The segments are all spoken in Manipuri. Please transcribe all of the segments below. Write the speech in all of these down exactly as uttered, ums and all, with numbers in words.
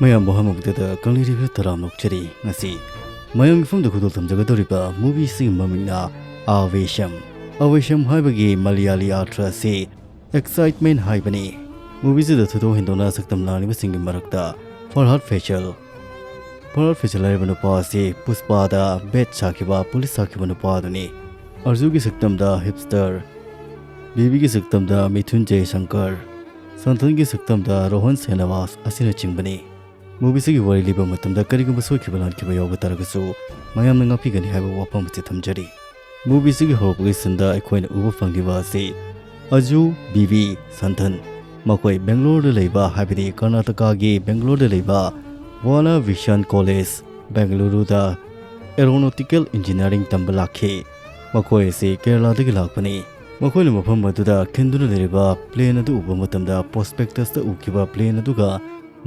ꯃꯌꯥꯝꯕꯨ ꯍꯥꯃꯨꯛꯇꯗ ꯀꯪꯂꯩ ꯔꯤꯚꯤꯌꯨ ꯇꯔꯥꯝꯅ ꯑꯣꯛꯆꯔꯤ꯫ ꯉꯁꯤ ꯃꯌꯥꯝꯒꯤ ꯐꯝꯗ ꯈꯨꯗꯣꯜ ꯊꯝꯖꯒꯗꯧꯔꯤꯕ movieꯁꯤꯒꯤ ꯃꯃꯤꯡꯅ ꯑꯥꯋꯦꯁꯝ꯫ ꯑꯥꯋꯦꯁꯝ ꯍꯥꯏꯕꯒꯤ ꯃꯂꯌꯥꯂꯤ ꯑꯥꯔꯊ ꯑꯁꯤ excitement ꯍꯥꯏꯕꯅꯤ꯫ Movieꯁꯤꯗ ꯊꯣꯏꯗꯣꯛ ꯍꯦꯟꯗꯣꯛꯅ ꯁꯛꯇꯝ ꯂꯥꯡꯂꯤꯕꯁꯤꯡꯒꯤ ꯃꯔꯛꯇ ꯐꯔꯍꯥꯗ ꯐꯦꯁꯜ, ꯐꯔꯍꯥꯗ ꯐꯦꯁꯜ ꯍꯥꯏꯔꯤꯕ ꯅꯨꯄꯥ ꯑꯁꯤ ꯄꯨꯁꯄꯥꯗ ꯕꯦꯠ ꯁꯥꯈꯤꯕ, ꯄꯨꯂꯤꯁ ꯁꯥꯈꯤꯕ ꯅꯨꯄꯥ ꯑꯗꯨꯅꯤ꯫ ꯑꯔꯖꯨꯒꯤ ꯁꯛꯇꯝꯗ ꯍꯤꯞꯁꯇꯔ, ꯕꯤꯕꯤꯒꯤ ꯁꯛꯇꯝꯗ ꯃꯤꯊꯨꯟ ꯖꯦꯁꯪꯀꯔ, ꯁꯟꯊꯟꯒꯤ ꯁꯛꯇꯝꯗ ꯔꯣꯍꯟ ꯁꯦꯅꯥꯋꯥꯁ ꯑꯁꯤꯅꯆꯤꯡꯕꯅꯤ꯫ Movieꯁꯤꯒꯤ ꯋꯥꯔꯤ ꯂꯤꯕ ꯃꯇꯝꯗ ꯀꯔꯤꯒꯨꯝꯕ ꯁꯣꯏꯈꯤꯕ ꯂꯥꯟꯈꯤꯕ ꯌꯥꯎꯕ ꯇꯥꯔꯒꯁꯨ ꯃꯌꯥꯝꯅ ꯉꯥꯛꯄꯤꯒꯅꯤ ꯍꯥꯏꯕ ꯋꯥꯐꯝ ꯑꯁꯤ ꯊꯝꯖꯔꯤ꯫ Movieꯁꯤꯒꯤ ꯍꯧꯔꯛꯄꯒꯤ ꯁꯤꯟꯗ ꯑꯩꯈꯣꯏꯅ ꯎꯕ ꯐꯪꯂꯤꯕ ꯑꯁꯤ ꯑꯖꯨ, ꯕꯤꯕꯤ, ꯁꯟꯊꯟ ꯃꯈꯣꯏ ꯕꯦꯡꯒꯂꯣꯔꯗ ꯂꯩꯕ, ꯍꯥꯏꯕꯗꯤ ꯀꯔꯅꯥꯇꯀꯥꯒꯤ ꯕꯦꯡꯒꯂꯣꯔꯗ ꯂꯩꯕ ꯋꯥꯅꯥ ꯚꯤꯁꯟ ꯀꯣꯂꯦꯖ, ꯕꯦꯡꯒꯂꯨꯔꯨꯗ aeronautical engineering ꯇꯝꯕ ꯂꯥꯛꯈꯤ꯫ ꯃꯈꯣꯏ ꯑꯁꯤ ꯀꯦꯔꯂꯥꯗꯒꯤ ꯂꯥꯛꯄꯅꯤ꯫ ꯃꯈꯣꯏꯅ ꯃꯐꯝ ꯑꯗꯨꯗ ꯈꯤꯟꯗꯨꯅ ꯂꯩꯔꯤꯕ plane ꯑꯗꯨ ꯎꯕ ꯃꯇꯝꯗ prospectusꯇ ꯎꯈꯤꯕ plane ꯑꯗꯨꯒ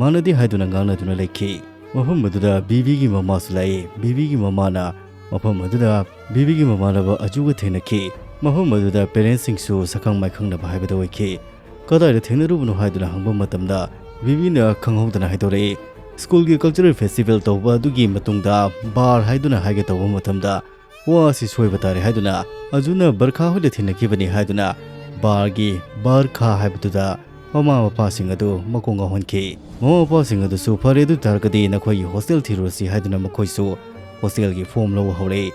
ꯃꯥꯟꯅꯗꯦ ꯍꯥꯏꯗꯨꯅ ꯉꯥꯡꯅꯗꯨꯅ ꯂꯩꯈꯤ꯫ ꯃꯐꯝ ꯑꯗꯨꯗ ꯕꯤꯕꯤꯒꯤ ꯃꯃꯥꯁꯨ ꯂꯥꯛꯏ꯫ ꯕꯤꯕꯤꯒꯤ ꯃꯃꯥꯅ ꯃꯐꯝ ꯑꯗꯨꯗ ꯕꯤꯕꯤꯒꯤ ꯃꯃꯥꯟꯅꯕ ꯑꯖꯨꯒ ꯊꯦꯡꯅꯈꯤ꯫ ꯃꯐꯝ ꯑꯗꯨꯗ parentꯁꯤꯡꯁꯨ ꯁꯛꯈꯪ ꯃꯥꯏꯈꯪꯅꯕ ꯍꯥꯏꯕꯗꯨ ꯑꯣꯏꯈꯤ꯫ "ꯀꯗꯥꯏꯗ ꯊꯦꯡꯅꯔꯨꯕꯅꯣ?" ꯍꯥꯏꯗꯨꯅ ꯍꯪꯕ ꯃꯇꯝꯗ ꯕꯤꯕꯤꯅ ꯈꯪꯍꯧꯗꯅ ꯍꯥꯏꯗꯣꯔꯛꯏ꯫ "Schoolꯒꯤ cultural festival ꯇꯧꯕ ꯑꯗꯨꯒꯤ ꯃꯇꯨꯡꯗ bar ꯍꯥꯏꯗꯨꯅ ꯍꯥꯏꯒꯦ ꯇꯧꯕ ꯃꯇꯝꯗ ꯋꯥ ꯑꯁꯤ ꯁꯣꯏꯕ ꯇꯥꯔꯦ ꯍꯥꯏꯗꯨꯅ ꯑꯖꯨꯅ ꯕꯔꯈꯥ ꯍꯣꯏꯗ ꯊꯦꯡꯅꯈꯤꯕꯅꯤ ꯍꯥꯏꯗꯨꯅ barꯒꯤ ꯕꯔꯈꯥ ꯍꯥꯏꯕꯗꯨꯗ ꯃꯃꯥ ꯃꯄꯥꯁꯤꯡ ꯑꯗꯨ ꯃꯀꯣꯛ ꯉꯥꯎꯍꯟꯈꯤ꯫ ꯃꯃꯥ ꯃꯄꯥꯁꯤꯡ ꯑꯗꯨꯁꯨ "ꯐꯔꯦ, ꯑꯗꯨ ꯇꯥꯔꯒꯗꯤ ꯅꯈꯣꯏꯒꯤ hostel ꯊꯤꯔꯨꯔꯁꯤ" ꯍꯥꯏꯗꯨꯅ ꯃꯈꯣꯏꯁꯨ hostelꯒꯤ form ꯂꯧꯕ ꯍꯧꯔꯛꯏ꯫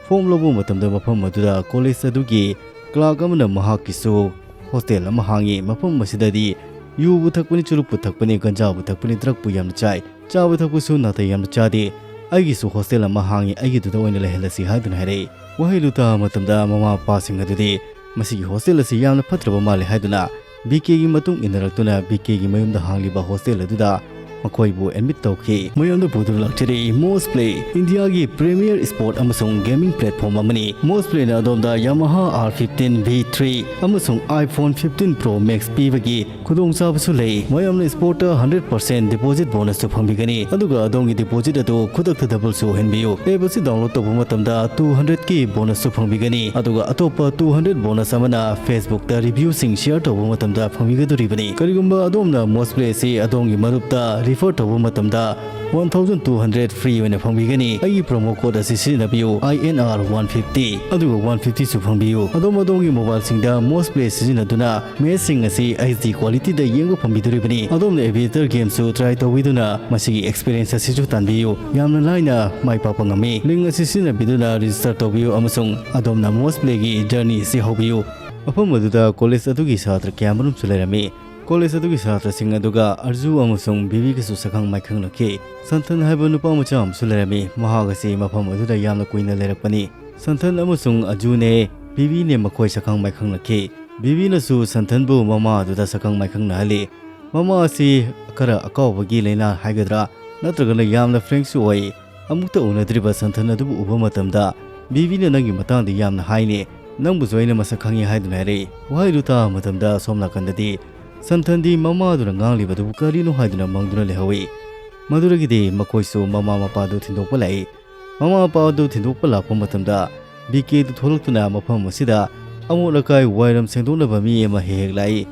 Form ꯂꯧꯕ ꯃꯇꯝꯗ ꯃꯐꯝ ꯑꯗꯨꯗ ꯀꯣꯂꯦꯖ ꯑꯗꯨꯒꯤ clerk ꯑꯃꯅ ꯃꯍꯥꯛꯀꯤꯁꯨ hostel ꯑꯃ ꯍꯥꯡꯉꯤ꯫ "ꯃꯐꯝ ꯑꯁꯤꯗꯗꯤ ꯌꯨꯕꯨ ꯊꯛꯄꯅꯤ, ꯆꯨꯔꯨꯞꯄꯨ ꯊꯛꯄꯅꯤ, ꯒꯟꯖꯥꯕꯨ ꯊꯛꯄꯅꯤ, drugꯄꯨ ꯌꯥꯝꯅ ꯆꯥꯏ, ꯆꯥꯕ ꯊꯛꯄꯁꯨ ꯅꯥꯇꯩ ꯌꯥꯝꯅ ꯆꯥꯗꯦ꯫ ꯑꯩꯒꯤꯁꯨ hostel ꯑꯃ ꯍꯥꯡꯉꯤ, ꯑꯩꯒꯤꯗꯨꯗ ꯑꯣꯏꯅ ꯂꯩꯍꯜꯂꯁꯤ" ꯍꯥꯏꯗꯨꯅ ꯍꯥꯏꯔꯛꯏ꯫ ꯋꯥꯍꯩꯗꯨ ꯇꯥꯕ ꯃꯇꯝꯗ ꯃꯃꯥ ꯃꯄꯥꯁꯤꯡ ꯑꯗꯨꯗꯤ "ꯃꯁꯤꯒꯤ hostel ꯑꯁꯤ ꯌꯥꯝꯅ ꯐꯠꯇ꯭ꯔꯕ ꯃꯥꯜꯂꯦ" ꯍꯥꯏꯗꯨꯅ ꯕꯤ ꯀꯦꯒꯤ ꯃꯇꯨꯡ ꯏꯟꯅꯔꯛꯇꯨꯅ ꯕꯤ ꯀꯦꯒꯤ ꯃꯌꯨꯝꯗ ꯍꯥꯡꯂꯤꯕ hostel ꯑꯗꯨꯗ ꯃꯈꯣꯏꯕꯨ admit ꯇꯧꯈꯤ꯫ ꯃꯌꯥꯝꯗ ꯄꯨꯗꯨꯅ ꯂꯥꯛꯆꯔꯤ Moz Play, ꯏꯟꯗꯤꯌꯥꯒꯤ premier sport ꯑꯃꯁꯨꯡ gaming platform ꯑꯃꯅꯤ꯫ Moz Playꯅ ꯑꯗꯣꯝꯗ Yamaha R fifteen V three ꯑꯃꯁꯨꯡ iPhone fifteen Pro Max ꯄꯤꯕꯒꯤ ꯈꯨꯗꯣꯡꯆꯥꯕꯁꯨ ꯂꯩ꯫ ꯃꯌꯥꯝꯅ sportꯇ hundred percent deposit bonusꯁꯨ ꯐꯪꯕꯤꯒꯅꯤ, ꯑꯗꯨꯒ ꯑꯗꯣꯝꯒꯤ deposit ꯑꯗꯨ ꯈꯨꯗꯛꯇ doubleꯁꯨ ꯑꯣꯏꯍꯟꯕꯤꯌꯨ꯫ App ꯑꯁꯤ download ꯇꯧꯕ ꯃꯇꯝꯗ two hundredꯀꯤ bonusꯁꯨ ꯐꯪꯕꯤꯒꯅꯤ, ꯑꯗꯨꯒ ꯑꯇꯣꯞꯄ two hundred bonus ꯑꯃꯅ Facebookꯇ reviewꯁꯤꯡ share ꯇꯧꯕ ꯃꯇꯝꯗ ꯐꯪꯕꯤꯒꯗꯧꯔꯤꯕꯅꯤ꯫ ꯀꯔꯤꯒꯨꯝꯕ ꯑꯗꯣꯝꯅ Moz Play ꯑꯁꯤ ꯑꯗꯣꯝꯒꯤ ꯃꯔꯨꯞꯇ refer ꯇꯧꯕ ꯃꯇꯝꯗ one thousand two hundred free ꯑꯣꯏꯅ ꯐꯪꯕꯤꯒꯅꯤ꯫ ꯑꯩꯒꯤ promo code ꯑꯁꯤ ꯁꯤꯖꯤꯟꯅꯕꯤꯌꯨ, I N R one fifty, ꯑꯗꯨꯒ one fifty ꯁꯨ ꯐꯪꯕꯤꯌꯨ꯫ ꯑꯗꯣꯝ ꯑꯗꯣꯝꯒꯤ mobileꯁꯤꯡꯗ Moz Play ꯁꯤꯖꯤꯟꯅꯗꯨꯅ matchꯁꯤꯡ ꯑꯁꯤ H D qualityꯗ ꯌꯦꯡꯕ ꯐꯪꯕꯤꯗꯣꯔꯤꯕꯅꯤ꯫ ꯑꯗꯣꯝꯅ Aviator gameꯁꯨ try ꯇꯧꯕꯤꯗꯨꯅ ꯃꯁꯤꯒꯤ experience ꯑꯁꯤꯁꯨ ꯇꯥꯟꯕꯤꯌꯨ꯫ ꯌꯥꯝꯅ ꯂꯥꯏꯅ ꯃꯥꯏ ꯄꯥꯛꯄ ꯉꯝꯃꯤ꯫ Link ꯑꯁꯤ ꯁꯤꯖꯤꯟꯅꯕꯤꯗꯨꯅ register ꯇꯧꯕꯤꯌꯨ ꯑꯃꯁꯨꯡ ꯑꯗꯣꯝꯅ Moz Playꯒꯤ journey ꯑꯁꯤ ꯍꯧꯕꯤꯌꯨ꯫ ꯃꯐꯝ ꯑꯗꯨꯗ college ꯑꯗꯨꯒꯤ ꯁꯥꯇ꯭ꯔ ꯀꯌꯥꯃꯔꯨꯝꯁꯨ ꯂꯩꯔꯝꯃꯤ꯫ College ꯑꯗꯨꯒꯤ ꯁꯥꯇ꯭ꯔꯁꯤꯡ ꯑꯗꯨꯒ ꯑꯔꯖꯨ ꯑꯃꯁꯨꯡ ꯕꯤꯕꯤꯒꯁꯨ ꯁꯛꯈꯪ ꯃꯥꯏꯈꯪꯅꯈꯤ꯫ ꯁꯟꯊꯟ ꯍꯥꯏꯕ ꯅꯨꯄꯥ ꯃꯆꯥ ꯑꯃꯁꯨ ꯂꯩꯔꯝꯃꯤ꯫ ꯃꯍꯥꯛ ꯑꯁꯤ ꯃꯐꯝ ꯑꯗꯨꯗ ꯌꯥꯝꯅ ꯀꯨꯏꯅ ꯂꯩꯔꯛꯄꯅꯤ꯫ ꯁꯟꯊꯟ ꯑꯃꯁꯨꯡ ꯑꯖꯨꯅꯦ ꯕꯤꯕꯤꯅꯦ ꯃꯈꯣꯏ ꯁꯛꯈꯪ ꯃꯥꯏꯈꯪꯅꯈꯤ꯫ ꯕꯤꯕꯤꯅꯁꯨ ꯁꯟꯊꯟꯕꯨ ꯃꯃꯥ ꯑꯗꯨꯗ ꯁꯛꯈꯪ ꯃꯥꯏꯈꯪꯅꯍꯜꯂꯤ꯫ ꯃꯃꯥ ꯑꯁꯤ ꯈꯔ ꯑꯀꯥꯎꯕꯒꯤ ꯂꯥꯏꯅꯥ ꯍꯥꯏꯒꯗ꯭ꯔꯥ ꯅꯠꯇ꯭ꯔꯒꯅ ꯌꯥꯝꯅ frankꯁꯨ ꯑꯣꯏ꯫ ꯑꯃꯨꯛꯇ ꯎꯅꯗ꯭ꯔꯤꯕ ꯁꯟꯊꯟ ꯑꯗꯨꯕꯨ ꯎꯕ ꯃꯇꯝꯗ, "ꯕꯤꯕꯤꯅ ꯅꯪꯒꯤ ꯃꯇꯥꯡꯗ ꯌꯥꯝꯅ ꯍꯥꯏꯅꯦ, ꯅꯪꯕꯨꯁꯨ ꯑꯩꯅ ꯃꯁꯛ ꯈꯪꯉꯤ" ꯍꯥꯏꯗꯨꯅ ꯍꯥꯏꯔꯛꯏ꯫ ꯋꯥꯍꯩꯗꯨ ꯇꯥꯕ ꯃꯇꯝꯗ ꯑꯁꯣꯝ ꯅꯥꯀꯟꯗꯗꯤ ꯁꯟꯊꯟꯗꯤ ꯃꯃꯥ ꯑꯗꯨꯅ ꯉꯥꯡꯂꯤꯕꯗꯨꯕꯨ ꯀꯔꯤꯅꯣ ꯍꯥꯏꯗꯨꯅ ꯃꯪꯗꯨꯅ ꯂꯩꯍꯧꯏ꯫ ꯃꯗꯨꯗꯒꯤꯗꯤ ꯃꯈꯣꯏꯁꯨ ꯃꯃꯥ ꯃꯄꯥꯗꯨ ꯊꯤꯟꯗꯣꯛꯄ ꯂꯥꯛꯏ꯫ ꯃꯃꯥ ꯃꯄꯥ ꯑꯗꯨ ꯊꯤꯟꯗꯣꯛꯄ ꯂꯥꯛꯄ ꯃꯇꯝꯗ ꯕꯤ ꯀꯦꯗꯨ ꯊꯣꯛꯂꯛꯇꯨꯅ ꯃꯐꯝ ꯑꯁꯤꯗ ꯑꯃꯣꯠ ꯑꯀꯥꯏ ꯋꯥꯏꯔꯝ ꯁꯦꯡꯗꯣꯛꯅꯕ ꯃꯤ ꯑꯃ ꯍꯦꯛ ꯍꯦꯛ ꯂꯥꯛꯏ꯫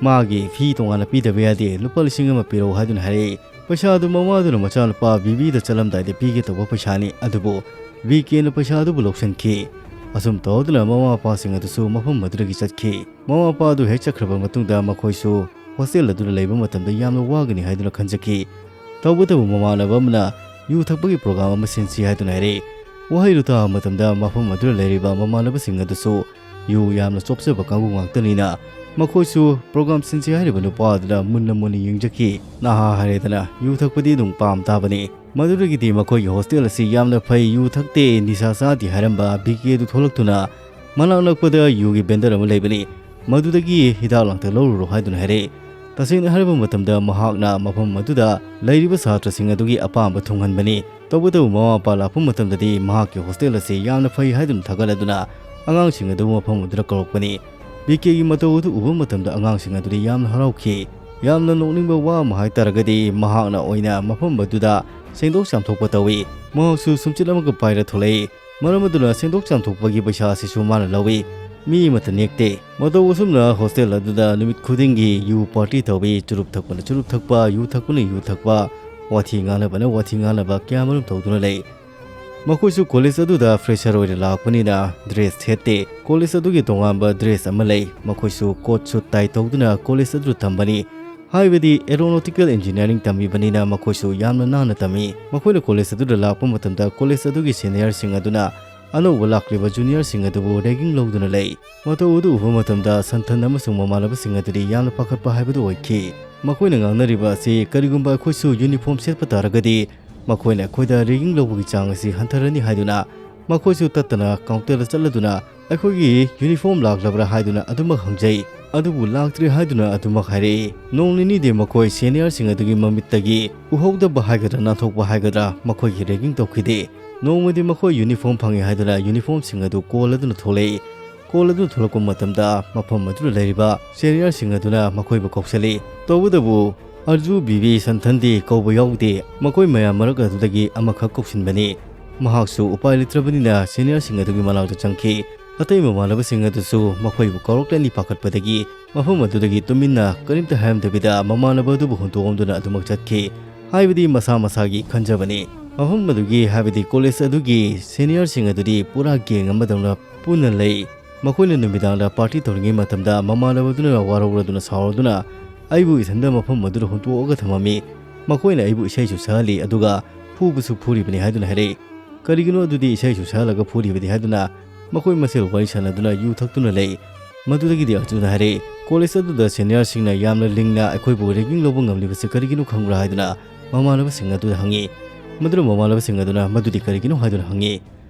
ꯃꯥꯒꯤ ꯐꯤ ꯇꯣꯉꯥꯟꯅ ꯄꯤꯗꯕ ꯌꯥꯗꯦ, ꯂꯨꯄꯥ ꯂꯤꯁꯤꯡ ꯑꯃ ꯄꯤꯔꯛꯎ ꯍꯥꯏꯗꯨꯅ ꯍꯥꯏꯔꯛꯏ꯫ ꯄꯩꯁꯥꯗꯨ ꯃꯃꯥꯗꯨꯅ ꯃꯆꯥꯅꯨꯄꯥ ꯕꯤꯕꯤꯗ ꯆꯠꯂꯝꯗꯥꯏꯗ ꯄꯤꯒꯦ ꯇꯧꯕ ꯄꯩꯁꯥꯅꯤ, ꯑꯗꯨꯕꯨ ꯕꯤ ꯀꯦꯅ ꯄꯩꯁꯥ ꯑꯗꯨꯕꯨ ꯂꯧꯁꯤꯟꯈꯤ꯫ ꯑꯁꯨꯝ ꯇꯧꯗꯨꯅ ꯃꯃꯥ ꯃꯄꯥꯁꯤꯡ ꯑꯗꯨꯁꯨ ꯃꯐꯝ ꯑꯗꯨꯗꯒꯤ ꯆꯠꯈꯤ꯫ ꯃꯃꯥ ꯃꯄꯥ ꯑꯗꯨ ꯍꯦꯛ ꯆꯠꯈ꯭ꯔꯕ ꯃꯇꯨꯡꯗ ꯃꯈꯣꯏꯁꯨ hostel ꯑꯗꯨꯗ ꯂꯩꯕ ꯃꯇꯝꯗ ꯌꯥꯝꯅ ꯋꯥꯒꯅꯤ ꯍꯥꯏꯗꯨꯅ ꯈꯟꯖꯈꯤ꯫ ꯇꯧꯕꯇꯕꯨ ꯃꯃꯥꯟꯅꯕ ꯑꯃꯅ ꯌꯨ ꯊꯛꯄꯒꯤ program ꯑꯃ ꯁꯤꯟꯁꯤ ꯍꯥꯏꯗꯨꯅ ꯍꯥꯏꯔꯛꯏ꯫ ꯋꯥꯍꯩꯗꯨ ꯇꯥꯕ ꯃꯇꯝꯗ ꯃꯐꯝ ꯑꯗꯨꯗ ꯂꯩꯔꯤꯕ ꯃꯃꯥꯟꯅꯕꯁꯤꯡ ꯑꯗꯨꯁꯨ ꯌꯨ ꯌꯥꯝꯅ ꯆꯣꯞꯆꯕ ꯀꯥꯡꯕꯨ ꯉꯥꯛꯇꯅꯤꯅ ꯃꯈꯣꯏꯁꯨ program ꯁꯤꯟꯁꯤ ꯍꯥꯏꯔꯤꯕ ꯅꯨꯄꯥ ꯑꯗꯨꯗ ꯃꯨꯟꯅ ꯃꯨꯟꯅ ꯌꯦꯡꯖꯈꯤ꯫ ꯅꯍꯥ ꯍꯥꯏꯔꯦꯗꯅ ꯌꯨ ꯊꯛꯄꯗꯤ ꯑꯗꯨꯝ ꯄꯥꯝ ꯇꯥꯕꯅꯤ꯫ ꯃꯗꯨꯗꯒꯤꯗꯤ ꯃꯈꯣꯏꯒꯤ hostel ꯑꯁꯤ ꯌꯥꯝꯅ ꯐꯩ, ꯌꯨ ꯊꯛꯇꯦ, ꯅꯤꯁꯥ ꯆꯥꯗꯦ ꯍꯥꯏꯔꯝꯕ ꯕꯤ ꯀꯦ ꯑꯗꯨ ꯊꯣꯛꯂꯛꯇꯨꯅ ꯃꯅꯥꯛ ꯅꯛꯄꯗ ꯌꯨꯒꯤ vendor ꯑꯃ ꯂꯩꯕꯅꯤ, ꯃꯗꯨꯗꯒꯤ ꯍꯤꯗꯥꯛ ꯂꯥꯡꯊꯛ ꯂꯧꯔꯨꯔꯣ ꯍꯥꯏꯗꯨꯅ ꯍꯥꯏꯔꯛꯏ꯫ ꯇꯁꯦꯡꯅ ꯍꯥꯏꯔꯕ ꯃꯇꯝꯗ ꯃꯍꯥꯛꯅ ꯃꯐꯝ ꯑꯗꯨꯗ ꯂꯩꯔꯤꯕ ꯁꯥꯇ꯭ꯔꯁꯤꯡ ꯑꯗꯨꯒꯤ ꯑꯄꯥꯝꯕ ꯊꯨꯡꯍꯟꯕꯅꯤ꯫ ꯇꯧꯕꯇꯕꯨ ꯃꯃꯥ ꯃꯄꯥ ꯂꯥꯛꯄ ꯃꯇꯝꯗꯗꯤ ꯃꯍꯥꯛꯀꯤ hostel ꯑꯁꯤ ꯌꯥꯝꯅ ꯐꯩ ꯍꯥꯏꯗꯨꯅ ꯊꯥꯒꯠꯂꯗꯨꯅ ꯑꯉꯥꯡꯁꯤꯡ ꯑꯗꯨꯕꯨ ꯃꯐꯝ ꯑꯗꯨꯗ ꯀꯧꯔꯛꯄꯅꯤ꯫ ꯕꯤ ꯀꯦꯒꯤ ꯃꯇꯧ ꯑꯗꯨ ꯎꯕ ꯃꯇꯝꯗ ꯑꯉꯥꯡꯁꯤꯡ ꯑꯗꯨꯗꯤ ꯌꯥꯝꯅ ꯍꯔꯥꯎꯈꯤ꯫ ꯌꯥꯝꯅ ꯅꯣꯛꯅꯤꯡꯕ ꯋꯥ ꯑꯃ ꯍꯥꯏ ꯇꯥꯔꯒꯗꯤ ꯃꯍꯥꯛꯅ ꯑꯣꯏꯅ ꯃꯐꯝ ꯑꯗꯨꯗ ꯁꯦꯡꯗꯣꯛ ꯆꯥꯝꯊꯣꯛꯄ ꯇꯧꯏ꯫ ꯃꯍꯥꯛꯁꯨ ꯁꯨꯝꯆꯤꯠ ꯑꯃꯒ ꯄꯥꯏꯔ ꯊꯣꯛꯂꯛꯏ꯫ ꯃꯔꯝ ꯑꯗꯨꯅ ꯁꯦꯡꯗꯣꯛ ꯆꯥꯝꯊꯣꯛꯄꯒꯤ ꯄꯩꯁꯥ ꯑꯁꯤꯁꯨ ꯃꯥꯅ ꯂꯧꯏ꯫ ꯃꯤ ꯑꯃꯠꯇ ꯅꯦꯛꯇꯦ꯫ ꯃꯇꯧ ꯑꯁꯨꯝꯅ ꯍꯣꯁꯇꯦꯜ ꯑꯗꯨꯗ ꯅꯨꯃꯤꯠ ꯈꯨꯗꯤꯡꯒꯤ ꯌꯨ ꯄꯥꯔꯇꯤ ꯇꯧꯏ, ꯆꯨꯔꯨꯞ ꯊꯛꯄꯅ ꯆꯨꯔꯨꯞ ꯊꯛꯄ, ꯌꯨ ꯊꯛꯄꯅ ꯌꯨ ꯊꯛꯄ, ꯋꯥꯊꯤ ꯉꯥꯡꯅꯕꯅ ꯋꯥꯊꯤ ꯉꯥꯡꯅꯕ ꯀꯌꯥꯃꯔꯨꯝ ꯇꯧꯗꯨꯅ ꯂꯩ꯫ ꯃꯈꯣꯏꯁꯨ ꯀꯣꯂꯦꯖ ꯑꯗꯨꯗ ꯐ꯭ꯔꯦꯁꯔ ꯑꯣꯏꯅ ꯂꯥꯛꯄꯅꯤꯅ ꯗ꯭ꯔꯦꯁ ꯁꯦꯠꯇꯦ꯫ ꯀꯣꯂꯦꯖ ꯑꯗꯨꯒꯤ ꯇꯣꯉꯥꯟꯕ ꯗ꯭ꯔꯦꯁ ꯑꯃ ꯂꯩ꯫ ꯃꯈꯣꯏꯁꯨ ꯀꯣꯠ ꯁꯨꯠ ꯇꯥꯏ ꯇꯧꯗꯨꯅ ꯀꯣꯂꯦꯖ ꯑꯗꯨꯗ ꯇꯝꯕꯅꯤ꯫ ꯍꯥꯏꯕꯗꯤ ꯑꯦꯔꯣꯅꯣꯇꯤꯀꯦꯜ ꯏꯟꯖꯤꯅꯤꯌꯥꯔꯤꯡ ꯇꯝꯃꯤꯕꯅꯤꯅ ꯃꯈꯣꯏꯁꯨ ꯌꯥꯝꯅ ꯅꯥꯟꯅ ꯇꯝꯃꯤ꯫ ꯃꯈꯣꯏꯅ ꯀꯣꯂꯦꯖ ꯑꯗꯨꯗ ꯂꯥꯛꯄ ꯃꯇꯝꯗ ꯀꯣꯂꯦꯖ ꯑꯗꯨꯒꯤ ꯁꯦꯅꯤꯌꯔꯁꯤꯡ ꯑꯗꯨꯅ ꯑꯅꯧꯕ ꯂꯥꯛꯂꯤꯕ ꯖꯨꯅꯤꯌꯔꯁꯤꯡ ꯑꯗꯨꯕꯨ ꯔꯦꯒꯤꯡ ꯂꯧꯗꯨꯅ ꯂꯩ꯫ ꯃꯇꯧ ꯑꯗꯨ ꯎꯕ ꯃꯇꯝꯗ ꯁꯟꯊꯟ ꯑꯃꯁꯨꯡ ꯃꯃꯥꯟꯅꯕꯁꯤꯡ ꯑꯗꯨꯗꯤ ꯌꯥꯝꯅ ꯄꯥꯈꯠꯄ ꯍꯥꯏꯕꯗꯨ ꯑꯣꯏꯈꯤ꯫ ꯃꯈꯣꯏꯅ ꯉꯥꯡꯅꯔꯤꯕ ꯑꯁꯤ ꯀꯔꯤꯒꯨꯝꯕ ꯑꯩꯈꯣꯏꯁꯨ ꯌꯨꯅꯤꯐꯣꯔꯝ ꯁꯦꯠꯄ ꯇꯥꯔꯒꯗꯤ ꯃꯈꯣꯏꯅ ꯑꯩꯈꯣꯏꯗ ꯔꯦꯒꯤꯡ ꯂꯧꯕꯒꯤ ꯆꯥꯡ ꯑꯁꯤ ꯍꯟꯊꯔꯅꯤ ꯍꯥꯏꯗꯨꯅ ꯃꯈꯣꯏꯁꯨ ꯇꯠꯇꯅ ꯀꯥꯎꯟꯇꯔꯗ ꯆꯠꯂꯗꯨꯅ ꯑꯩꯈꯣꯏꯒꯤ ꯌꯨꯅꯤꯐꯣꯔꯝ ꯂꯥꯛꯂꯕ꯭ꯔꯥ ꯍꯥꯏꯗꯨꯅ ꯑꯗꯨꯃꯛ ꯍꯪꯖꯩ꯫ ꯑꯗꯨꯕꯨ ꯂꯥꯛꯇ꯭ꯔꯤ ꯍꯥꯏꯗꯨꯅ ꯑꯗꯨꯃꯛ ꯍꯥꯏꯔꯛꯏ꯫ ꯅꯣꯡ ꯅꯤꯅꯤꯗꯤ ꯃꯈꯣꯏ ꯁꯦꯅꯤꯌꯔꯁꯤꯡ ꯑꯗꯨꯒꯤ ꯃꯃꯤꯠꯇꯒꯤ ꯎꯍꯧꯗꯕ ꯍꯥꯏꯒꯗ꯭ꯔꯥ ꯅꯥꯟꯊꯣꯛꯄ ꯍꯥꯏꯒꯗ꯭ꯔꯥ ꯃꯈꯣꯏꯒꯤ ꯔꯦꯒꯤꯡ ꯇꯧꯈꯤꯗꯦ꯫ ꯅꯣꯡꯃꯗꯤ ꯃꯈꯣꯏ ꯌꯨꯅꯤꯐꯣꯔꯝ ꯐꯪꯉꯤ ꯍꯥꯏꯗꯨꯅ ꯌꯨꯅꯤꯐꯣꯔꯝꯁꯤꯡ ꯑꯗꯨ ꯀꯣꯜꯂꯗꯨꯅ ꯊꯣꯛꯂꯛꯏ꯫ ꯀꯣꯜ ꯑꯗꯨ ꯊꯣꯛꯂꯛꯄ ꯃꯇꯝꯗ ꯃꯐꯝ ꯑꯗꯨꯗ ꯂꯩꯔꯤꯕ ꯁꯦꯅꯤꯌꯔꯁꯤꯡ ꯑꯗꯨꯅ ꯃꯈꯣꯏꯕꯨ ꯀꯧꯁꯤꯜꯂꯤ꯫ ꯇꯧꯕꯇꯕꯨ ꯑꯔꯖꯨ, ꯕꯤꯕꯤ, ꯁꯟꯊꯟꯗꯤ ꯀꯧꯕ ꯌꯥꯎꯗꯦ꯫ ꯃꯈꯣꯏ ꯃꯌꯥꯝ ꯃꯔꯛ ꯑꯗꯨꯗꯒꯤ ꯑꯃꯈꯛ ꯀꯧꯁꯤꯟꯕꯅꯤ꯫ ꯃꯍꯥꯛꯁꯨ ꯎꯄꯥꯏ ꯂꯩꯇ꯭ꯔꯕꯅꯤꯅ ꯁꯦꯅꯤꯌꯔꯁꯤꯡ ꯑꯗꯨꯒꯤ ꯃꯅꯥꯛꯇ ꯆꯪꯈꯤ꯫ ꯑꯇꯩ ꯃꯃꯥꯟꯅꯕꯁꯤꯡ ꯑꯗꯨꯁꯨ ꯃꯈꯣꯏꯕꯨ ꯀꯧꯔꯛꯂꯅꯤ ꯄꯥꯈꯠꯄꯗꯒꯤ ꯃꯐꯝ ꯑꯗꯨꯗꯒꯤ ꯇꯨꯃꯤꯟꯅ ꯀꯔꯤꯝꯇ ꯍꯥꯏꯔꯝꯗꯕꯤꯗ ꯃꯃꯥꯟꯅꯕ ꯑꯗꯨꯕꯨ ꯍꯨꯟꯗꯣꯛꯂꯝꯗꯨꯅ ꯑꯗꯨꯃꯛ ꯆꯠꯈꯤ꯫ ꯍꯥꯏꯕꯗꯤ ꯃꯁꯥ ꯃꯁꯥꯒꯤ ꯈꯟꯖꯕꯅꯤ꯫ ꯃꯐꯝ ꯑꯗꯨꯒꯤ, ꯍꯥꯏꯕꯗꯤ ꯀꯣꯂꯦꯖ ꯑꯗꯨꯒꯤ ꯁꯦꯅꯤꯌꯔꯁꯤꯡ ꯑꯗꯨꯗꯤ ꯄꯨꯔꯥ ꯒꯦꯡ ꯑꯃꯗꯧꯅ ꯄꯨꯟꯅ ꯂꯩ꯫ ꯃꯈꯣꯏꯅ ꯅꯨꯃꯤꯗꯥꯡꯗ ꯄꯥꯔꯇꯤ ꯇꯧꯔꯤꯉꯩ ꯃꯇꯝꯗ ꯃꯃꯥꯟꯅꯕꯗꯨꯅ ꯋꯥꯔꯧꯔꯗꯨꯅ ꯁꯥꯎꯔꯗꯨꯅ ꯑꯩꯕꯨ ꯏꯊꯟꯗ ꯃꯐꯝ ꯑꯗꯨꯗ ꯍꯨꯟꯗꯣꯛꯑꯒ ꯊꯝꯃꯝꯃꯤ꯫ ꯃꯈꯣꯏꯅ ꯑꯩꯕꯨ ꯏꯁꯩꯁꯨ ꯁꯛꯍꯜꯂꯤ, ꯑꯗꯨꯒ ꯐꯨꯕꯁꯨ ꯐꯨꯔꯤꯕꯅꯤ ꯍꯥꯏꯗꯨꯅ ꯍꯥꯏꯔꯛꯏ꯫ ꯀꯔꯤꯒꯤꯅꯣ ꯑꯗꯨꯗꯤ ꯏꯁꯩꯁꯨ ꯁꯛꯍꯜꯂꯒ ꯐꯨꯔꯤꯕꯗꯤ ꯍꯥꯏꯗꯨꯅ ꯃꯈꯣꯏ ꯃꯁꯦꯜ ꯋꯥꯔꯤ ꯁꯥꯟꯅꯗꯨꯅ ꯌꯨ ꯊꯛꯇꯨꯅ ꯂꯩ꯫ ꯃꯗꯨꯗꯒꯤꯗꯤ ꯑꯔꯖꯨꯅ ꯍꯥꯏꯔꯛꯏ, "ꯀꯣꯂꯦꯖ ꯑꯗꯨꯗ ꯁꯦꯅꯤꯌꯔꯁꯤꯡꯅ ꯌꯥꯝꯅ ꯂꯤꯡꯅ ꯑꯩꯈꯣꯏꯕꯨ ꯔꯦꯒꯤꯡ ꯂꯧꯕ ꯉꯝꯂꯤꯕꯁꯤ ꯀꯔꯤꯒꯤꯅꯣ ꯈꯪꯕ꯭ꯔꯥ?" ꯍꯥꯏꯗꯨꯅ ꯃꯃꯥꯟꯅꯕꯁꯤꯡ ꯑꯗꯨꯗ ꯍꯪꯉꯤ꯫ ꯃꯗꯨꯅ ꯃꯃꯥꯟꯅꯕꯁꯤꯡ ꯑꯗꯨꯅ, "ꯃꯗꯨꯗꯤ ꯀꯔꯤꯒꯤꯅꯣ?" ꯍꯥꯏꯗꯨꯅ ꯍꯪꯉꯤ꯫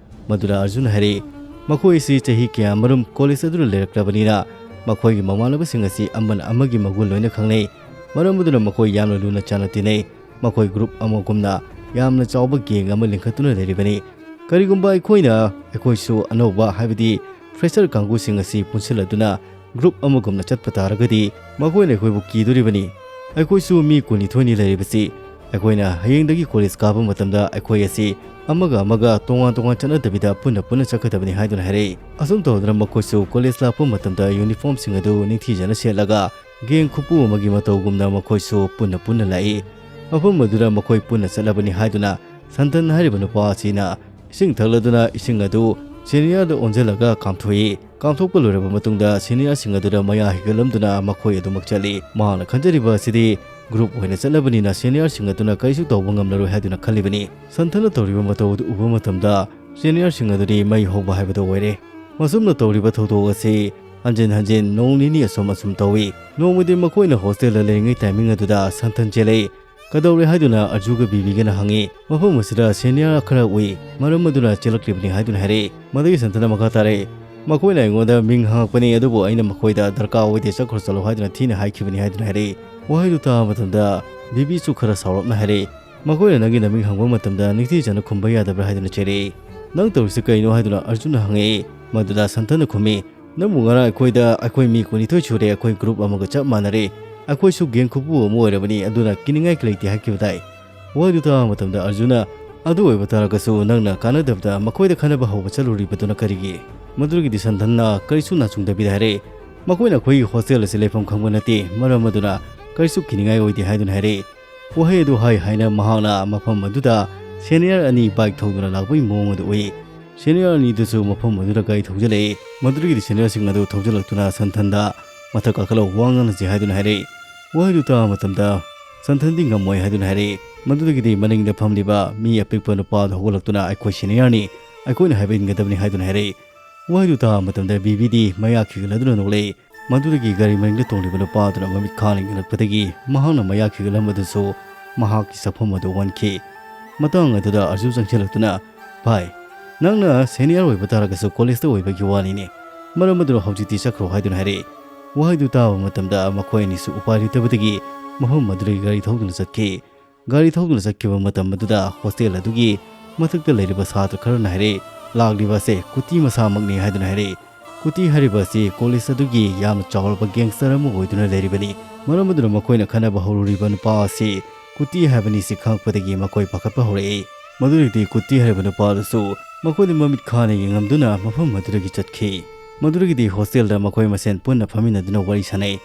ꯃꯗꯨꯗ ꯑꯔꯖꯨꯟꯅ ꯍꯥꯏꯔꯛꯏ, "ꯃꯈꯣꯏ ꯑꯁꯤ ꯆꯍꯤ ꯀꯌꯥꯃꯔꯨꯝ ꯀꯣꯂꯦꯖ ꯑꯗꯨꯗ ꯂꯩꯔꯛꯂꯕꯅꯤꯅ ꯃꯈꯣꯏꯒꯤ ꯃꯃꯥꯟꯅꯕꯁꯤꯡ ꯑꯁꯤ ꯑꯃꯅ ꯑꯃꯒꯤ ꯃꯒꯨꯟ ꯂꯣꯏꯅ ꯈꯪꯅꯩ꯫ ꯃꯔꯝ ꯑꯗꯨꯅ ꯃꯈꯣꯏ ꯌꯥꯝꯅ ꯂꯨꯅ ꯆꯥꯟꯅ ꯇꯤꯟꯅꯩ꯫ ꯃꯈꯣꯏ ꯒ꯭ꯔꯨꯞ ꯑꯃꯒꯨꯝꯅ ꯌꯥꯝꯅ ꯆꯥꯎꯕ ꯒꯦꯡ ꯑꯃ ꯂꯤꯡꯈꯠꯇꯨꯅ ꯂꯩꯔꯤꯕꯅꯤ꯫ ꯀꯔꯤꯒꯨꯝꯕ ꯑꯩꯈꯣꯏꯅ ꯑꯩꯈꯣꯏꯁꯨ ꯑꯅꯧꯕ, ꯍꯥꯏꯕꯗꯤ ꯐ꯭ꯔꯦꯁꯔ ꯀꯥꯡꯕꯨꯁꯤꯡ ꯑꯁꯤ ꯄꯨꯟꯁꯤꯜꯂꯗꯨꯅ ꯒ꯭ꯔꯨꯞ ꯑꯃꯒꯨꯝꯅ ꯆꯠꯄ ꯇꯥꯔꯒꯗꯤ ꯃꯈꯣꯏꯅ ꯑꯩꯈꯣꯏꯕꯨ ꯀꯤꯗꯣꯔꯤꯕꯅꯤ꯫ ꯑꯩꯈꯣꯏꯁꯨ ꯃꯤ ꯀꯨꯟꯅꯤꯊꯣꯏꯅꯤ ꯂꯩꯔꯤꯕꯁꯤ꯫ ꯑꯩꯈꯣꯏꯅ ꯍꯌꯦꯡꯗꯒꯤ ꯀꯣꯂꯦꯖ ꯀꯥꯕ ꯃꯇꯝꯗ ꯑꯩꯈꯣꯏ ꯑꯁꯤ ꯑꯃꯒ ꯑꯃꯒ ꯇꯣꯉꯥꯟ ꯇꯣꯉꯥꯟ ꯆꯠꯅꯗꯕꯤꯗ ꯄꯨꯟꯅ ꯄꯨꯟꯅ ꯆꯠꯀꯗꯕꯅꯤ" ꯍꯥꯏꯗꯨꯅ ꯍꯥꯏꯔꯛꯏ꯫ ꯑꯁꯨꯝ ꯇꯧꯗꯨꯅ ꯃꯈꯣꯏꯁꯨ ꯀꯣꯂꯦꯖ ꯂꯥꯛꯄ ꯃꯇꯝꯗ ꯌꯨꯅꯤꯐꯣꯔꯝꯁꯤꯡ ꯑꯗꯨ ꯅꯤꯡꯊꯤꯖꯅ ꯁꯦꯠꯂꯒ ꯒꯦꯡ ꯈꯨꯄꯨ ꯑꯃꯒꯤ ꯃꯇꯧꯒꯨꯝꯅ ꯃꯈꯣꯏꯁꯨ ꯄꯨꯟꯅ ꯄꯨꯟꯅ ꯂꯥꯛꯏ꯫ ꯃꯐꯝ ꯑꯗꯨꯗ ꯃꯈꯣꯏ ꯄꯨꯟꯅ ꯆꯠꯂꯕꯅꯤ ꯍꯥꯏꯗꯨꯅ ꯁꯟꯊꯟ ꯍꯥꯏꯔꯤꯕ ꯅꯨꯄꯥ ꯑꯁꯤꯅ ꯏꯁꯤꯡ ꯊꯛꯂꯗꯨꯅ ꯏꯁꯤꯡ ꯑꯗꯨ ꯁꯦꯅꯤꯌꯔꯗ ꯑꯣꯟꯁꯤꯜꯂꯒ ꯀꯥꯝꯊꯣꯛꯏ꯫ ꯀꯥꯝꯊꯣꯛꯄ ꯂꯣꯏꯔꯕ ꯃꯇꯨꯡꯗ ꯁꯦꯅꯤꯌꯔꯁꯤꯡ ꯑꯗꯨꯗ ꯃꯌꯥ ꯍꯤꯒꯠꯂꯝꯗꯨꯅ ꯃꯈꯣꯏ ꯑꯗꯨꯃꯛ ꯆꯠꯂꯤ꯫ ꯃꯍꯥꯛꯅ ꯈꯟꯖꯔꯤꯕ ꯑꯁꯤꯗꯤ ꯒ꯭ꯔꯨꯞ ꯑꯣꯏꯅ ꯆꯠꯂꯕꯅꯤꯅ ꯁꯦꯅꯤꯌꯔꯁꯤꯡ ꯑꯗꯨꯅ ꯀꯔꯤꯁꯨ ꯇꯧꯕ ꯉꯝꯂꯔꯣꯏ ꯍꯥꯏꯗꯨꯅ ꯈꯜꯂꯤꯕꯅꯤ꯫ ꯁꯟꯊꯟꯅ ꯇꯧꯔꯤꯕ ꯃꯇꯧ ꯑꯗꯨ ꯎꯕ ꯃꯇꯝꯗ ꯁꯦꯅꯤꯌꯔꯁꯤꯡ ꯑꯗꯨꯗꯤ ꯃꯩ ꯍꯧꯕ ꯍꯥꯏꯕꯗꯨ ꯑꯣꯏꯔꯦ꯫ ꯃꯁꯨꯝꯅ ꯇꯧꯔꯤꯕ ꯊꯧꯗꯣꯛ ꯑꯁꯤ ꯍꯟꯖꯤꯟ ꯍꯟꯖꯤꯟ ꯅꯣꯡ ꯅꯤꯅꯤ ꯑꯁꯨꯝ ꯑꯁꯨꯝ ꯇꯧꯏ꯫ ꯅꯣꯡꯃꯗꯤ ꯃꯈꯣꯏꯅ ꯍꯣꯁꯇꯦꯜꯗ ꯂꯩꯔꯤꯉꯩ ꯇꯥꯏꯃꯤꯡ ꯑꯗꯨꯗ ꯁꯟꯊꯟ ꯆꯦꯜꯂꯛꯏ꯫ "ꯀꯗꯧꯔꯦ?" ꯍꯥꯏꯗꯨꯅ ꯑꯔꯖꯨꯒ ꯕꯤꯕꯤꯒꯅ ꯍꯪꯉꯤ꯫ "ꯃꯐꯝ ꯑꯁꯤꯗ ꯁꯦꯅꯤꯌꯔ ꯈꯔ ꯎꯏ, ꯃꯔꯝ ꯑꯗꯨꯅ ꯆꯦꯜꯂꯛꯂꯤꯕꯅꯤ" ꯍꯥꯏꯗꯨꯅ ꯍꯥꯏꯔꯛꯏ꯫ ꯃꯗꯨꯒꯤ ꯁꯟꯊꯟꯅ ꯃꯈꯥ ꯇꯥꯔꯛꯏ, "ꯃꯈꯣꯏꯅ ꯑꯩꯉꯣꯟꯗ ꯃꯤꯡ ꯍꯪꯉꯛꯄꯅꯤ, ꯑꯗꯨꯕꯨ ꯑꯩꯅ ꯃꯈꯣꯏꯗ ꯗꯔꯀꯥꯔ ꯑꯣꯏꯗꯦ, ꯆꯠꯈ꯭ꯔꯣ ꯆꯠꯂꯣ ꯍꯥꯏꯗꯨꯅ ꯊꯤꯅ ꯍꯥꯏꯈꯤꯕꯅꯤ" ꯍꯥꯏꯗꯨꯅ ꯍꯥꯏꯔꯛꯏ꯫ ꯋꯥꯍꯩꯗꯨ ꯇꯥꯕ ꯃꯇꯝꯗ ꯕꯤꯕꯤꯁꯨ ꯈꯔ ꯁꯥꯎꯔꯞꯅ ꯍꯥꯏꯔꯛꯏ, "ꯃꯈꯣꯏꯅ ꯅꯪꯒꯤ ꯅꯃꯤꯡ ꯍꯪꯕ ꯃꯇꯝꯗ ꯅꯤꯡꯊꯤꯖꯅ ꯈꯨꯝꯕ ꯌꯥꯗꯕ꯭ꯔꯥ?" ꯍꯥꯏꯗꯨꯅ ꯆꯩꯔꯛꯏ꯫ "ꯅꯪ ꯇꯧꯔꯤꯁꯤ ꯀꯩꯅꯣ?" ꯍꯥꯏꯗꯨꯅ ꯑꯔꯖꯨꯟꯅ ꯍꯪꯉꯛꯏ꯫ ꯃꯗꯨꯗ ꯁꯟꯊꯟꯅ ꯈꯨꯝꯃꯤ, "ꯅꯪꯕꯨ ꯉꯔꯥꯡ ꯑꯩꯈꯣꯏꯗ ꯑꯩꯈꯣꯏ ꯃꯤ ꯀꯨꯟꯅꯤꯊꯣꯏ ꯁꯨꯔꯦ, ꯑꯩꯈꯣꯏ ꯒ꯭ꯔꯨꯞ ꯑꯃꯒ ꯆꯞ ꯃꯥꯟꯅꯔꯦ, ꯑꯩꯈꯣꯏꯁꯨ ꯒꯦꯡ ꯈꯨꯄꯨ ꯑꯃ ꯑꯣꯏꯔꯕꯅꯤ, ꯑꯗꯨꯅ ꯀꯤꯅꯤꯡꯉꯥꯏ ꯂꯩꯇꯦ" ꯍꯥꯏꯈꯤꯕꯗꯥꯏ? ꯋꯥꯍꯩꯗꯨ ꯇꯥꯕ ꯃꯇꯝꯗ ꯑꯔꯖꯨꯟꯅ, "ꯑꯗꯨ ꯑꯣꯏꯕ ꯇꯥꯔꯒꯁꯨ ꯅꯪꯅ ꯀꯥꯟꯅꯗꯕꯗ ꯃꯈꯣꯏꯗ ꯈꯟꯅꯕ ꯍꯧꯕ ꯆꯠꯂꯨꯔꯤꯕꯗꯨꯅ ꯀꯔꯤꯒꯤ?" ꯃꯗꯨꯗꯒꯤꯗꯤ ꯁꯟꯊꯟꯅ ꯀꯔꯤꯁꯨ ꯅꯥꯆꯨꯡꯗꯕꯤꯗ ꯍꯥꯏꯔꯛꯏ, "ꯃꯈꯣꯏꯅ ꯑꯩꯈꯣꯏꯒꯤ ꯍꯣꯁꯇꯦꯜ ꯑꯁꯤ ꯂꯩꯐꯝ ꯈꯪꯕ ꯅꯠꯇꯦ, ꯃꯔꯝ ꯑꯗꯨꯅ ꯀꯔꯤꯁꯨ ꯀꯤꯅꯤꯡꯉꯥꯏ ꯑꯣꯏꯗꯦ" ꯍꯥꯏꯗꯨꯅ ꯍꯥꯏꯔꯛꯏ꯫ ꯋꯥꯍꯩ ꯑꯗꯨ ꯍꯥꯏ ꯍꯥꯏꯅ ꯃꯍꯥꯛꯅ ꯃꯐꯝ ꯑꯗꯨꯗ ꯁꯦꯅꯤꯌꯔ ꯑꯅꯤ ꯕꯥꯏꯛ ꯊꯧꯗꯨꯅ ꯂꯥꯛꯄꯒꯤ ꯃꯑꯣꯡ ꯑꯗꯨ ꯎꯏ꯫ ꯁꯦꯅꯤꯌꯔ ꯑꯅꯤꯗꯨꯁꯨ ꯃꯐꯝ ꯑꯗꯨꯗ ꯒꯥꯔꯤ ꯊꯧꯖꯤꯜꯂꯛꯏ꯫ ꯃꯗꯨꯗꯒꯤꯗꯤ ꯁꯦꯅꯤꯌꯔꯁꯤꯡ ꯑꯗꯨ ꯊꯧꯖꯤꯜꯂꯛꯇꯨꯅ ꯁꯟꯊꯟꯗ ꯃꯊꯛ ꯀꯥꯈꯠꯂ ꯋꯥ ꯉꯥꯡꯅꯁꯤ ꯍꯥꯏꯗꯨꯅ ꯍꯥꯏꯔꯛꯏ꯫ ꯋꯥꯍꯩꯗꯨ ꯇꯥꯕ ꯃꯇꯝꯗ ꯁꯟꯊꯟꯗꯤ ꯉꯝꯃꯣꯏ ꯍꯥꯏꯗꯨꯅ ꯍꯥꯏꯔꯛꯏ꯫ ꯃꯗꯨꯗꯒꯤꯗꯤ ꯃꯅꯤꯡꯗ ꯐꯝꯂꯤꯕ ꯃꯤ ꯑꯄꯤꯛꯄ ꯅꯨꯄꯥ ꯑꯗꯨ ꯍꯧꯒꯠꯂꯛꯇꯨꯅ, "ꯑꯩꯈꯣꯏ ꯁꯦꯅꯤꯌꯔꯅꯤ, ꯑꯩꯈꯣꯏꯅ ꯍꯥꯏꯕ ꯏꯟꯒꯗꯕꯅꯤ" ꯍꯥꯏꯗꯨꯅ ꯍꯥꯏꯔꯛꯏ꯫ ꯋꯥꯍꯩꯗꯨ ꯇꯥꯕ ꯃꯇꯝꯗ ꯕꯤꯕꯤꯗꯤ ꯃꯌꯥ ꯈꯤꯒꯠꯂꯗꯨꯅ ꯅꯣꯛꯂꯛꯏ꯫ ꯃꯗꯨꯗꯒꯤ ꯒꯥꯔꯤ ꯃꯅꯤꯡꯗ ꯇꯣꯡꯂꯤꯕ ꯅꯨꯄꯥ ꯑꯗꯨꯅ ꯃꯃꯤꯠ ꯈꯥꯅ ꯌꯦꯡꯂꯛꯄꯗꯒꯤ ꯃꯍꯥꯛꯅ ꯃꯌꯥ ꯈꯤꯒꯠꯂꯝꯕꯗꯨꯁꯨ ꯃꯍꯥꯛꯀꯤ ꯁꯛꯐꯝ ꯑꯗꯨ ꯑꯣꯟꯈꯤ꯫ ꯃꯇꯥꯡ ꯑꯗꯨꯗ ꯑꯔꯖꯨ ꯆꯪꯁꯤꯜꯂꯛꯇꯨꯅ, "ꯚꯥꯏ, ꯅꯪꯅ ꯁꯦꯅꯤꯌꯔ ꯑꯣꯏꯕ ꯇꯥꯔꯒꯁꯨ ꯀꯣꯂꯦꯖꯇ ꯑꯣꯏꯕꯒꯤ ꯋꯥꯅꯤꯅꯦ꯫ ꯃꯔꯝ ꯑꯗꯨꯅ ꯍꯧꯖꯤꯛꯇꯤ ꯆꯠꯈ꯭ꯔꯣ" ꯍꯥꯏꯗꯨꯅ ꯍꯥꯏꯔꯛꯏ꯫ ꯋꯥꯍꯩꯗꯨ ꯇꯥꯕ ꯃꯇꯝꯗ ꯃꯈꯣꯏ ꯑꯅꯤꯁꯨ ꯎꯄꯥꯏ ꯂꯩꯇꯕꯗꯒꯤ ꯃꯐꯝ ꯑꯗꯨꯗꯒꯤ ꯒꯥꯔꯤ ꯊꯧꯗꯨꯅ ꯆꯠꯈꯤ꯫ ꯒꯥꯔꯤ ꯊꯧꯗꯨꯅ ꯆꯠꯈꯤꯕ ꯃꯇꯝ ꯑꯗꯨꯗ ꯍꯣꯁꯇꯦꯜ ꯑꯗꯨꯒꯤ ꯃꯊꯛꯇ ꯂꯩꯔꯤꯕ ꯁꯥꯇ꯭ꯔ ꯈꯔꯅ ꯍꯥꯏꯔꯛꯏ, "ꯂꯥꯛꯂꯤꯕ ꯑꯁꯦ ꯀꯨꯇꯤ ꯃꯁꯥꯃꯛꯅꯤ" ꯍꯥꯏꯗꯨꯅ ꯍꯥꯏꯔꯛꯏ꯫ ꯀꯨꯇꯤ ꯍꯥꯏꯔꯤꯕ ꯑꯁꯤ ꯀꯣꯂꯦꯖ ꯑꯗꯨꯒꯤ ꯌꯥꯝꯅ ꯆꯥꯎꯔꯕ ꯒꯦꯡꯁꯇꯔ ꯑꯃ ꯑꯣꯏꯗꯨꯅ ꯂꯩꯔꯤꯕꯅꯤ꯫ ꯃꯔꯝ ꯑꯗꯨꯅ ꯃꯈꯣꯏꯅ ꯈꯟꯅꯕ ꯍꯧꯔꯨꯔꯤꯕ ꯅꯨꯄꯥ ꯑꯁꯤ ꯀꯨꯇꯤ ꯍꯥꯏꯕꯅꯤ ꯁꯤ ꯈꯪꯉꯛꯄꯗꯒꯤ ꯃꯈꯣꯏ ꯄꯥꯈꯠꯄ ꯍꯧꯔꯛꯏ꯫ ꯃꯗꯨꯗꯒꯤꯗꯤ ꯀꯨꯇꯤ ꯍꯥꯏꯔꯤꯕ ꯅꯨꯄꯥ ꯑꯗꯨꯁꯨ ꯃꯈꯣꯏꯗ ꯃꯃꯤꯠ ꯈꯥꯅ ꯌꯦꯡꯉꯝꯗꯨꯅ ꯃꯐꯝ ꯑꯗꯨꯗꯒꯤ ꯆꯠꯈꯤ꯫ ꯃꯗꯨꯗꯒꯤꯗꯤ ꯍꯣꯁꯇꯦꯜꯗ ꯃꯈꯣꯏ ꯃꯁꯦꯟ ꯄꯨꯟꯅ ꯐꯝꯃꯤꯟꯅꯗꯨꯅ ꯋꯥꯔꯤ ꯁꯥꯟꯅꯩ꯫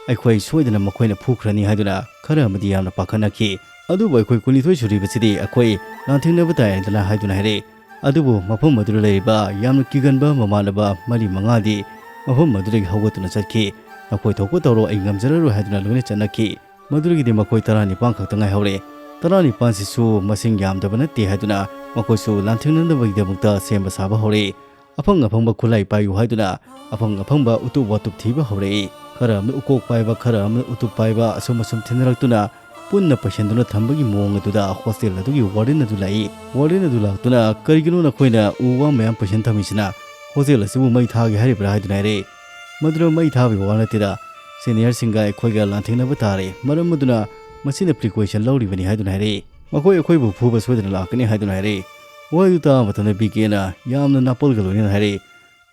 "ꯑꯩꯈꯣꯏ ꯁꯣꯏꯗꯅ ꯃꯈꯣꯏꯅ ꯐꯨꯈ꯭ꯔꯅꯤ" ꯍꯥꯏꯗꯨꯅ ꯈꯔ ꯑꯃꯗꯤ ꯌꯥꯝꯅ ꯄꯥꯈꯠꯅꯈꯤ꯫ "ꯑꯗꯨꯕꯨ ꯑꯩꯈꯣꯏ ꯀꯨꯟꯅꯤꯊꯣꯏ ꯁꯨꯔꯤꯕꯁꯤꯗꯤ ꯑꯩꯈꯣꯏ ꯂꯥꯟꯊꯦꯡꯅꯕ ꯇꯥꯏ" ꯍꯥꯏꯗꯨꯅ ꯍꯥꯏꯗꯨꯅ ꯍꯥꯏꯔꯛꯏ꯫ ꯑꯗꯨꯕꯨ ꯃꯐꯝ ꯑꯗꯨꯗ ꯂꯩꯔꯤꯕ ꯌꯥꯝꯅ ꯀꯤꯒꯟꯕ ꯃꯃꯥꯟꯅꯕ ꯃꯔꯤ ꯃꯉꯥꯗꯤ ꯃꯐꯝ ꯑꯗꯨꯗꯒꯤ ꯍꯧꯒꯠꯇꯨꯅ ꯆꯠꯈꯤ꯫ "ꯅꯈꯣꯏ ꯊꯣꯛꯄ ꯇꯧꯔꯣ, ꯑꯩ ꯉꯝꯖꯔꯔꯣꯏ" ꯍꯥꯏꯗꯨꯅ ꯂꯣꯏꯅ ꯆꯠꯅꯈꯤ꯫ ꯃꯗꯨꯗꯒꯤꯗꯤ ꯃꯈꯣꯏ ꯇꯔꯥꯅꯤꯄꯥꯟ ꯈꯛꯇ ꯉꯥꯏꯍꯧꯔꯦ꯫ ꯇꯔꯥꯅꯤꯄꯥꯟꯁꯤꯁꯨ ꯃꯁꯤꯡ ꯌꯥꯝꯗꯕ ꯅꯠꯇꯦ ꯍꯥꯏꯗꯨꯅ ꯃꯈꯣꯏꯁꯨ ꯂꯥꯟꯊꯦꯡꯅꯅꯕꯒꯤꯗꯃꯛꯇ ꯁꯦꯝꯕ ꯁꯥꯕ ꯍꯧꯔꯦ꯫ ꯑꯐꯪ ꯑꯐꯪꯕ ꯈꯨꯠꯂꯥꯏ ꯄꯥꯏꯌꯨ ꯍꯥꯏꯗꯨꯅ ꯑꯐꯪ ꯑꯐꯪꯕ ꯎꯇꯨꯞ ꯋꯥꯇꯨꯞ ꯊꯤꯕ ꯍꯧꯔꯛꯏ꯫ ꯈꯔ ꯑꯃꯅ ꯎꯀꯣꯛ ꯄꯥꯏꯕ, ꯈꯔ ꯑꯃꯅ ꯎꯇꯨꯞ ꯄꯥꯏꯕ, ꯑꯁꯨꯝ ꯑꯁꯨꯝ ꯊꯤꯟꯅꯔꯛꯇꯨꯅ ꯄꯨꯟꯅ ꯄꯩꯁꯟꯗꯨꯅ ꯊꯝꯕꯒꯤ ꯃꯑꯣꯡ ꯑꯗꯨꯗ ꯍꯣꯁꯇꯦꯜ ꯑꯗꯨꯒꯤ ꯋꯥꯔꯗꯦꯟ ꯑꯗꯨ ꯂꯥꯛꯏ꯫ ꯋꯥꯔꯗꯦꯟ ꯑꯗꯨ ꯂꯥꯛꯇꯨꯅ, "ꯀꯔꯤꯒꯤꯅꯣ ꯅꯈꯣꯏꯅ ꯎ ꯋꯥ ꯃꯌꯥꯝ ꯄꯩꯁꯟ ꯊꯝꯃꯤꯁꯤꯅ? ꯍꯣꯁꯇꯦꯜ ꯑꯁꯤꯕꯨ ꯃꯩ ꯊꯥꯒꯦ ꯍꯥꯏꯔꯤꯕ꯭ꯔꯥ?" ꯍꯥꯏꯗꯨꯅ ꯍꯥꯏꯔꯛꯏ꯫ "ꯃꯗꯨꯅ ꯃꯩ ꯊꯥꯕꯒꯤ ꯋꯥ ꯅꯠꯇꯦꯗ, ꯁꯦꯅꯤꯌꯔꯁꯤꯡꯒ ꯑꯩꯈꯣꯏꯒ ꯂꯥꯟꯊꯦꯡꯅꯕ ꯇꯥꯔꯦ, ꯃꯔꯝ ꯑꯗꯨꯅ ꯃꯁꯤꯅ ꯄ꯭ꯔꯤꯀꯣꯏꯁꯟ ꯂꯧꯔꯤꯕꯅꯤ" ꯍꯥꯏꯗꯨꯅ ꯍꯥꯏꯔꯛꯏ꯫ "ꯃꯈꯣꯏ ꯑꯩꯈꯣꯏꯕꯨ ꯐꯨꯕ ꯁꯣꯏꯗꯅ ꯂꯥꯛꯀꯅꯤ" ꯍꯥꯏꯗꯨꯅ ꯍꯥꯏꯔꯛꯏ꯫ ꯋꯥꯍꯩꯗꯨ ꯇꯥꯕ ꯃꯇꯝꯗ ꯕꯤ ꯀꯦꯅ ꯌꯥꯝꯅ ꯅꯥꯄꯜꯒ ꯂꯣꯏꯅꯅ ꯍꯥꯏꯔꯛꯏ,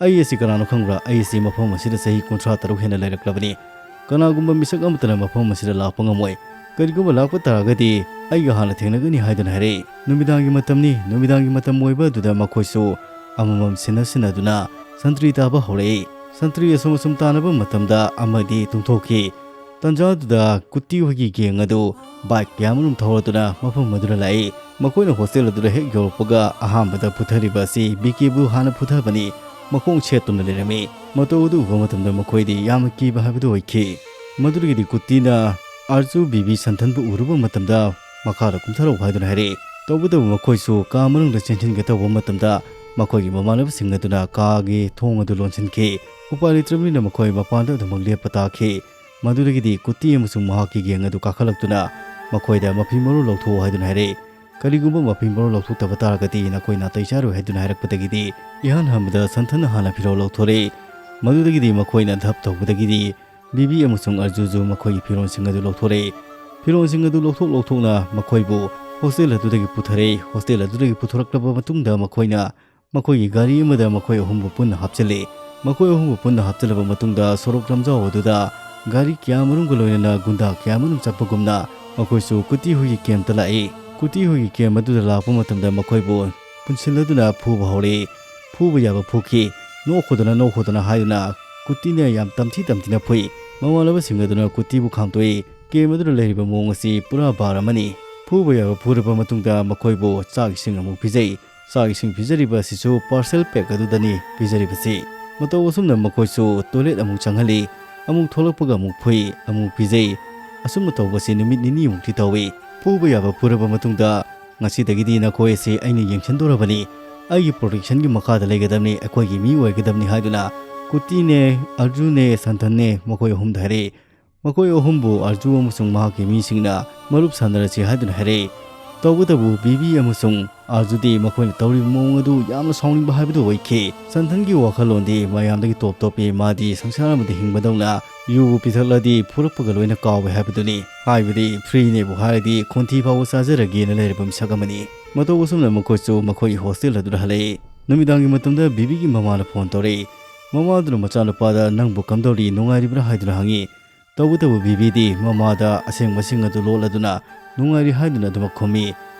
"ꯑꯩ ꯑꯁꯤ ꯀꯅꯥꯅꯣ ꯈꯪꯕ꯭ꯔꯥ? ꯑꯩ ꯑꯁꯤ ꯃꯐꯝ ꯑꯁꯤꯗ ꯆꯍꯤ ꯀꯨꯟꯊ꯭ꯔꯥ ꯇꯔꯨꯛ ꯍꯦꯟꯅ ꯂꯩꯔꯛꯂꯕꯅꯤ꯫ ꯀꯅꯥꯒꯨꯝꯕ ꯃꯤꯁꯛ ꯑꯃꯠꯇꯅ ꯃꯐꯝ ꯑꯁꯤꯗ ꯂꯥꯛꯄ ꯉꯝꯃꯣꯏ꯫ ꯀꯔꯤꯒꯨꯝꯕ ꯂꯥꯛꯄ ꯇꯥꯔꯒꯗꯤ ꯑꯩꯒ ꯍꯥꯟꯅ ꯊꯦꯡꯅꯒꯅꯤ" ꯍꯥꯏꯗꯨꯅ ꯍꯥꯏꯔꯛꯏ꯫ ꯅꯨꯃꯤꯗꯥꯡꯒꯤ ꯃꯇꯝꯅꯤ꯫ ꯅꯨꯃꯤꯗꯥꯡꯒꯤ ꯃꯇꯝ ꯑꯣꯏꯕ ꯑꯗꯨꯗ ꯃꯈꯣꯏꯁꯨ ꯑꯃꯃꯝ ꯁꯤꯟꯅ ꯁꯤꯟꯅꯗꯨꯅ ꯁꯟꯇ꯭ꯔꯤ ꯇꯥꯕ ꯍꯧꯔꯛꯏ꯫ ꯁꯟꯇ꯭ꯔꯤ ꯑꯁꯨꯝ ꯑꯁꯨꯝ ꯇꯥꯅꯕ ꯃꯇꯝꯗ ꯑꯃꯗꯤ ꯇꯨꯡꯊꯣꯛꯈꯤ꯫ ꯇꯟꯖꯥꯗꯨꯗ ꯀꯨꯠꯇꯤ ꯍꯣꯏꯒꯤ ꯒꯦꯡ ꯑꯗꯨ ꯕꯥꯏꯛ ꯀꯌꯥꯃꯔꯨꯝ ꯊꯧꯔꯗꯨꯅ ꯃꯐꯝ ꯑꯗꯨꯗ ꯂꯥꯛꯏ꯫ ꯃꯈꯣꯏꯅ ꯍꯣꯁꯇꯦꯜ ꯑꯗꯨꯗ ꯍꯦꯛ ꯌꯧꯔꯛꯄꯒ ꯑꯍꯥꯟꯕꯗ ꯐꯨꯊꯔꯤꯕ ꯑꯁꯤ ꯕꯤ ꯀꯦꯕꯨ ꯍꯥꯟꯅ ꯐꯨꯊꯕꯅꯤ꯫ ꯃꯈꯣꯡ ꯁꯦꯠꯇꯨꯅ ꯂꯩꯔꯝꯃꯤ꯫ ꯃꯇꯧ ꯑꯗꯨ ꯎꯕ ꯃꯇꯝꯗ ꯃꯈꯣꯏꯗꯤ ꯌꯥꯝꯅ ꯀꯤꯕ ꯍꯥꯏꯕꯗꯨ ꯑꯣꯏꯈꯤ꯫ ꯃꯗꯨꯗꯒꯤꯗꯤ ꯀꯨꯠꯇꯤꯅ ꯑꯥꯔꯖꯨ, ꯕꯤꯕꯤ, ꯁꯟꯊꯟꯕꯨ ꯎꯔꯨꯕ ꯃꯇꯝꯗ ꯃꯈꯥꯗ ꯀꯨꯝꯊꯔꯛꯎ ꯍꯥꯏꯗꯨꯅ ꯍꯥꯏꯔꯛꯏ꯫ ꯇꯧꯕꯇꯕꯨ ꯃꯈꯣꯏꯁꯨ ꯀꯥ ꯃꯅꯨꯡꯗ ꯆꯦꯟꯁꯤꯟꯒꯦ ꯇꯧꯕ ꯃꯇꯝꯗ ꯃꯈꯣꯏꯒꯤ ꯃꯃꯥꯟꯅꯕꯁꯤꯡ ꯑꯗꯨꯅ ꯀꯥꯒꯤ ꯊꯣꯡ ꯑꯗꯨ ꯂꯣꯟꯁꯤꯟꯈꯤ꯫ ꯎꯄꯥꯏ ꯂꯩꯇ꯭ꯔꯕꯅꯤꯅ ꯃꯈꯣꯏ ꯃꯄꯥꯟꯗ ꯑꯗꯨꯃꯛ ꯂꯦꯞꯄ ꯇꯥꯈꯤ꯫ ꯃꯗꯨꯗꯒꯤꯗꯤ ꯀꯨꯠꯇꯤ ꯑꯃꯁꯨꯡ ꯃꯍꯥꯛꯀꯤ ꯒꯦꯡ ꯑꯗꯨ ꯀꯥꯈꯠꯂꯛꯇꯨꯅ ꯃꯈꯣꯏꯗ "ꯃꯐꯤ ꯃꯔꯣꯜ ꯂꯧꯊꯣꯛꯎ" ꯍꯥꯏꯗꯨꯅ ꯍꯥꯏꯔꯛꯏ꯫ "ꯀꯔꯤꯒꯨꯝꯕ ꯃꯐꯤ ꯃꯔꯣꯜ ꯂꯧꯊꯣꯛꯇꯕ ꯇꯥꯔꯒꯗꯤ ꯅꯈꯣꯏ ꯅꯥꯇꯩ ꯆꯥꯔꯣꯏ" ꯍꯥꯏꯗꯨꯅ ꯍꯥꯏꯔꯛꯄꯗꯒꯤꯗꯤ ꯏꯍꯥꯟ ꯍꯥꯟꯕꯗ ꯁꯟꯊꯟꯅ ꯍꯥꯟꯅ ꯐꯤꯔꯣꯜ ꯂꯧꯊꯣꯔꯛꯏ꯫ ꯃꯗꯨꯗꯒꯤꯗꯤ ꯃꯈꯣꯏꯅ ꯙꯞ ꯇꯧꯕꯗꯒꯤꯗꯤ ꯕꯤꯕꯤ ꯑꯃꯁꯨꯡ ꯑꯔꯖꯨꯖꯨ ꯃꯈꯣꯏꯒꯤ ꯐꯤꯔꯣꯜꯁꯤꯡ ꯑꯗꯨ ꯂꯧꯊꯣꯔꯛꯏ꯫ ꯐꯤꯔꯣꯜꯁꯤꯡ ꯑꯗꯨ ꯂꯧꯊꯣꯛ ꯂꯧꯊꯣꯛꯅ ꯃꯈꯣꯏꯕꯨ ꯍꯣꯁꯇꯦꯜ ꯑꯗꯨꯗꯒꯤ ꯄꯨꯊꯔꯛꯏ꯫ ꯍꯣꯁꯇꯦꯜ ꯑꯗꯨꯗꯒꯤ ꯄꯨꯊꯣꯔꯛꯂꯕ ꯃꯇꯨꯡꯗ ꯃꯈꯣꯏꯅ ꯃꯈꯣꯏꯒꯤ ꯒꯥꯔꯤ ꯑꯃꯗ ꯃꯈꯣꯏ ꯑꯍꯨꯝꯕꯨ ꯄꯨꯟꯅ ꯍꯥꯞꯆꯤꯜꯂꯤ꯫ ꯃꯈꯣꯏ ꯑꯍꯨꯝꯕꯨ ꯄꯨꯟꯅ ꯍꯥꯞꯆꯤꯜꯂꯕ ꯃꯇꯨꯡꯗ ꯁꯣꯔꯣꯛ ꯂꯝꯖꯥꯎ ꯑꯗꯨꯗ ꯒꯥꯔꯤ ꯀꯌꯥꯃꯔꯨꯝꯒ ꯂꯣꯏꯅꯅ ꯒꯨꯟꯗꯥ ꯀꯌꯥꯃꯔꯨꯝ ꯆꯠꯄꯒꯨꯝꯅ ꯃꯈꯣꯏꯁꯨ ꯀꯨꯇꯤ ꯍꯣꯏꯒꯤ ꯀꯦꯝꯇ ꯂꯥꯛꯏ꯫ ꯀꯨꯇꯤ ꯍꯣꯏꯒꯤ ꯀꯦꯝ ꯑꯗꯨꯗ ꯂꯥꯛꯄ ꯃꯇꯝꯗ ꯃꯈꯣꯏꯕꯨ ꯄꯨꯟꯁꯤꯜꯂꯗꯨꯅ ꯐꯨꯕ ꯍꯧꯔꯛꯏ꯫ ꯐꯨꯕ ꯌꯥꯕ ꯐꯨꯈꯤ꯫ "ꯅꯣꯛꯈꯣꯗꯅ, ꯅꯣꯛꯈꯣꯗꯅ" ꯍꯥꯏꯗꯨꯅ ꯀꯨꯇꯤꯅ ꯌꯥꯝ ꯇꯝꯊꯤ ꯇꯝꯊꯤꯅ ꯐꯨꯏ꯫ ꯃꯃꯥꯟꯅꯕꯁꯤꯡ ꯑꯗꯨꯅ ꯀꯨꯇꯤꯕꯨ ꯈꯥꯝꯇꯣꯛꯏ꯫ ꯀꯦꯝ ꯑꯗꯨꯗ ꯂꯩꯔꯤꯕ ꯃꯑꯣꯡ ꯑꯁꯤ ꯄꯨꯔꯥ ꯕꯥꯔ ꯑꯃꯅꯤ꯫ ꯐꯨꯕ ꯌꯥꯕ ꯐꯨꯔꯕ ꯃꯇꯨꯡꯗ ꯃꯈꯣꯏꯕꯨ ꯆꯥꯛ ꯏꯁꯤꯡ ꯑꯃꯨꯛ ꯄꯤꯖꯩ꯫ ꯆꯥꯛ ꯏꯁꯤꯡ ꯄꯤꯖꯔꯤꯕ ꯑꯁꯤꯁꯨ ꯄꯥꯔꯁꯦꯜ ꯄꯦꯛ ꯑꯗꯨꯗꯅꯤ ꯄꯤꯖꯔꯤꯕꯁꯤ꯫ ꯃꯇꯧ ꯑꯁꯨꯝꯅ ꯃꯈꯣꯏꯁꯨ ꯇꯣꯏꯂꯦꯠ ꯑꯃꯨꯛ ꯆꯪꯍꯜꯂꯤ, ꯑꯃꯨꯛ ꯊꯣꯛꯂꯛꯄꯒ ꯑꯃꯨꯛ ꯐꯨꯏ, ꯑꯃꯨꯛ ꯄꯤꯖꯩ꯫ ꯑꯁꯨꯝꯅ ꯇꯧꯕꯁꯤ ꯅꯨꯃꯤꯠ ꯅꯤꯅꯤꯃꯨꯛꯇꯤ ꯇꯧꯏ꯫ ꯐꯨꯕ ꯌꯥꯕ ꯐꯨꯔꯕ ꯃꯇꯨꯡꯗ, "ꯉꯁꯤꯗꯒꯤꯗꯤ ꯅꯈꯣꯏ ꯑꯁꯤ ꯑꯩꯅ ꯌꯦꯡꯁꯤꯟꯗꯧꯔꯕꯅꯤ, ꯑꯩꯒꯤ ꯄ꯭ꯔꯣꯇꯦꯛꯁꯟꯒꯤ ꯃꯈꯥꯗ ꯂꯩꯒꯗꯕꯅꯤ, ꯑꯩꯈꯣꯏꯒꯤ ꯃꯤ ꯑꯣꯏꯒꯗꯕꯅꯤ" ꯍꯥꯏꯗꯨꯅ ꯀꯨꯇꯤꯅꯦ, ꯑꯔꯖꯨꯅꯦ, ꯁꯟꯊꯟꯅꯦ, ꯃꯈꯣꯏ ꯑꯍꯨꯝꯗ ꯍꯥꯏꯔꯛꯏ꯫ ꯃꯈꯣꯏ ꯑꯍꯨꯝꯕꯨ ꯑꯔꯖꯨ ꯑꯃꯁꯨꯡ ꯃꯍꯥꯛꯀꯤ ꯃꯤꯁꯤꯡꯅ ꯃꯔꯨꯞ ꯁꯥꯟꯅꯔꯁꯤ ꯍꯥꯏꯗꯨꯅ ꯍꯥꯏꯔꯛꯏ꯫ ꯇꯧꯕꯇꯕꯨ ꯕꯤꯕꯤ ꯑꯃꯁꯨꯡ ꯑꯔꯖꯨꯗꯤ ꯃꯈꯣꯏꯅ ꯇꯧꯔꯤꯕ ꯃꯑꯣꯡ ꯑꯗꯨ ꯌꯥꯝꯅ ꯁꯥꯎꯅꯤꯡꯕ ꯍꯥꯏꯕꯗꯨ ꯑꯣꯏꯈꯤ꯫ ꯁꯟꯊꯟꯒꯤ ꯋꯥꯈꯜꯂꯣꯟꯗꯤ ꯃꯌꯥꯝꯗꯒꯤ ꯇꯣꯞ ꯇꯣꯞꯄꯤ꯫ ꯃꯥꯗꯤ ꯁꯪꯁꯥꯔ ꯑꯃꯗ ꯍꯤꯡꯕꯗꯧꯅ ꯌꯨꯕꯨ ꯄꯤꯊꯛꯂꯗꯤ ꯐꯨꯔꯛꯄꯒ ꯂꯣꯏꯅ ꯀꯥꯎꯋꯦ ꯍꯥꯏꯕꯗꯨꯅꯤ꯫ ꯍꯥꯏꯕꯗꯤ ꯐ꯭ꯔꯤꯅꯦꯕꯨ ꯍꯥꯏꯔꯗꯤ ꯈꯣꯟꯊꯤ ꯐꯥꯎꯕ ꯆꯥꯖꯔꯒꯦꯅ ꯂꯩꯔꯕ ꯃꯤꯁꯛ ꯑꯃꯅꯤ꯫ ꯃꯇꯧ ꯑꯁꯨꯝꯅ ꯃꯈꯣꯏꯁꯨ ꯃꯈꯣꯏꯒꯤ ꯍꯣꯁꯇꯦꯜ ꯑꯗꯨꯗ ꯍꯜꯂꯛꯏ꯫ ꯅꯨꯃꯤꯗꯥꯡꯒꯤ ꯃꯇꯝꯗ ꯕꯤꯕꯤꯒꯤ ꯃꯃꯥꯅ ꯐꯣꯟ ꯇꯧꯔꯛꯏ꯫ ꯃꯃꯥꯗꯨꯅ ꯃꯆꯥꯅꯨꯄꯥꯗ "ꯅꯪꯕꯨ ꯀꯝꯗꯧꯔꯤ, ꯅꯨꯡꯉꯥꯏꯔꯤꯕ꯭ꯔꯥ?" ꯍꯥꯏꯗꯨꯅ ꯍꯪꯉꯤ꯫ ꯇꯧꯕꯇꯕꯨ ꯕꯤꯕꯤꯗꯤ ꯃꯃꯥꯗ ꯑꯁꯦꯡꯕꯁꯤꯡ ꯑꯗꯨ ꯂꯣꯠꯂꯗꯨꯅ "ꯅꯨꯡꯉꯥꯏꯔꯤ" ꯍꯥꯏꯗꯨꯅ ꯑꯗꯨꯃꯛ ꯈꯨꯝꯃꯤ꯫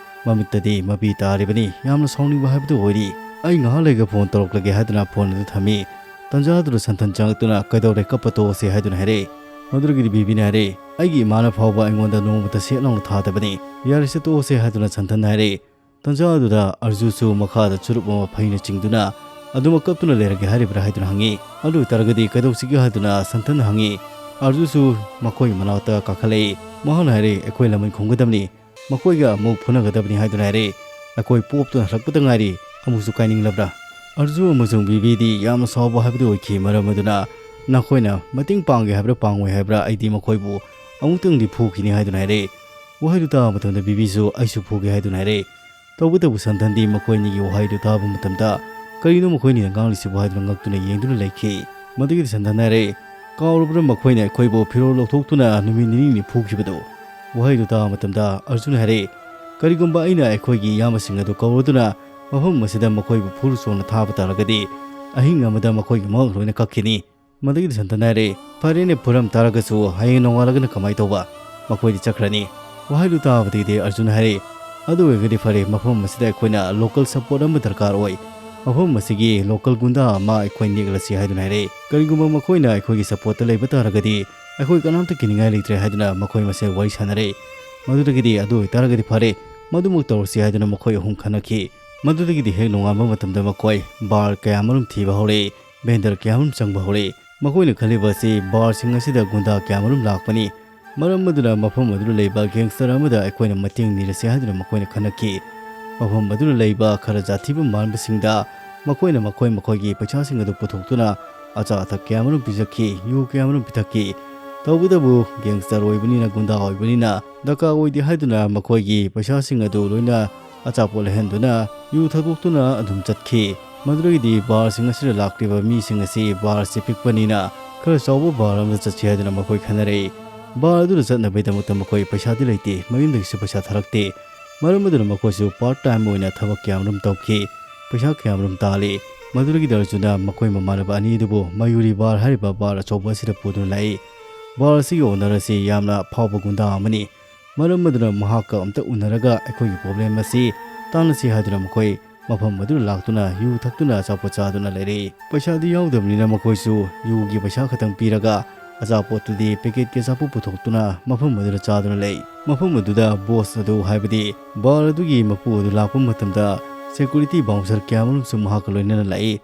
ꯃꯃꯤꯠꯇꯗꯤ ꯃꯄꯤ ꯇꯥꯔꯤꯕꯅꯤ꯫ ꯌꯥꯝꯅ ꯁꯥꯎꯅꯤꯡꯕ ꯍꯥꯏꯕꯗꯨ ꯑꯣꯏꯔꯤ꯫ "ꯑꯩ ꯉꯥꯏꯍꯥꯛ ꯂꯩꯒ ꯐꯣꯟ ꯇꯧꯔꯛꯂꯒꯦ" ꯍꯥꯏꯗꯨꯅ ꯐꯣꯟ ꯑꯗꯨ ꯊꯝꯃꯤ꯫ ꯇꯟꯖꯥ ꯑꯗꯨꯗ ꯁꯟꯊꯟ ꯆꯪꯂꯛꯇꯨꯅ "ꯀꯩꯗꯧꯔꯦ, ꯀꯞꯄ ꯇꯣꯛꯑꯁꯦ" ꯍꯥꯏꯗꯨꯅ ꯍꯥꯏꯔꯛꯏ꯫ ꯃꯗꯨꯗꯒꯤꯗꯤ ꯕꯤꯕꯤꯅ ꯍꯥꯏꯔꯛꯏ, "ꯑꯩꯒꯤ ꯏꯃꯥꯅ ꯐꯥꯎꯕ ꯑꯩꯉꯣꯟꯗ ꯅꯣꯡꯃꯇ ꯁꯦꯠ ꯂꯥꯎꯅ ꯊꯥꯗꯕꯅꯤ꯫ ꯌꯥꯔꯦꯁꯦ, ꯇꯣꯛꯑꯁꯦ" ꯍꯥꯏꯗꯨꯅ ꯁꯟꯊꯟꯅ ꯍꯥꯏꯔꯛꯏ꯫ ꯇꯟꯖꯥ ꯑꯗꯨꯗ ꯑꯔꯖꯨꯁꯨ ꯃꯈꯥꯗ ꯆꯨꯔꯨꯞ ꯑꯃ ꯐꯩꯅ ꯆꯤꯡꯗꯨꯅ "ꯑꯗꯨꯃꯛ ꯀꯞꯇꯨꯅ ꯂꯩꯔꯒꯦ ꯍꯥꯏꯔꯤꯕ꯭ꯔꯥ?" ꯍꯥꯏꯗꯨꯅ ꯍꯪꯉꯤ꯫ "ꯑꯗꯨ ꯑꯣꯏꯇꯥꯔꯒꯗꯤ ꯀꯩꯗꯧꯁꯤꯒꯦ?" ꯍꯥꯏꯗꯨꯅ ꯁꯟꯊꯟꯅ ꯍꯪꯉꯤ꯫ ꯑꯔꯖꯨꯁꯨ ꯃꯈꯣꯏ ꯃꯅꯥꯛꯇ ꯀꯥꯈꯠꯂꯛꯏ꯫ ꯃꯍꯥꯛꯅ ꯍꯥꯏꯔꯛꯏ, "ꯑꯩꯈꯣꯏ ꯂꯃꯟ ꯈꯨꯝꯒꯗꯕꯅꯤ, ꯃꯈꯣꯏꯒ ꯑꯃꯨꯛ ꯐꯨꯅꯒꯗꯕꯅꯤ" ꯍꯥꯏꯗꯨꯅ ꯍꯥꯏꯔꯛꯏ꯫ "ꯑꯩꯈꯣꯏ ꯄꯣꯞꯇꯨꯅ ꯍꯜꯂꯛꯄꯗ ꯉꯥꯏꯔꯤ, ꯑꯃꯨꯛꯁꯨ ꯀꯥꯏꯅꯤꯡꯂꯕ꯭ꯔꯥ?" ꯑꯔꯖꯨ ꯑꯃꯁꯨꯡ ꯕꯤꯕꯤꯗꯤ ꯌꯥꯝꯅ ꯁꯥꯎꯕ ꯍꯥꯏꯕꯗꯨ ꯑꯣꯏꯈꯤ꯫ ꯃꯔꯝ ꯑꯗꯨꯅ "ꯅꯈꯣꯏꯅ ꯃꯇꯦꯡ ꯄꯥꯡꯒꯦ ꯍꯥꯏꯕ꯭ꯔꯥ, ꯄꯥꯡꯉꯣꯏ ꯍꯥꯏꯕ꯭ꯔꯥ, ꯑꯩꯗꯤ ꯃꯈꯣꯏꯕꯨ ꯑꯃꯨꯛꯇꯪꯗꯤ ꯐꯨꯈꯤꯅꯤ" ꯍꯥꯏꯗꯨꯅ ꯍꯥꯏꯔꯛꯏ꯫ ꯋꯥꯍꯩꯗꯨ ꯇꯥꯕ ꯃꯇꯝꯗ ꯕꯤꯕꯤꯁꯨ "ꯑꯩꯁꯨ ꯐꯨꯒꯦ" ꯍꯥꯏꯗꯨꯅ ꯍꯥꯏꯔꯛꯏ꯫ ꯇꯧꯕꯇꯕꯨ ꯁꯟꯊꯟꯗꯤ ꯃꯈꯣꯏ ꯑꯅꯤꯒꯤ ꯋꯥꯍꯩꯗꯨ ꯇꯥꯕ ꯃꯇꯝꯗ "ꯀꯔꯤꯅꯣ ꯃꯈꯣꯏ ꯑꯅꯤꯅ ꯉꯥꯡꯂꯤꯁꯤꯕꯨ?" ꯍꯥꯏꯗꯨꯅ ꯉꯛꯇꯨꯅ ꯌꯦꯡꯗꯨꯅ ꯂꯩꯈꯤ꯫ ꯃꯗꯨꯒꯤꯗꯤ ꯁꯟꯊꯟꯅ ꯍꯥꯏꯔꯛꯏ, "ꯀꯥꯎꯔꯕ꯭ꯔꯥ ꯃꯈꯣꯏꯅ ꯑꯩꯈꯣꯏꯕꯨ ꯐꯤꯔꯣꯜ ꯂꯧꯊꯣꯛꯇꯨꯅ ꯅꯨꯃꯤꯠ ꯅꯤꯅꯤꯅꯤ ꯐꯨꯈꯤꯕꯗꯨ?" ꯋꯥꯍꯩꯗꯨ ꯇꯥꯕ ꯃꯇꯝꯗ ꯑꯔꯖꯨꯅ ꯍꯥꯏꯔꯛꯏ, "ꯀꯔꯤꯒꯨꯝꯕ ꯑꯩꯅ ꯑꯩꯈꯣꯏꯒꯤ ꯏꯌꯥꯝꯕꯁꯤꯡ ꯑꯗꯨ ꯀꯧꯔꯗꯨꯅ ꯃꯐꯝ ꯑꯁꯤꯗ ꯃꯈꯣꯏꯕꯨ ꯐꯨꯔꯨꯆꯣꯅ ꯊꯥꯕ ꯇꯥꯔꯒꯗꯤ ꯑꯍꯤꯡ ꯑꯃꯗ ꯃꯈꯣꯏꯒꯤ ꯃꯉꯛ ꯂꯣꯏꯅ ꯀꯛꯈꯤꯅꯤ"꯫ ꯃꯗꯨꯒꯤꯗꯤ ꯁꯟꯊꯟꯅ ꯍꯥꯏꯔꯛꯏ, "ꯐꯔꯦꯅꯦ, ꯐꯨꯔꯝ ꯇꯥꯔꯒꯁꯨ ꯍꯌꯦꯡ ꯅꯣꯡꯉꯥꯜꯂꯒꯅ ꯀꯃꯥꯏꯅ ꯇꯧꯕ? ꯃꯈꯣꯏꯗꯤ ꯆꯠꯈ꯭ꯔꯅꯤ꯫ ꯋꯥꯍꯩꯗꯨ ꯇꯥꯕꯗꯒꯤꯗꯤ ꯑꯔꯖꯨꯟ ꯍꯥꯏꯔꯛꯏ, "ꯑꯗꯨ ꯑꯣꯏꯔꯒꯗꯤ ꯐꯔꯦ, ꯃꯐꯝ ꯑꯁꯤꯗ ꯑꯩꯈꯣꯏꯅ local support ꯑꯃ ꯗꯔꯀꯥꯔ ꯑꯣꯏ꯫ ꯃꯐꯝ ꯑꯁꯤꯒꯤ local ꯒꯨꯟꯗꯥ ꯑꯃ ꯑꯩꯈꯣꯏ ꯅꯦꯛꯂꯁꯤ" ꯍꯥꯏꯗꯨꯅ ꯍꯥꯏꯔꯛꯏ꯫ "ꯀꯔꯤꯒꯨꯝꯕ ꯃꯈꯣꯏꯅ ꯑꯩꯈꯣꯏꯒꯤ supportꯇ ꯂꯩꯕ ꯇꯥꯔꯒꯗꯤ ꯑꯩꯈꯣꯏ ꯀꯅꯥꯝꯇ ꯀꯤꯅꯤꯡꯉꯥꯏ ꯂꯩꯇ꯭ꯔꯦ" ꯍꯥꯏꯗꯨꯅ ꯃꯈꯣꯏ ꯃꯁꯦꯜ ꯋꯥꯔꯤ ꯁꯥꯟꯅꯔꯛꯏ꯫ ꯃꯗꯨꯗꯒꯤꯗꯤ "ꯑꯗꯨ ꯑꯣꯏꯇꯥꯔꯒꯗꯤ ꯐꯔꯦ, ꯃꯗꯨꯃꯛ ꯇꯧꯔꯁꯤ" ꯍꯥꯏꯗꯨꯅ ꯃꯈꯣꯏ ꯑꯍꯨꯝ ꯈꯟꯅꯈꯤ꯫ ꯃꯗꯨꯗꯒꯤꯗꯤ ꯍꯦꯛ ꯅꯣꯡꯉꯥꯟꯕ ꯃꯇꯝꯗ ꯃꯈꯣꯏ bar ꯀꯌꯥꯃꯔꯨꯝ ꯊꯤꯕ ꯍꯧꯔꯛꯏ꯫ Vendor ꯀꯌꯥꯃꯔꯨꯝ ꯆꯪꯕ ꯍꯧꯔꯛꯏ꯫ ꯃꯈꯣꯏꯅ ꯈꯜꯂꯤꯕ ꯑꯁꯤ barꯁꯤꯡ ꯑꯁꯤꯗ ꯒꯨꯟꯗꯥ ꯀꯌꯥꯃꯔꯨꯝ ꯂꯥꯛꯄꯅꯤ꯫ ꯃꯔꯝ ꯑꯗꯨꯅ ꯃꯐꯝ ꯑꯗꯨꯗ ꯂꯩꯕ gangster ꯑꯃꯗ ꯑꯩꯈꯣꯏꯅ ꯃꯇꯦꯡ ꯅꯤꯔꯁꯤ ꯍꯥꯏꯗꯨꯅ ꯃꯈꯣꯏꯅ ꯈꯟꯅꯈꯤ꯫ ꯃꯐꯝ ꯑꯗꯨꯗ ꯂꯩꯕ ꯈꯔ ꯖꯥꯊꯤꯕ ꯃꯥꯟꯕꯁꯤꯡꯗ ꯃꯈꯣꯏꯅ ꯃꯈꯣꯏ ꯃꯈꯣꯏꯒꯤ ꯄꯩꯁꯥꯁꯤꯡ ꯑꯗꯨ ꯄꯨꯊꯣꯛꯇꯨꯅ ꯑꯆꯥ ꯑꯊꯛ ꯀꯌꯥꯃꯔꯨꯝ ꯄꯤꯖꯈꯤ, ꯌꯨ ꯀꯌꯥꯃꯔꯨꯝ ꯄꯤꯊꯛꯈꯤ꯫ ꯇꯧꯕꯇꯕꯨ gangster ꯑꯣꯏꯕꯅꯤꯅ, ꯒꯨꯟꯗꯥ ꯑꯣꯏꯕꯅꯤꯅ ꯗꯔꯀꯥꯔ ꯑꯣꯏꯗꯦ ꯍꯥꯏꯗꯨꯅ ꯃꯈꯣꯏꯒꯤ ꯄꯩꯁꯥꯁꯤꯡ ꯑꯗꯨ ꯂꯣꯏꯅ ꯑꯆꯥꯄꯣꯠ ꯂꯩꯍꯟꯗꯨꯅ ꯌꯨ ꯊꯛꯇꯣꯛꯇꯨꯅ ꯑꯗꯨꯝ ꯆꯠꯈꯤ꯫ ꯃꯗꯨꯗꯒꯤꯗꯤ barꯁꯤꯡ ꯑꯁꯤꯗ ꯂꯥꯛꯂꯤꯕ ꯃꯤꯁꯤꯡ ꯑꯁꯤ bar ꯑꯁꯤ ꯄꯤꯛꯄꯅꯤꯅ ꯈꯔ ꯆꯥꯎꯕ bar ꯑꯃꯗ ꯆꯠꯁꯤ ꯍꯥꯏꯗꯨꯅ ꯃꯈꯣꯏ ꯈꯟꯅꯔꯛꯏ꯫ Bar ꯑꯗꯨꯗ ꯆꯠꯅꯕꯒꯤꯗꯃꯛꯇ ꯃꯈꯣꯏ ꯄꯩꯁꯥꯗꯤ ꯂꯩꯇꯦ, ꯃꯌꯨꯝꯗꯒꯤꯁꯨ ꯄꯩꯁꯥ ꯊꯥꯔꯛꯇꯦ꯫ ꯃꯔꯝ ꯑꯗꯨꯅ ꯃꯈꯣꯏꯁꯨ part time ꯑꯣꯏꯅ ꯊꯕꯛ ꯀꯌꯥꯃꯔꯨꯝ ꯇꯧꯈꯤ, ꯄꯩꯁꯥ ꯀꯌꯥꯃꯔꯨꯝ ꯇꯥꯜꯂꯤ꯫ ꯃꯗꯨꯗꯒꯤꯗꯤ ꯑꯔꯖꯨꯟꯅ ꯃꯈꯣꯏ ꯃꯃꯥꯟꯅꯕ ꯑꯅꯤ ꯑꯗꯨꯕꯨ ꯃꯌꯨꯔꯤ bar ꯍꯥꯏꯔꯤꯕ bar ꯑꯆꯧꯕ ꯑꯁꯤꯗ ꯄꯨꯗꯨꯅ ꯂꯥꯛꯏ꯫ Bar ꯑꯁꯤꯒꯤ owner ꯑꯁꯤ ꯌꯥꯝꯅ ꯐꯥꯎꯕ ꯒꯨꯟꯗꯥ ꯑꯃꯅꯤ꯫ ꯃꯔꯝ ꯑꯗꯨꯅ ꯃꯍꯥꯛꯀ ꯑꯝꯇ ꯎꯅꯔꯒ ꯑꯩꯈꯣꯏꯒꯤ problem ꯑꯁꯤ ꯇꯥꯟꯅꯁꯤ ꯍꯥꯏꯗꯨꯅ ꯃꯈꯣꯏ ꯃꯐꯝ ꯑꯗꯨꯗ ꯂꯥꯛꯇꯨꯅ ꯌꯨ ꯊꯛꯇꯨꯅ ꯑꯆꯥꯄꯣꯠ ꯆꯥꯗꯨꯅ ꯂꯩꯔꯛꯏ꯫ ꯄꯩꯁꯥꯗꯤ ꯌꯥꯎꯗꯕꯅꯤꯅ ꯃꯈꯣꯏꯁꯨ ꯌꯨꯒꯤ ꯄꯩꯁꯥ ꯈꯛꯇꯪ ꯄꯤꯔꯒ ꯑꯆꯥꯄꯣꯠꯇꯨꯗꯤ packetꯀꯤ ꯑꯆꯥꯄꯣꯠ ꯄꯨꯊꯣꯛꯇꯨꯅ ꯃꯐꯝ ꯑꯗꯨꯗ ꯆꯥꯗꯨꯅ ꯂꯩ꯫ ꯃꯐꯝ ꯑꯗꯨꯗ boss ꯑꯗꯨ, ꯍꯥꯏꯕꯗꯤ bar ꯑꯗꯨꯒꯤ ꯃꯄꯨ ꯑꯗꯨ ꯂꯥꯛꯄ ꯃꯇꯝꯗ security bouncer ꯀꯌꯥꯃꯔꯨꯝꯁꯨ ꯃꯍꯥꯛꯀ ꯂꯣꯏꯅꯅ ꯂꯥꯛꯏ꯫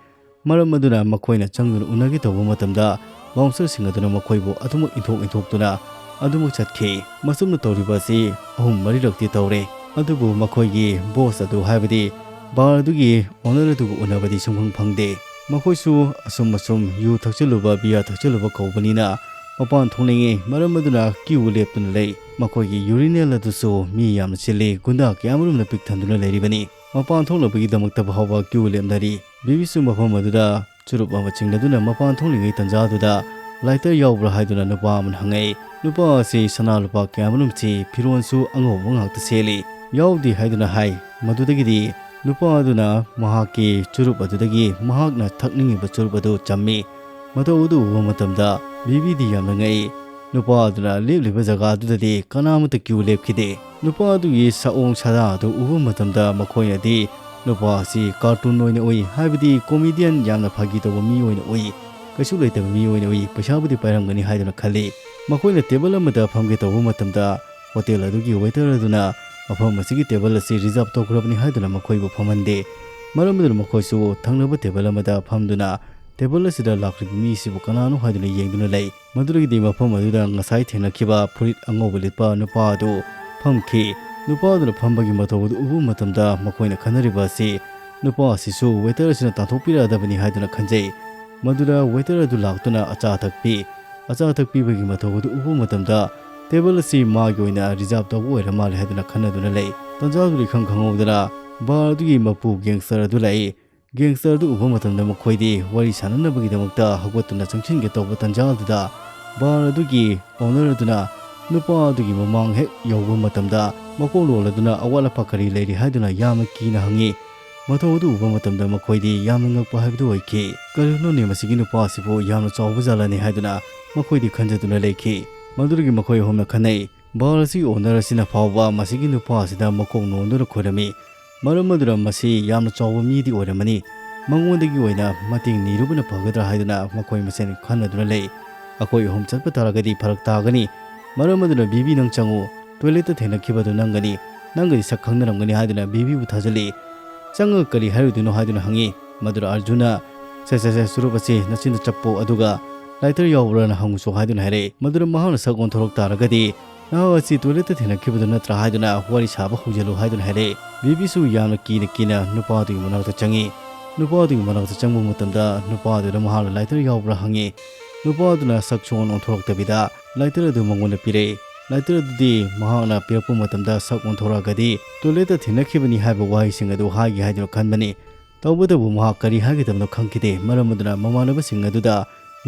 ꯃꯔꯝ ꯑꯗꯨꯅ ꯃꯈꯣꯏꯅ ꯆꯪꯗꯨꯅ ꯎꯅꯒꯦ ꯇꯧꯕ ꯃꯇꯝꯗ bouncerꯁꯤꯡ ꯑꯗꯨꯅ ꯃꯈꯣꯏꯕꯨ ꯑꯗꯨꯃꯛ ꯏꯟꯊꯣꯛ ꯏꯟꯊꯣꯛꯇꯨꯅ ꯑꯗꯨꯃꯛ ꯆꯠꯈꯤ꯫ ꯃꯁꯨꯝꯅ ꯇꯧꯔꯤꯕ ꯑꯁꯤ ꯑꯍꯨꯝ ꯃꯔꯤꯔꯛꯇꯤ ꯇꯧꯔꯦ꯫ ꯑꯗꯨꯕꯨ ꯃꯈꯣꯏꯒꯤ boss ꯑꯗꯨ, ꯍꯥꯏꯕꯗꯤ bar ꯑꯗꯨꯒꯤ owner ꯑꯗꯨꯒ ꯎꯅꯕꯗꯤ ꯁꯨꯡꯐꯪ ꯐꯪꯗꯦ꯫ ꯃꯈꯣꯏꯁꯨ ꯑꯁꯨꯝ ꯑꯁꯨꯝ ꯌꯨ ꯊꯛꯆꯜꯂꯨꯕ, beer ꯊꯛꯆꯜꯂꯨꯕ ꯀꯧꯕꯅꯤꯅ ꯃꯄꯥꯟ ꯊꯣꯛꯅꯤꯡꯉꯤ꯫ ꯃꯔꯝ ꯑꯗꯨꯅ queue ꯂꯦꯞꯇꯨꯅ ꯂꯩ꯫ ꯃꯈꯣꯏꯒꯤ urinal ꯑꯗꯨꯁꯨ ꯃꯤ ꯌꯥꯝꯅ ꯆꯤꯜꯂꯤ, ꯒꯨꯟꯗꯥ ꯀꯌꯥꯃꯔꯨꯝꯅ ꯄꯤꯛ ꯊꯟꯗꯨꯅ ꯂꯩꯔꯤꯕꯅꯤ꯫ ꯃꯄꯥꯟ ꯊꯣꯛꯅꯕꯒꯤꯗꯃꯛꯇ ꯐꯥꯎꯕ queue ꯂꯦꯞꯅꯔꯤ꯫ ꯕꯤꯕꯤꯁꯨ ꯃꯐꯝ ꯑꯗꯨꯗ ꯆꯨꯔꯨꯞ ꯑꯃ ꯆꯤꯡꯅꯗꯨꯅ ꯃꯄꯥꯟ ꯊꯣꯛꯂꯤꯉꯩ ꯇꯟꯖꯥꯗꯨꯗ lighter ꯌꯥꯎꯕ꯭ꯔꯥ ꯍꯥꯏꯗꯨꯅ ꯅꯨꯄꯥ ꯑꯃꯅ ꯍꯪꯉꯛꯏ꯫ ꯅꯨꯄꯥ ꯑꯁꯤ ꯁꯅꯥ ꯂꯨꯄꯥ ꯀꯌꯥꯃꯔꯨꯝ ꯆꯤ, ꯐꯤꯔꯣꯜꯁꯨ ꯑꯉꯧꯕ ꯉꯥꯛꯇ ꯁꯦꯠꯂꯤ꯫ ꯌꯥꯎꯗꯦ ꯍꯥꯏꯗꯨꯅ ꯍꯥꯏ꯫ ꯃꯗꯨꯗꯒꯤꯗꯤ ꯅꯨꯄꯥ ꯑꯗꯨꯅ ꯃꯍꯥꯛꯀꯤ ꯆꯨꯔꯨꯞ ꯑꯗꯨꯗꯒꯤ ꯃꯍꯥꯛꯅ ꯊꯛꯅꯤꯡꯉꯤꯕ ꯆꯨꯔꯨꯞ ꯑꯗꯨ ꯆꯝꯃꯤ꯫ ꯃꯇꯧ ꯑꯗꯨ ꯎꯕ ꯃꯇꯝꯗ ꯕꯤꯕꯤꯗꯤ ꯌꯥꯝꯅ ꯉꯛꯏ꯫ ꯅꯨꯄꯥ ꯑꯗꯨꯅ ꯂꯦꯞꯂꯤꯕ ꯖꯒꯥꯗꯨꯗꯗꯤ ꯀꯅꯥꯃꯠꯇ ꯀ꯭ꯌꯨ ꯂꯦꯞꯈꯤꯗꯦ꯫ ꯅꯨꯄꯥ ꯑꯗꯨꯒꯤ ꯁꯑꯣꯡ ꯁꯥꯗꯥ ꯑꯗꯨ ꯎꯕ ꯃꯇꯝꯗ ꯃꯈꯣꯏꯅꯗꯤ ꯅꯨꯄꯥ ꯑꯁꯤ ꯀꯥꯔꯇꯨꯟ ꯑꯣꯏꯅ ꯎꯏ, ꯍꯥꯏꯕꯗꯤ ꯀꯣꯃꯦꯗꯤꯌꯟ, ꯌꯥꯝꯅ ꯐꯥꯒꯤ ꯇꯧꯕ ꯃꯤ ꯑꯣꯏꯅ ꯎꯏ, ꯀꯩꯁꯨ ꯂꯩꯇꯕ ꯃꯤ ꯑꯣꯏꯅ ꯎꯏ, ꯄꯩꯁꯥꯕꯨꯗꯤ ꯄꯥꯏꯔꯝꯒꯅꯤ ꯍꯥꯏꯗꯨꯅ ꯈꯜꯂꯤ꯫ ꯃꯈꯣꯏꯅ ꯇꯦꯕꯜ ꯑꯃꯗ ꯐꯝꯒꯦ ꯇꯧꯕ ꯃꯇꯝꯗ ꯍꯣꯇꯦꯜ ꯑꯗꯨꯒꯤ ꯋꯦꯇꯔ ꯑꯗꯨꯅ ꯃꯐꯝ ꯑꯁꯤꯒꯤ ꯇꯦꯕꯜ ꯑꯁꯤ ꯔꯤꯖꯥꯔꯕ ꯇꯧꯈ꯭ꯔꯕꯅꯤ ꯍꯥꯏꯗꯨꯅ ꯃꯈꯣꯏꯕꯨ ꯐꯝꯍꯟꯗꯦ꯫ ꯃꯔꯝ ꯑꯗꯨꯅ ꯃꯈꯣꯏꯁꯨ ꯊꯪꯅꯕ ꯇꯦꯕꯜ ꯑꯃꯗ ꯐꯝꯗꯨꯅ ꯇꯦꯕꯜ ꯑꯁꯤꯗ ꯂꯥꯛꯂꯤꯕ ꯃꯤꯁꯤꯕꯨ ꯀꯅꯥꯅꯣ ꯍꯥꯏꯗꯨꯅ ꯌꯦꯡꯗꯨꯅ ꯂꯩ꯫ ꯃꯗꯨꯗꯒꯤꯗꯤ ꯃꯐꯝ ꯑꯗꯨꯗ ꯉꯁꯥꯏ ꯊꯦꯡꯅꯈꯤꯕ ꯐꯨꯔꯤꯠ ꯑꯉꯧꯕ ꯂꯤꯠꯄ ꯅꯨꯄꯥ ꯑꯗꯨ ꯐꯝꯈꯤ꯫ ꯅꯨꯄꯥ ꯑꯗꯨꯅ ꯐꯝꯕꯒꯤ ꯃꯇꯧ ꯑꯗꯨ ꯎꯕ ꯃꯇꯝꯗ ꯃꯈꯣꯏꯅ ꯈꯟꯅꯔꯤꯕ ꯑꯁꯤ ꯅꯨꯄꯥ ꯑꯁꯤꯁꯨ ꯋꯦꯇꯔ ꯑꯁꯤꯅ ꯇꯥꯟꯊꯣꯛꯄꯤꯔꯛꯑꯗꯕꯅꯤ ꯍꯥꯏꯗꯨꯅ ꯈꯟꯖꯩ꯫ ꯃꯗꯨꯗ ꯋꯦꯇꯔ ꯑꯗꯨ ꯂꯥꯛꯇꯨꯅ ꯑꯆꯥ ꯑꯊꯛ ꯄꯤ꯫ ꯑꯆꯥ ꯑꯊꯛ ꯄꯤꯕꯒꯤ ꯃꯇꯧ ꯑꯗꯨ ꯎꯕ ꯃꯇꯝꯗ ꯇꯦꯕꯜ ꯑꯁꯤ ꯃꯥꯒꯤ ꯑꯣꯏꯅ ꯔꯤꯖꯥꯔꯕ ꯇꯧꯕ ꯑꯣꯏꯔ ꯃꯥꯜꯂꯦ ꯍꯥꯏꯗꯨꯅ ꯈꯟꯅꯗꯨꯅ ꯂꯩ꯫ ꯇꯟꯖꯥꯗꯨꯗ ꯏꯈꯪ ꯈꯪꯍꯧꯗꯅ ꯕꯥꯔ ꯑꯗꯨꯒꯤ ꯃꯄꯨ ꯒꯦꯡꯁꯇꯔ ꯑꯗꯨ ꯂꯥꯛꯏ꯫ ꯒꯦꯡꯁꯇꯔ ꯑꯗꯨ ꯎꯕ ꯃꯇꯝꯗ ꯃꯈꯣꯏꯗꯤ ꯋꯥꯔꯤ ꯁꯥꯟꯅꯅꯕꯒꯤꯗꯃꯛꯇ ꯍꯧꯒꯠꯇꯨꯅ ꯆꯪꯁꯤꯟꯒꯦ ꯇꯧꯕ ꯇꯟꯖꯥ ꯑꯗꯨꯗ ꯕꯥꯔ ꯑꯗꯨꯒꯤ ꯑꯣꯅꯔ ꯑꯗꯨꯅ ꯅꯨꯄꯥ ꯑꯗꯨꯒꯤ ꯃꯃꯥꯡ ꯍꯦꯛ ꯌꯧꯕ ꯃꯇꯝꯗ ꯃꯀꯣꯛ ꯂꯣꯜꯂꯗꯨꯅ ꯑꯋꯥꯠ ꯑꯄꯥ ꯀꯔꯤ ꯂꯩꯔꯤ ꯍꯥꯏꯗꯨꯅ ꯌꯥꯝꯅ ꯀꯤꯅ ꯍꯪꯉꯤ꯫ ꯃꯊꯧ ꯑꯗꯨ ꯎꯕ ꯃꯇꯝꯗ ꯃꯈꯣꯏꯗꯤ ꯌꯥꯝꯅ ꯉꯛꯄ ꯍꯥꯏꯕꯗꯨ ꯑꯣꯏꯈꯤ꯫ "ꯀꯔꯤꯅꯣꯅꯦ, ꯃꯁꯤꯒꯤ ꯅꯨꯄꯥ ꯑꯁꯤꯕꯨ ꯌꯥꯝꯅ ꯆꯥꯎꯕ ꯖꯥꯠꯂꯅꯦ?" ꯍꯥꯏꯗꯨꯅ ꯃꯈꯣꯏꯗꯤ ꯈꯟꯖꯗꯨꯅ ꯂꯩꯈꯤ꯫ ꯃꯗꯨꯗꯒꯤ ꯃꯈꯣꯏ ꯑꯍꯨꯝꯅ ꯈꯟꯅꯩ, ꯕꯥꯔ ꯑꯁꯤꯒꯤ ꯑꯣꯅꯔ ꯑꯁꯤꯅ ꯐꯥꯎꯕ ꯃꯁꯤꯒꯤ ꯅꯨꯄꯥ ꯑꯁꯤꯗ ꯃꯀꯣꯛ ꯅꯣꯟꯗꯨꯅ ꯈꯣꯏꯔꯝꯃꯤ꯫ ꯃꯔꯝ ꯑꯗꯨꯅ ꯃꯁꯤ ꯌꯥꯝꯅ ꯆꯥꯎꯕ ꯃꯤꯗꯤ ꯑꯣꯏꯔꯝꯃꯅꯤ꯫ ꯃꯉꯣꯟꯗꯒꯤ ꯑꯣꯏꯅ ꯃꯇꯦꯡ ꯅꯤꯔꯨꯕꯅ ꯐꯒꯗ꯭ꯔꯥ ꯍꯥꯏꯗꯨꯅ ꯃꯈꯣꯏ ꯃꯁꯦꯟ ꯈꯟꯅꯗꯨꯅ ꯂꯩ꯫ ꯑꯩꯈꯣꯏ ꯑꯍꯨꯝ ꯆꯠꯄ ꯇꯥꯔꯒꯗꯤ ꯐꯔꯛ ꯇꯥꯒꯅꯤ꯫ ꯃꯔꯝ ꯑꯗꯨꯅ ꯕꯤꯕꯤ, ꯅꯪ ꯆꯪꯉꯨ꯫ ꯇꯣꯏꯂꯦꯠꯇ ꯊꯦꯡꯅꯈꯤꯕꯗꯨ ꯅꯪꯒꯅꯤ꯫ ꯅꯪꯒꯗꯤ ꯁꯛ ꯈꯪꯅꯔꯝꯒꯅꯤ ꯍꯥꯏꯗꯨꯅ ꯕꯤꯕꯤꯕꯨ ꯊꯥꯖꯤꯜꯂꯤ꯫ ꯆꯪꯉꯒ ꯀꯔꯤ ꯍꯥꯏꯔꯨꯗꯣꯏꯅꯣ ꯍꯥꯏꯗꯨꯅ ꯍꯪꯉꯤ꯫ ꯃꯗꯨꯗ ꯑꯔꯖꯨꯅ, "ꯁꯦ, ꯁꯦ, ꯁꯦ, ꯆꯨꯔꯨꯞ ꯑꯁꯤ ꯅꯆꯤꯟꯗ ꯆꯞꯄꯣ, ꯑꯗꯨꯒ ꯂꯥꯏꯇꯔ ꯌꯥꯎꯕ꯭ꯔꯥꯅ ꯍꯪꯉꯨꯁꯣ" ꯍꯥꯏꯗꯨꯅ ꯍꯥꯏꯔꯛꯏ꯫ ꯃꯗꯨꯗ ꯃꯍꯥꯛꯅ ꯁꯛ ꯑꯣꯟꯊꯣꯔꯛ ꯇꯥꯔꯒꯗꯤ, "ꯅꯍꯥꯛ ꯑꯁꯤ ꯇꯣꯏꯂꯦꯠꯇ ꯊꯦꯡꯅꯈꯤꯕꯗꯨ ꯅꯠꯇ꯭ꯔꯥ?" ꯍꯥꯏꯗꯨꯅ ꯋꯥꯔꯤ ꯁꯥꯕ ꯍꯧꯖꯤꯜꯂꯨ ꯍꯥꯏꯗꯨꯅ ꯍꯥꯏꯔꯛꯏ꯫ ꯕꯤꯕꯤꯁꯨ ꯌꯥꯝꯅ ꯀꯤꯅ ꯀꯤꯅ ꯅꯨꯄꯥꯗꯨꯒꯤ ꯃꯅꯥꯛꯇ ꯆꯪꯉꯤ꯫ ꯅꯨꯄꯥꯗꯨꯒꯤ ꯃꯅꯥꯛꯇ ꯆꯪꯕ ꯃꯇꯝꯗ ꯅꯨꯄꯥꯗꯨꯅ ꯃꯍꯥꯛꯅ ꯂꯥꯏꯇꯔ ꯌꯥꯎꯕ꯭ꯔꯥ ꯍꯪꯉꯤ꯫ ꯅꯨꯄꯥꯗꯨꯅ ꯁꯛ ꯁꯨꯛꯑꯣꯟ ꯑꯣꯟꯊꯣꯔꯛꯇꯕꯤꯗ ꯂꯥꯏꯇꯔ ꯑꯗꯨ ꯃꯉꯣꯟꯗ ꯄꯤꯔꯛꯏ꯫ ꯂꯥꯏꯇꯔ ꯑꯗꯨꯗꯤ ꯃꯍꯥꯛꯅ ꯄꯤꯔꯛꯄ ꯃꯇꯝꯗ ꯁꯛ ꯑꯣꯟꯊꯣꯔꯛꯑꯒꯗꯤ ꯇꯣꯏꯂꯦꯠꯇ ꯊꯦꯡꯅꯈꯤꯕꯅꯤ ꯍꯥꯏꯕ ꯋꯥꯍꯩꯁꯤꯡ ꯑꯗꯨ ꯍꯥꯏꯒꯦ ꯍꯥꯏꯗꯨꯅ ꯈꯟꯕꯅꯤ꯫ ꯇꯧꯕꯇꯕꯨ ꯃꯍꯥꯛ ꯀꯔꯤ ꯍꯥꯏꯒꯗꯕꯅꯣ ꯈꯪꯈꯤꯗꯦ꯫ ꯃꯔꯝ ꯑꯗꯨꯅ ꯃꯃꯥꯟꯅꯕꯁꯤꯡ ꯑꯗꯨꯗ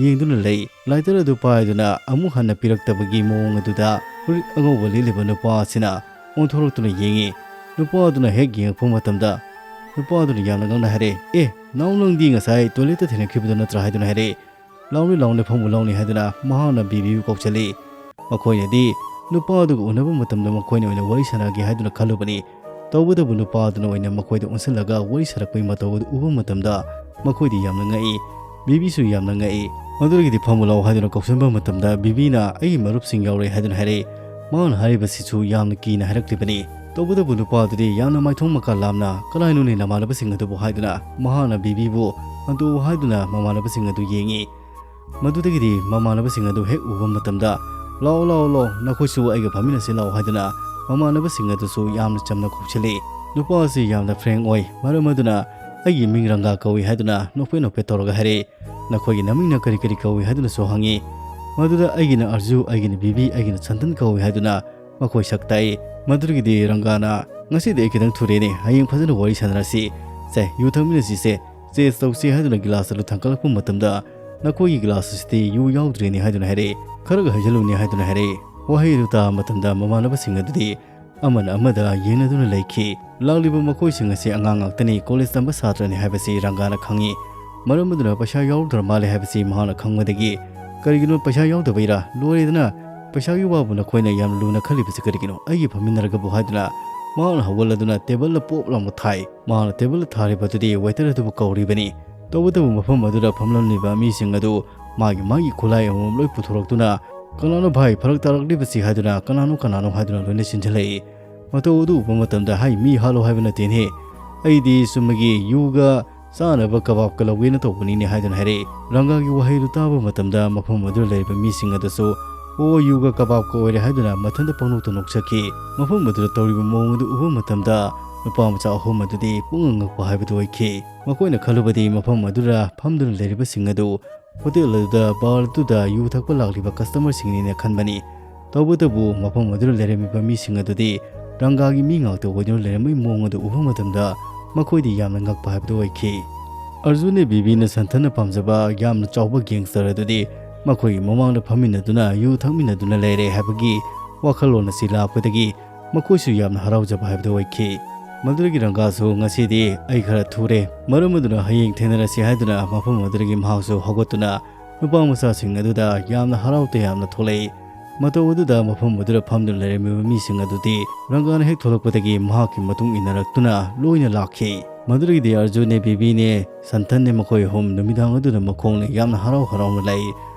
ꯌꯦꯡꯗꯨꯅ ꯂꯩ꯫ ꯂꯥꯏꯇꯔ ꯑꯗꯨ ꯄꯥꯏꯗꯨꯅ ꯑꯃꯨꯛ ꯍꯟꯅ ꯄꯤꯔꯛꯇꯕꯒꯤ ꯃꯑꯣꯡ ꯑꯗꯨꯗ ꯐꯨꯔꯤꯠ ꯑꯉꯧꯕ ꯂꯤꯠꯂꯤꯕ ꯅꯨꯄꯥ ꯑꯁꯤꯅ ꯑꯣꯟꯊꯣꯔꯛꯇꯨꯅ ꯌꯦꯡꯉꯤ꯫ ꯅꯨꯄꯥ ꯑꯗꯨꯅ ꯍꯦꯛ ꯌꯦꯡꯉꯛꯄ ꯃꯇꯝꯗ ꯅꯨꯄꯥ ꯑꯗꯨꯅ ꯌꯥꯝꯅ ꯉꯛꯅ ꯍꯥꯏꯔꯛꯑꯦ, "ꯑꯦ, ꯅꯥꯎ, ꯅꯪꯗꯤ ꯉꯁꯥꯏ ꯇꯣꯏꯂꯦꯠꯇ ꯊꯦꯡꯅꯈꯤꯕꯗꯨ ꯅꯠꯇ꯭ꯔꯥ?" ꯍꯥꯏꯗꯨꯅ ꯍꯥꯏꯔꯛꯑꯦ꯫ "ꯂꯥꯎꯅꯤ, ꯂꯥꯎꯅꯤ, ꯐꯝꯃꯨ ꯂꯥꯎꯅꯤ" ꯍꯥꯏꯗꯨꯅ ꯃꯍꯥꯛꯅ ꯕꯤꯕꯤꯕꯨ ꯀꯧꯁꯤꯜꯂꯤ꯫ ꯃꯈꯣꯏꯅꯗꯤ ꯅꯨꯄꯥ ꯑꯗꯨꯒ ꯎꯅꯕ ꯃꯇꯝꯗ ꯃꯈꯣꯏꯅ ꯑꯣꯏꯅ ꯋꯥꯔꯤ ꯁꯥꯟꯅꯒꯦ ꯍꯥꯏꯗꯨꯅ ꯈꯜꯂꯨꯕꯅꯤ꯫ ꯇꯧꯕꯇꯕꯨ ꯅꯨꯄꯥ ꯑꯗꯨꯅ ꯑꯣꯏꯅ ꯃꯈꯣꯏꯗ ꯑꯣꯟꯁꯤꯜꯂꯒ ꯋꯥꯔꯤ ꯁꯥꯔꯛꯄꯒꯤ ꯃꯇꯧ ꯑꯗꯨ ꯎꯕ ꯃꯇꯝꯗ ꯃꯈꯣꯏꯗꯤ ꯌꯥꯝꯅ ꯉꯛꯏ꯫ ꯕꯤꯕꯤꯁꯨ ꯌꯥꯝꯅ ꯉꯛꯏ꯫ ꯃꯗꯨꯗꯒꯤꯗꯤ "ꯐꯝꯃꯨ ꯂꯥꯎ" ꯍꯥꯏꯗꯨꯅ ꯀꯧꯁꯤꯟꯕ ꯃꯇꯝꯗ ꯕꯤꯕꯤꯅ "ꯑꯩꯒꯤ ꯃꯔꯨꯞꯁꯤꯡ ꯌꯥꯎꯔꯦ" ꯍꯥꯏꯗꯨꯅ ꯍꯥꯏꯔꯛꯏ꯫ ꯃꯍꯥꯛꯅ ꯍꯥꯏꯔꯤꯕꯁꯤꯁꯨ ꯌꯥꯝꯅ ꯀꯤꯅ ꯍꯥꯏꯔꯛꯂꯤꯕꯅꯤ꯫ ꯇꯧꯕꯇꯕꯨ ꯅꯨꯄꯥ ꯑꯗꯨꯗꯤ ꯌꯥꯝꯅ ꯃꯥꯏꯊꯣꯡ ꯃꯀꯥ ꯂꯥꯝꯅ "ꯀꯅꯥꯅꯣꯅꯦ ꯅꯃꯥꯟꯅꯕꯁꯤꯡ ꯑꯗꯨꯕꯨ?" ꯍꯥꯏꯗꯨꯅ ꯃꯍꯥꯛꯅ ꯕꯤꯕꯤꯕꯨ ꯍꯟꯗꯣꯛꯎ ꯍꯥꯏꯗꯨꯅ ꯃꯃꯥꯟꯅꯕꯁꯤꯡ ꯑꯗꯨ ꯌꯦꯡꯉꯤ꯫ ꯃꯗꯨꯗꯒꯤꯗꯤ ꯃꯃꯥꯟꯅꯕꯁꯤꯡ ꯑꯗꯨ ꯍꯦꯛ ꯎꯕ ꯃꯇꯝꯗ "ꯂꯥꯛꯑꯣ, ꯂꯥꯛꯑꯣ, ꯂꯥꯛꯑꯣ, ꯅꯈꯣꯏꯁꯨ ꯑꯩꯒ ꯐꯝꯃꯤꯟꯅꯁꯤ ꯂꯥꯛꯑꯣ" ꯍꯥꯏꯗꯨꯅ ꯃꯃꯥꯟꯅꯕꯁꯤꯡ ꯑꯗꯨꯁꯨ ꯌꯥꯝꯅ ꯆꯝꯅ ꯀꯧꯁꯤꯜꯂꯤ꯫ ꯅꯨꯄꯥ ꯑꯁꯤ ꯌꯥꯝꯅ frank ꯑꯣꯏ꯫ ꯃꯔꯝ ꯑꯗꯨꯅ "ꯑꯩꯒꯤ ꯃꯤꯡ ꯔꯪꯒꯥ ꯀꯧꯏ" ꯍꯥꯏꯗꯨꯅ ꯅꯣꯛꯐꯦꯠ ꯅꯣꯛꯐꯦꯠ ꯇꯧꯔꯒ ꯍꯥꯏꯔꯛꯏ꯫ "ꯅꯈꯣꯏꯒꯤ ꯅꯃꯤꯡꯅ ꯀꯔꯤ ꯀꯔꯤ ꯀꯧꯏ?" ꯍꯥꯏꯗꯨꯅꯁꯨ ꯍꯪꯉꯤ꯫ ꯃꯗꯨꯗ "ꯑꯩꯒꯤꯅ ꯑꯔꯖꯨ, ꯑꯩꯒꯤꯅ ꯕꯤꯕꯤ, ꯑꯩꯒꯤꯅ ꯁꯟꯇꯟ ꯀꯧꯏ" ꯍꯥꯏꯗꯨꯅ ꯃꯈꯣꯏ ꯁꯛ ꯇꯥꯛꯏ꯫ ꯃꯗꯨꯗꯒꯤꯗꯤ ꯔꯪꯒꯥꯅ "ꯉꯁꯤꯗꯤ ꯑꯩ ꯈꯤꯇꯪ ꯊꯨꯔꯦꯅꯦ, ꯍꯌꯦꯡ ꯐꯖꯅ ꯋꯥꯔꯤ ꯁꯥꯟꯅꯔꯁꯤ꯫ ꯁꯦ, ꯌꯨ ꯊꯛꯃꯤꯟꯅꯁꯤꯁꯦ, chase ꯇꯧꯁꯤ" ꯍꯥꯏꯗꯨꯅ ꯒꯤꯂꯥꯁ ꯑꯗꯨ ꯊꯥꯡꯒꯠꯂꯛꯄ ꯃꯇꯝꯗ "ꯅꯈꯣꯏꯒꯤ ꯒꯤꯂꯥꯁ ꯑꯁꯤꯗꯤ ꯌꯨ ꯌꯥꯎꯗ꯭ꯔꯦꯅꯦ" ꯍꯥꯏꯗꯨꯅ ꯍꯥꯏꯔꯛꯏ꯫ "ꯈꯔꯒ ꯍꯩꯖꯤꯜꯂꯨꯅꯦ" ꯍꯥꯏꯗꯨꯅ ꯍꯥꯏꯔꯛꯏ꯫ ꯋꯥꯍꯩ ꯑꯗꯨ ꯇꯥꯕ ꯃꯇꯝꯗ ꯃꯃꯥꯟꯅꯕꯁꯤꯡ ꯑꯗꯨꯗꯤ ꯑꯃꯅ ꯑꯃꯗ ꯌꯦꯡꯅꯗꯨꯅ ꯂꯩꯈꯤ꯫ ꯂꯥꯛꯂꯤꯕ ꯃꯈꯣꯏꯁꯤꯡ ꯑꯁꯤ ꯑꯉꯥꯡ ꯉꯥꯛꯇꯅꯤ, ꯀꯣꯂꯦꯖ ꯇꯝꯕ ꯁꯥꯇ꯭ꯔꯅꯤ ꯍꯥꯏꯕꯁꯤ ꯔꯪꯒꯥꯅ ꯈꯪꯏ꯫ ꯃꯔꯝ ꯑꯗꯨꯅ ꯄꯩꯁꯥ ꯌꯥꯎꯔꯛꯇ꯭ꯔ ꯃꯥꯜꯂꯦ ꯍꯥꯏꯕꯁꯤ ꯃꯍꯥꯛꯅ ꯈꯪꯕꯗꯒꯤ, "ꯀꯔꯤꯒꯤꯅꯣ, ꯄꯩꯁꯥ ꯌꯥꯎꯗꯕꯩꯔꯥ? ꯂꯣꯏꯔꯦꯗꯅ, ꯄꯩꯁꯥꯒꯤ ꯋꯥꯕꯨ ꯅꯈꯣꯏꯅ ꯌꯥꯝ ꯂꯨꯅ ꯈꯜꯂꯤꯕꯁꯤ ꯀꯔꯤꯒꯤꯅꯣ? ꯑꯩꯒꯤ ꯐꯝꯃꯤꯟꯅꯔꯒꯕꯨ" ꯍꯥꯏꯗꯨꯅ ꯃꯍꯥꯛꯅ ꯍꯧꯒꯠꯂꯗꯨꯅ ꯇꯦꯕꯜꯗ ꯄꯣꯞ ꯂꯥꯎꯅ ꯊꯥꯏ꯫ ꯃꯍꯥꯛꯅ ꯇꯦꯕꯜꯗ ꯊꯥꯔꯤꯕ ꯑꯗꯨꯗꯤ waiter ꯑꯗꯨꯕꯨ ꯀꯧꯔꯤꯕꯅꯤ꯫ ꯇꯧꯕꯇꯕꯨ ꯃꯐꯝ ꯑꯗꯨꯗ ꯐꯝꯂꯝꯂꯤꯕ ꯃꯤꯁꯤꯡ ꯑꯗꯨ ꯃꯥꯒꯤ ꯃꯥꯒꯤ ꯈꯨꯠꯂꯥꯏ ꯑꯃꯃꯝ ꯂꯣꯏ ꯄꯨꯊꯣꯔꯛꯇꯨꯅ, "ꯀꯅꯥꯅꯣ ꯚꯥꯏ, ꯐꯔꯛ ꯇꯥꯔꯛꯂꯤꯕꯁꯤ?" ꯍꯥꯏꯗꯨꯅ, "ꯀꯅꯥꯅꯣ, ꯀꯅꯥꯅꯣ?" ꯍꯥꯏꯗꯨꯅ ꯂꯣꯏꯅ ꯆꯦꯟꯁꯤꯜꯂꯛꯏ꯫ ꯃꯇꯧ ꯑꯗꯨ ꯎꯕ ꯃꯇꯝꯗ, "ꯍꯥꯏ, ꯃꯤ ꯍꯥꯠꯂꯣ ꯍꯥꯏꯕ ꯅꯠꯇꯦꯅꯦ, ꯑꯩꯗꯤ ꯆꯨꯝꯅꯒꯤ ꯌꯨꯒ ꯆꯥꯅꯕ ꯀꯕꯥꯕꯀ ꯂꯧꯒꯦꯅ ꯇꯧꯕꯅꯤꯅꯦ" ꯍꯥꯏꯗꯨꯅ ꯍꯥꯏꯔꯛꯏ꯫ ꯔꯪꯒꯥꯒꯤ ꯋꯥꯍꯩꯗꯨ ꯇꯥꯕ ꯃꯇꯝꯗ ꯃꯐꯝ ꯑꯗꯨꯗ ꯂꯩꯔꯤꯕ ꯃꯤꯁꯤꯡ ꯑꯗꯨꯁꯨ, "ꯑꯣ, ꯌꯨꯒ ꯀꯕꯥꯕꯀ ꯑꯣꯏꯔꯦ" ꯍꯥꯏꯗꯨꯅ ꯃꯊꯟꯇ ꯄꯪꯅꯣꯛꯇ ꯅꯣꯛꯆꯈꯤ꯫ ꯃꯐꯝ ꯑꯗꯨꯗ ꯇꯧꯔꯤꯕ ꯃꯑꯣꯡ ꯑꯗꯨ ꯎꯕ ꯃꯇꯝꯗ ꯅꯨꯄꯥ ꯃꯆꯥ ꯑꯍꯨꯝ ꯑꯗꯨꯗꯤ ꯄꯨꯡꯉꯛ ꯉꯛꯄ ꯍꯥꯏꯕꯗꯨ ꯑꯣꯏꯈꯤ꯫ ꯃꯈꯣꯏꯅ ꯈꯜꯂꯨꯕꯗꯤ ꯃꯐꯝ ꯑꯗꯨꯗ ꯐꯝꯗꯨꯅ ꯂꯩꯔꯤꯕꯁꯤꯡ ꯑꯗꯨ ꯍꯣꯇꯦꯜ ꯑꯗꯨꯗ, ꯕꯥꯔ ꯑꯗꯨꯗ ꯌꯨ ꯊꯛꯄ ꯂꯥꯛꯂꯤꯕ customerꯁꯤꯡꯅꯤꯅ ꯈꯟꯕꯅꯤ꯫ ꯇꯧꯕꯇꯕꯨ ꯃꯐꯝ ꯑꯗꯨꯗ ꯂꯩꯔꯝꯃꯤꯕ ꯃꯤꯁꯤꯡ ꯑꯗꯨꯗꯤ ꯔꯪꯒꯥꯒꯤ ꯃꯤ ꯉꯥꯛꯇ ꯑꯣꯏꯗꯨꯅ ꯂꯩꯔꯝꯕꯒꯤ ꯃꯑꯣꯡ ꯑꯗꯨ ꯎꯕ ꯃꯇꯝꯗ ꯃꯈꯣꯏꯗꯤ ꯌꯥꯝꯅ ꯉꯛꯄ ꯍꯥꯏꯕꯗꯨ ꯑꯣꯏꯈꯤ꯫ ꯑꯔꯖꯨꯟꯅ ꯕꯤꯕꯤꯅ ꯁꯟꯊꯟꯅ ꯄꯥꯝꯖꯕ ꯌꯥꯝꯅ ꯆꯥꯎꯕ gangster ꯑꯗꯨꯗꯤ ꯃꯈꯣꯏꯒꯤ ꯃꯃꯥꯡꯗ ꯐꯝꯃꯤꯟꯅꯗꯨꯅ ꯌꯨ ꯊꯛꯃꯤꯟꯅꯗꯨꯅ ꯂꯩꯔꯦ ꯍꯥꯏꯕꯒꯤ ꯋꯥꯈꯜꯂꯣꯟ ꯑꯁꯤ ꯂꯥꯛꯄꯗꯒꯤ ꯃꯈꯣꯏꯁꯨ ꯌꯥꯝꯅ ꯍꯔꯥꯎꯖꯕ ꯍꯥꯏꯕꯗꯨ ꯑꯣꯏꯈꯤ꯫ ꯃꯗꯨꯗꯒꯤ ꯔꯪꯒꯥꯁꯨ "ꯉꯁꯤꯗꯤ ꯑꯩ ꯈꯔ ꯊꯨꯔꯦ, ꯃꯔꯝ ꯑꯗꯨꯅ ꯍꯌꯦꯡ ꯊꯦꯡꯅꯔꯁꯤ" ꯍꯥꯏꯗꯨꯅ ꯃꯐꯝ ꯑꯗꯨꯗꯒꯤ ꯃꯍꯥꯛꯁꯨ ꯍꯧꯒꯠꯇꯨꯅ ꯅꯨꯄꯥ ꯃꯆꯥꯁꯤꯡ ꯑꯗꯨꯗ ꯌꯥꯝꯅ ꯍꯔꯥꯎ ꯇꯌꯥꯝꯅ ꯊꯣꯛꯂꯛꯏ꯫ ꯃꯇꯧ ꯑꯗꯨꯗ ꯃꯐꯝ ꯑꯗꯨꯗ ꯐꯝꯗꯨꯅ ꯂꯩꯔꯝꯃꯤꯕ ꯃꯤꯁꯤꯡ ꯑꯗꯨꯗꯤ ꯔꯪꯒꯥꯅ ꯍꯦꯛ ꯊꯣꯛꯂꯛꯄꯗꯒꯤ ꯃꯍꯥꯛꯀꯤ ꯃꯇꯨꯡ ꯏꯟꯅꯔꯛꯇꯨꯅ ꯂꯣꯏꯅ ꯂꯥꯛꯈꯤ꯫ ꯃꯗꯨꯗꯒꯤꯗꯤ ꯑꯔꯖꯨꯟꯅꯦ, ꯕꯤꯕꯤꯅꯦ, ꯁꯟꯊꯟꯅꯦ, ꯃꯈꯣꯏ ꯑꯍꯨꯝ ꯅꯨꯃꯤꯗꯥꯡ ꯑꯗꯨꯗ ꯃꯈꯣꯡꯅ ꯌꯥꯝꯅ ꯍꯔꯥꯎ ꯍꯔꯥꯎꯅ ꯂꯥꯛꯏ꯫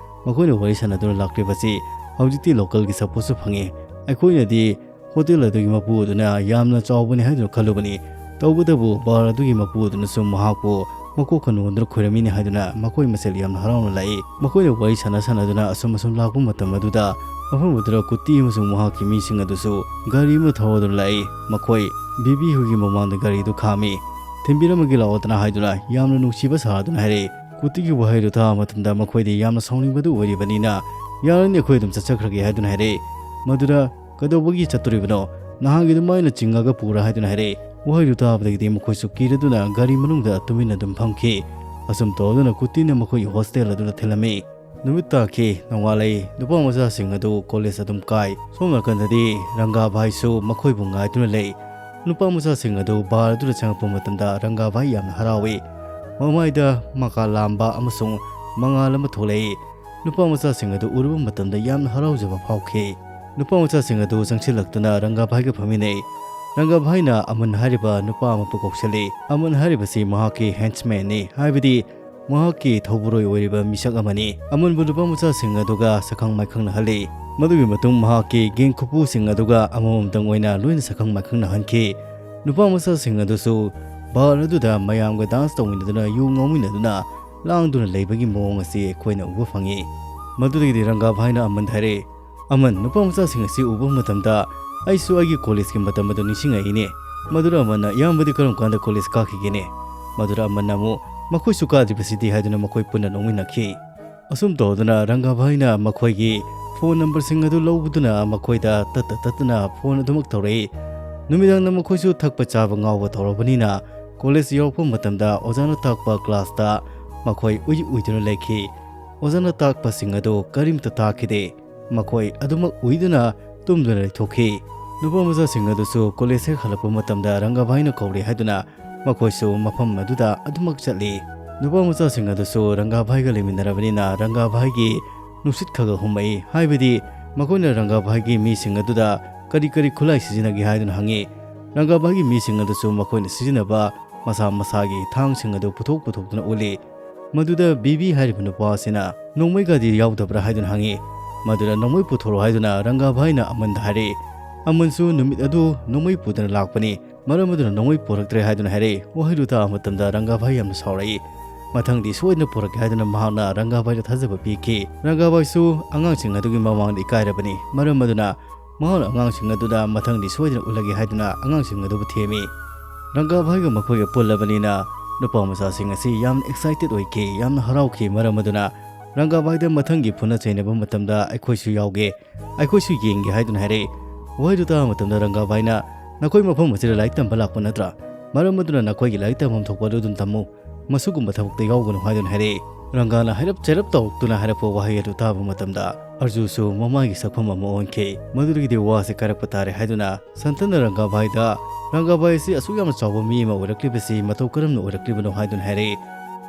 ꯃꯈꯣꯏꯅ ꯋꯥꯔꯤ ꯁꯥꯟꯅꯗꯨꯅ ꯂꯥꯛꯂꯤꯕꯁꯤ ꯍꯧꯖꯤꯛꯇꯤ ꯂꯣꯀꯦꯜꯒꯤ ꯁꯄꯣꯔꯠꯁꯨ ꯐꯪꯉꯤ꯫ ꯑꯩꯈꯣꯏꯅꯗꯤ ꯍꯣꯇꯦꯜ ꯑꯗꯨꯒꯤ ꯃꯄꯨ ꯑꯗꯨꯅ ꯌꯥꯝꯅ ꯆꯥꯎꯕꯅꯤ ꯍꯥꯏꯗꯨꯅ ꯈꯜꯂꯨꯕꯅꯤ꯫ ꯇꯧꯕꯇꯕꯨ ꯕꯥꯔ ꯑꯗꯨꯒꯤ ꯃꯄꯨ ꯑꯗꯨꯅꯁꯨ ꯃꯍꯥꯛꯄꯨ ꯃꯀꯣꯛꯀ ꯅꯣꯟꯗꯨꯅ ꯈꯣꯏꯔꯝꯃꯤꯅꯤ ꯍꯥꯏꯗꯨꯅ ꯃꯈꯣꯏ ꯃꯁꯦꯜ ꯌꯥꯝꯅ ꯍꯔꯥꯎꯅ ꯂꯥꯛꯏ꯫ ꯃꯈꯣꯏꯅ ꯋꯥꯔꯤ ꯁꯥꯟꯅ ꯁꯥꯟꯅꯗꯨꯅ ꯑꯁꯨꯝ ꯑꯁꯨꯝ ꯂꯥꯛꯄ ꯃꯇꯝ ꯑꯗꯨꯗ ꯃꯐꯝ ꯑꯗꯨꯗ ꯀꯨꯇꯤ ꯑꯃꯁꯨꯡ ꯃꯍꯥꯛꯀꯤ ꯃꯤꯁꯤꯡ ꯑꯗꯨꯁꯨ ꯒꯥꯔꯤ ꯑꯃ ꯊꯧꯔꯗꯨꯅ ꯂꯥꯛꯏ꯫ ꯃꯈꯣꯏ ꯕꯤꯕꯤ ꯍꯣꯏꯒꯤ ꯃꯃꯥꯡꯗ ꯒꯥꯔꯤꯗꯨ ꯈꯥꯝꯃꯤ꯫ "ꯊꯤꯟꯕꯤꯔꯝꯃꯒꯦ ꯂꯥꯛꯑꯣꯗꯅ" ꯍꯥꯏꯗꯨꯅ ꯌꯥꯝꯅ ꯅꯨꯡꯁꯤꯕ ꯁꯥꯗꯨꯅ ꯍꯥꯏꯔꯛꯏ꯫ ꯀꯨꯇꯤꯒꯤ ꯋꯥꯍꯩꯗꯨ ꯇꯥꯕ ꯃꯇꯝꯗ ꯃꯈꯣꯏꯗꯤ ꯌꯥꯝꯅ ꯁꯥꯎꯅꯤꯡꯕꯗꯨ ꯑꯣꯏꯔꯤꯕꯅꯤꯅ, "ꯌꯥꯔꯅꯤ, ꯑꯩꯈꯣꯏ ꯑꯗꯨꯝ ꯆꯠꯆꯈ꯭ꯔꯒꯦ" ꯍꯥꯏꯗꯨꯅ ꯍꯥꯏꯔꯛꯏ꯫ ꯃꯗꯨꯗ "ꯀꯩꯗꯧꯕꯒꯤ ꯆꯠꯇꯣꯔꯤꯕꯅꯣ? ꯅꯍꯥꯟꯒꯤ ꯑꯗꯨꯃꯥꯏꯅ ꯆꯤꯡꯉꯒ ꯄꯨꯔꯥ" ꯍꯥꯏꯗꯨꯅ ꯍꯥꯏꯔꯛꯏ꯫ ꯋꯥꯍꯩꯗꯨ ꯇꯥꯕꯗꯒꯤꯗꯤ ꯃꯈꯣꯏꯁꯨ ꯀꯤꯔꯗꯨꯅ ꯒꯥꯔꯤ ꯃꯅꯨꯡꯗ ꯇꯨꯃꯤꯟꯅ ꯑꯗꯨꯝ ꯐꯝꯈꯤ꯫ ꯑꯁꯨꯝ ꯇꯧꯗꯨꯅ ꯀꯨꯇꯤꯅ ꯃꯈꯣꯏꯒꯤ ꯍꯣꯁꯇꯦꯜ ꯑꯗꯨꯗ ꯊꯤꯜꯂꯝꯃꯤ꯫ ꯅꯨꯃꯤꯠ ꯇꯥꯈꯤ, ꯅꯣꯡꯉꯥꯜꯂꯛꯏ꯫ ꯅꯨꯄꯥ ꯃꯆꯥꯁꯤꯡ ꯑꯗꯨ ꯀꯣꯂꯦꯖ ꯑꯗꯨꯝ ꯀꯥꯏ꯫ ꯁꯣꯝ ꯅꯥꯀꯟꯗꯗꯤ ꯔꯪꯒꯥ ꯚꯥꯏꯁꯨ ꯃꯈꯣꯏꯕꯨ ꯉꯥꯏꯗꯨꯅ ꯂꯩ꯫ ꯅꯨꯄꯥ ꯃꯆꯥꯁꯤꯡ ꯑꯗꯨ ꯕꯥꯔ ꯑꯗꯨꯗ ꯆꯪꯉꯛꯄ ꯃꯇꯝꯗ ꯔꯪꯒꯥ ꯚꯥꯏ ꯌꯥꯝꯅ ꯍꯔꯥꯎꯏ꯫ ꯃꯃꯥꯏꯗ ꯃꯀꯥ ꯂꯥꯝꯕ ꯑꯃꯁꯨꯡ ꯃꯉꯥꯜ ꯑꯃ ꯊꯣꯛꯂꯛꯏ꯫ ꯅꯨꯄꯥ ꯃꯆꯥꯁꯤꯡ ꯑꯗꯨ ꯎꯔꯨꯕ ꯃꯇꯝꯗ ꯌꯥꯝꯅ ꯍꯔꯥꯎꯖꯕ ꯐꯥꯎꯈꯤ꯫ ꯅꯨꯄꯥ ꯃꯆꯥꯁꯤꯡ ꯑꯗꯨ ꯆꯪꯁꯤꯜꯂꯛꯇꯨꯅ ꯔꯪꯒꯥꯚꯥꯏꯒ ꯐꯝꯃꯤꯟꯅꯩ꯫ ꯔꯪꯒꯥꯚꯥꯏꯅ ꯑꯃꯟ ꯍꯥꯏꯔꯤꯕ ꯅꯨꯄꯥ ꯑꯃꯕꯨ ꯀꯧꯁꯤꯜꯂꯤ꯫ ꯑꯃꯟ ꯍꯥꯏꯔꯤꯕꯁꯤ ꯃꯍꯥꯛꯀꯤ ꯍꯦꯟꯆꯃꯦꯟꯅꯤ, ꯍꯥꯏꯕꯗꯤ ꯃꯍꯥꯛꯀꯤ ꯊꯧꯕꯨꯔꯣꯏ ꯑꯣꯏꯔꯤꯕ ꯃꯤꯁꯛ ꯑꯃꯅꯤ꯫ ꯑꯃꯟꯕꯨ ꯅꯨꯄꯥ ꯃꯆꯥꯁꯤꯡ ꯑꯗꯨꯒ ꯁꯛꯈꯪ ꯃꯥꯏꯈꯪꯅꯍꯜꯂꯤ꯫ ꯃꯗꯨꯒꯤ ꯃꯇꯨꯡ ꯃꯍꯥꯛꯀꯤ ꯒꯦꯡ ꯈꯨꯄꯨꯁꯤꯡ ꯑꯗꯨꯒ ꯑꯃꯃꯝꯇꯪ ꯑꯣꯏꯅ ꯂꯣꯏꯅ ꯁꯛꯈꯪ ꯃꯥꯏꯈꯪꯅꯍꯟꯈꯤ꯫ ꯅꯨꯄꯥ ꯃꯆꯥꯁꯤꯡ ꯑꯗꯨꯁꯨ ꯕꯥꯔ ꯑꯗꯨꯗ ꯃꯌꯥꯝꯒ ꯗꯥꯟꯁ ꯇꯧꯃꯤꯟꯅꯗꯨꯅ, ꯌꯨ ꯉꯥꯎꯃꯤꯟꯅꯗꯨꯅ, ꯂꯥꯡꯗꯨꯅ ꯂꯩꯕꯒꯤ ꯃꯑꯣꯡ ꯑꯁꯤ ꯑꯩꯈꯣꯏꯅ ꯎꯕ ꯐꯪꯉꯤ꯫ ꯃꯗꯨꯗꯒꯤꯗꯤ ꯔꯪꯒꯥꯚꯥꯏꯅ ꯑꯃꯟꯗ ꯍꯥꯏꯔꯛꯏ, "ꯑꯃꯟ, ꯅꯨꯄꯥ ꯃꯆꯥꯁꯤꯡ ꯑꯁꯤ ꯎꯕ ꯃꯇꯝꯗ ꯑꯩꯁꯨ ꯑꯩꯒꯤ ꯀꯣꯂꯦꯖꯀꯤ ꯃꯇꯝ ꯑꯗꯨ ꯅꯤꯡꯁꯤꯡꯉꯛꯏꯅꯦ꯫" ꯃꯗꯨꯗ ꯑꯃꯟꯅ, "ꯏꯌꯥꯝꯕꯗꯤ ꯀꯔꯝ ꯀꯥꯟꯗ ꯀꯣꯂꯦꯖ ꯀꯥꯈꯤꯒꯦꯅꯦ?" ꯃꯗꯨꯗ ꯑꯃꯟꯅ ꯑꯃꯨꯛ, "ꯃꯈꯣꯏꯁꯨ ꯀꯥꯗ꯭ꯔꯤꯕꯁꯤꯗꯤ" ꯍꯥꯏꯗꯨꯅ ꯃꯈꯣꯏ ꯄꯨꯟꯅ ꯅꯣꯛꯃꯤꯟꯅꯈꯤ꯫ ꯑꯁꯨꯝ ꯇꯧꯗꯨꯅ ꯔꯪꯒꯥꯚꯥꯏꯅ ꯃꯈꯣꯏꯒꯤ ꯐꯣꯟ ꯅꯝꯕꯔꯁꯤꯡ ꯑꯗꯨ ꯂꯧꯕꯗꯨꯅ ꯃꯈꯣꯏꯗ ꯇꯠꯇ ꯇꯠꯇꯅ ꯐꯣꯟ ꯑꯗꯨꯃꯛ ꯇꯧꯔꯛꯏ꯫ ꯅꯨꯃꯤꯗꯥꯡꯗ ꯃꯈꯣꯏꯁꯨ ꯊꯛꯄ ꯆꯥꯕ ꯉꯥꯎꯕ ꯇꯧꯔꯕꯅꯤꯅ ꯀꯣꯂꯦꯖ ꯌꯧꯔꯛꯄ ꯃꯇꯝꯗ ꯑꯣꯖꯥꯅ ꯇꯥꯛꯄ ꯀ꯭ꯂꯥꯁꯇ ꯃꯈꯣꯏ ꯎꯏ ꯎꯏꯗꯨꯅ ꯂꯩꯈꯤ꯫ ꯑꯣꯖꯥꯅ ꯇꯥꯛꯄꯁꯤꯡ ꯑꯗꯨ ꯀꯔꯤꯝꯇ ꯇꯥꯈꯤꯗꯦ꯫ ꯃꯈꯣꯏ ꯑꯗꯨꯃꯛ ꯎꯏꯗꯨꯅ ꯇꯨꯝꯗꯨꯅ ꯂꯩꯊꯣꯛꯈꯤ꯫ ꯅꯨꯄꯥ ꯃꯆꯥꯁꯤꯡ ꯑꯗꯨꯁꯨ ꯀꯣꯂꯦꯖ ꯍꯦꯛ ꯍꯜꯂꯛꯄ ꯃꯇꯝꯗ ꯔꯪꯒꯥꯚꯥꯏꯅ ꯀꯧꯔꯦ ꯍꯥꯏꯗꯨꯅ ꯃꯈꯣꯏꯁꯨ ꯃꯐꯝ ꯑꯗꯨꯗ ꯑꯗꯨꯃꯛ ꯆꯠꯂꯤ꯫ ꯅꯨꯄꯥ ꯃꯆꯥꯁꯤꯡ ꯑꯗꯨꯁꯨ ꯔꯪꯒꯥꯚꯥꯏꯒ ꯂꯩꯃꯤꯟꯅꯔꯕꯅꯤꯅ ꯔꯪꯒꯥꯚꯥꯏꯒꯤ ꯅꯨꯡꯁꯤꯠ ꯈꯔ ꯈꯔ ꯍꯨꯝꯃꯛꯏ꯫ ꯍꯥꯏꯕꯗꯤ ꯃꯈꯣꯏꯅ ꯔꯪꯒꯥꯚꯥꯏꯒꯤ ꯃꯤꯁꯤꯡ ꯑꯗꯨꯗ ꯀꯔꯤ ꯀꯔꯤ ꯈꯨꯠꯂꯥꯏ ꯁꯤꯖꯤꯟꯅꯒꯦ ꯍꯥꯏꯗꯨꯅ ꯍꯪꯉꯤ꯫ ꯔꯪꯒꯥꯚꯥꯏꯒꯤ ꯃꯤꯁꯤꯡ ꯑꯗꯨꯁꯨ ꯃꯈꯣꯏꯅ ꯁꯤꯖꯤꯟꯅꯕ ꯃꯁꯥ ꯃꯁꯥꯒꯤ ꯊꯥꯡꯁꯤꯡ ꯑꯗꯨ ꯄꯨꯊꯣꯛ ꯄꯨꯊꯣꯛꯇꯨꯅ ꯎꯠꯂꯤ꯫ ꯃꯗꯨꯗ ꯕꯤꯕꯤ ꯍꯥꯏꯔꯤꯕ ꯅꯨꯄꯥ ꯑꯁꯤꯅ ꯅꯣꯡꯃꯩꯒꯗꯤ ꯌꯥꯎꯗꯕ꯭ꯔꯥ ꯍꯥꯏꯗꯨꯅ ꯍꯪꯉꯤ꯫ ꯃꯗꯨꯗ ꯅꯣꯡꯃꯩ ꯄꯨꯊꯣꯔꯛꯑꯣ ꯍꯥꯏꯗꯨꯅ ꯔꯪꯒꯥꯚꯥꯏꯅ ꯑꯃꯟꯗ ꯍꯥꯏꯔꯛꯏ꯫ ꯑꯃꯟꯁꯨ ꯅꯨꯃꯤꯠ ꯑꯗꯨ ꯅꯣꯡꯃꯩ ꯄꯨꯗꯅ ꯂꯥꯛꯄꯅꯤ꯫ ꯃꯔꯝ ꯑꯗꯨꯅ ꯅꯣꯡꯃꯩ ꯄꯨꯔꯛꯇ꯭ꯔꯦ ꯍꯥꯏꯗꯨꯅ ꯍꯥꯏꯔꯛꯏ꯫ ꯋꯥꯍꯩꯗꯨ ꯇꯥꯕ ꯃꯇꯝꯗ ꯔꯪꯒꯥꯚꯥꯏ ꯌꯥꯝꯅ ꯁꯥꯎꯔꯛꯏ꯫ ꯃꯊꯪꯗꯤ ꯁꯣꯏꯗꯅ ꯄꯨꯔꯛꯀꯦ ꯍꯥꯏꯗꯨꯅ ꯃꯍꯥꯛꯅ ꯔꯪꯒꯥꯚꯥꯏꯗ ꯊꯥꯖꯕ ꯄꯤꯈꯤ꯫ ꯔꯪꯒꯥꯚꯥꯏꯁꯨ ꯑꯉꯥꯡꯁꯤꯡ ꯑꯗꯨꯒꯤ ꯃꯃꯥꯡꯗ ꯏꯀꯥꯏꯔꯕꯅꯤ꯫ ꯃꯔꯝ ꯑꯗꯨꯅ ꯃꯍꯥꯛꯅ ꯑꯉꯥꯡꯁꯤꯡ ꯑꯗꯨꯗ ꯃꯊꯪꯗꯤ ꯁꯣꯏꯗꯅ ꯎꯠꯂꯒꯦ ꯍꯥꯏꯗꯨꯅ ꯑꯉꯥꯡꯁꯤꯡ ꯑꯗꯨꯕꯨ ꯊꯦꯝꯃꯤ꯫ ꯔꯪꯒꯥꯚꯥꯏꯒ ꯃꯈꯣꯏꯒ ꯄꯨꯜꯂꯕꯅꯤꯅ ꯅꯨꯄꯥ ꯃꯆꯥꯁꯤꯡ ꯑꯁꯤ ꯌꯥꯝꯅ excited ꯑꯣꯏꯈꯤ, ꯌꯥꯝꯅ ꯍꯔꯥꯎꯈꯤ꯫ ꯃꯔꯝ ꯑꯗꯨꯅ ꯔꯪꯒꯥꯚꯥꯏꯗ ꯃꯊꯪꯒꯤ ꯐꯨꯅ ꯆꯩꯅꯕ ꯃꯇꯝꯗ ꯑꯩꯈꯣꯏꯁꯨ ꯌꯥꯎꯒꯦ, ꯑꯩꯈꯣꯏꯁꯨ ꯌꯦꯡꯒꯦ ꯍꯥꯏꯗꯨꯅ ꯍꯥꯏꯔꯛꯏ꯫ ꯋꯥꯍꯩꯗꯨ ꯇꯥꯕ ꯃꯇꯝꯗ ꯔꯪꯒꯥꯚꯥꯏꯅ, "ꯅꯈꯣꯏ ꯃꯐꯝ ꯑꯁꯤꯗ ꯂꯥꯏꯔꯤꯛ ꯇꯝꯕ ꯂꯥꯛꯄ ꯅꯠꯇ꯭ꯔꯥ? ꯃꯔꯝ ꯑꯗꯨꯅ ꯅꯈꯣꯏꯒꯤ ꯂꯥꯏꯔꯤꯛ ꯇꯝꯐꯝ ꯊꯣꯛꯄ ꯑꯗꯨ ꯑꯗꯨꯝ ꯇꯝꯃꯨ꯫ ꯃꯁꯤꯒꯨꯝꯕ ꯊꯕꯛꯇ ꯌꯥꯎꯒꯅꯨ" ꯍꯥꯏꯗꯨꯅ ꯍꯥꯏꯔꯛꯏ꯫ ꯔꯪꯒꯥꯅ ꯍꯥꯏꯔꯞ ꯆꯩꯔꯞ ꯇꯧꯔꯛꯇꯨꯅ ꯍꯥꯏꯔꯛꯄ ꯋꯥꯍꯩ ꯑꯗꯨ ꯇꯥꯕ ꯃꯇꯝꯗ ꯑꯔꯖꯨꯁꯨ ꯃꯃꯥꯏꯒꯤ ꯁꯛꯐꯝ ꯑꯃ ꯑꯣꯟꯈꯤ꯫ ꯃꯗꯨꯗꯒꯤꯗꯤ ꯋꯥꯁꯦ ꯀꯥꯏꯔꯛꯄ ꯇꯥꯔꯦ ꯍꯥꯏꯗꯨꯅ ꯁꯟꯇꯟꯅ ꯔꯪꯒꯥꯚꯥꯏꯗ, "ꯔꯪꯒꯥꯚꯥꯏ ꯑꯁꯤ ꯑꯁꯨꯛ ꯌꯥꯝꯅ ꯆꯥꯎꯕ ꯃꯤ ꯑꯃ ꯑꯣꯏꯔꯛꯂꯤꯕꯁꯤ ꯃꯇꯧ ꯀꯔꯝꯅ ꯑꯣꯏꯔꯛꯂꯤꯕꯅꯣ?" ꯍꯥꯏꯗꯨꯅ ꯍꯥꯏꯔꯛꯏ꯫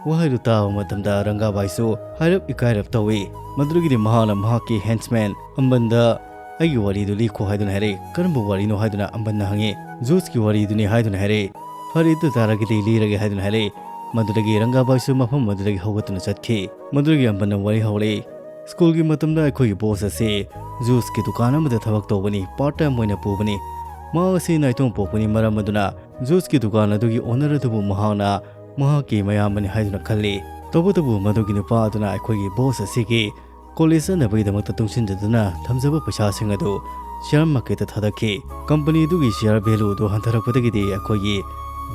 ꯋꯥꯍꯩꯗꯨ ꯇꯥꯕ ꯃꯇꯝꯗ ꯔꯪꯒꯥꯚꯥꯏꯁꯨ ꯍꯥꯏꯔꯞ ꯏꯀꯥꯏꯔꯞ ꯇꯧꯏ꯫ ꯃꯗꯨꯗꯒꯤꯗꯤ ꯃꯍꯥꯛꯅ ꯃꯍꯥꯛꯀꯤ henchman ꯑꯝꯕꯟꯗ, "ꯑꯩꯒꯤ ꯋꯥꯔꯤꯗꯨ ꯂꯤꯈꯣ" ꯍꯥꯏꯗꯨꯅ ꯍꯥꯏꯔꯛꯏ꯫ "ꯀꯔꯝꯕ ꯋꯥꯔꯤꯅꯣ?" ꯍꯥꯏꯗꯨꯅ ꯑꯝꯕꯟꯅ ꯍꯪꯉꯤ꯫ "ꯖꯨꯁꯀꯤ ꯋꯥꯔꯤꯗꯨꯅꯤ" ꯍꯥꯏꯗꯨꯅ ꯍꯥꯏꯔꯛꯏ꯫ "ꯐꯔꯦ, ꯑꯗꯨ ꯇꯥꯔꯒꯗꯤ ꯂꯤꯔꯒꯦ" ꯍꯥꯏꯗꯨꯅ ꯍꯥꯏꯔꯛꯏ꯫ ꯃꯗꯨꯗꯒꯤ ꯔꯪꯒꯥꯚꯥꯏꯁꯨ ꯃꯐꯝ ꯑꯗꯨꯗꯒꯤ ꯍꯧꯒꯠꯇꯨꯅ ꯆꯠꯈꯤ꯫ ꯃꯗꯨꯗꯒꯤ ꯑꯝꯕꯟꯅ ꯋꯥꯔꯤ ꯍꯧꯔꯛꯏ꯫ "ꯁ꯭ꯀꯨꯜꯒꯤ ꯃꯇꯝꯗ ꯑꯩꯈꯣꯏꯒꯤ ꯕꯣꯁ ꯑꯁꯤ ꯖꯨꯁꯀꯤ ꯗꯨꯀꯥꯟ ꯑꯃꯗ ꯊꯕꯛ ꯇꯧꯕꯅꯤ, part time ꯑꯣꯏꯅ ꯄꯨꯕꯅꯤ꯫ ꯃꯍꯥꯛ ꯑꯁꯤ ꯅꯥꯏꯇꯣꯝ ꯄꯣꯛꯄꯅꯤ, ꯃꯔꯝ ꯑꯗꯨꯅ ꯖꯨꯁꯀꯤ ꯗꯨꯀꯥꯟ ꯑꯗꯨꯒꯤ owner ꯑꯗꯨꯕꯨ ꯃꯍꯥꯛꯅ ꯃꯍꯥꯛꯀꯤ ꯃꯌꯥꯝꯕꯅꯤ ꯍꯥꯏꯗꯨꯅ ꯈꯜꯂꯤ꯫ ꯇꯧꯕꯇꯕꯨ ꯃꯗꯨꯒꯤ ꯅꯨꯄꯥ ꯑꯗꯨꯅ ꯑꯩꯈꯣꯏꯒꯤ ꯕꯣꯁ ꯑꯁꯤꯒꯤ ꯀꯣꯂꯦꯖ ꯆꯠꯅꯕꯒꯤꯗꯃꯛꯇ ꯇꯨꯡꯁꯤꯟꯖꯗꯨꯅ ꯊꯝꯖꯕ ꯄꯩꯁꯥꯁꯤꯡ ꯑꯗꯨ share marketꯇ ꯊꯥꯗꯈꯤ꯫ ꯀꯝꯄꯅꯤꯗꯨꯒꯤ share value ꯑꯗꯨ ꯍꯟꯊꯔꯛꯄꯗꯒꯤꯗꯤ ꯑꯩꯈꯣꯏꯒꯤ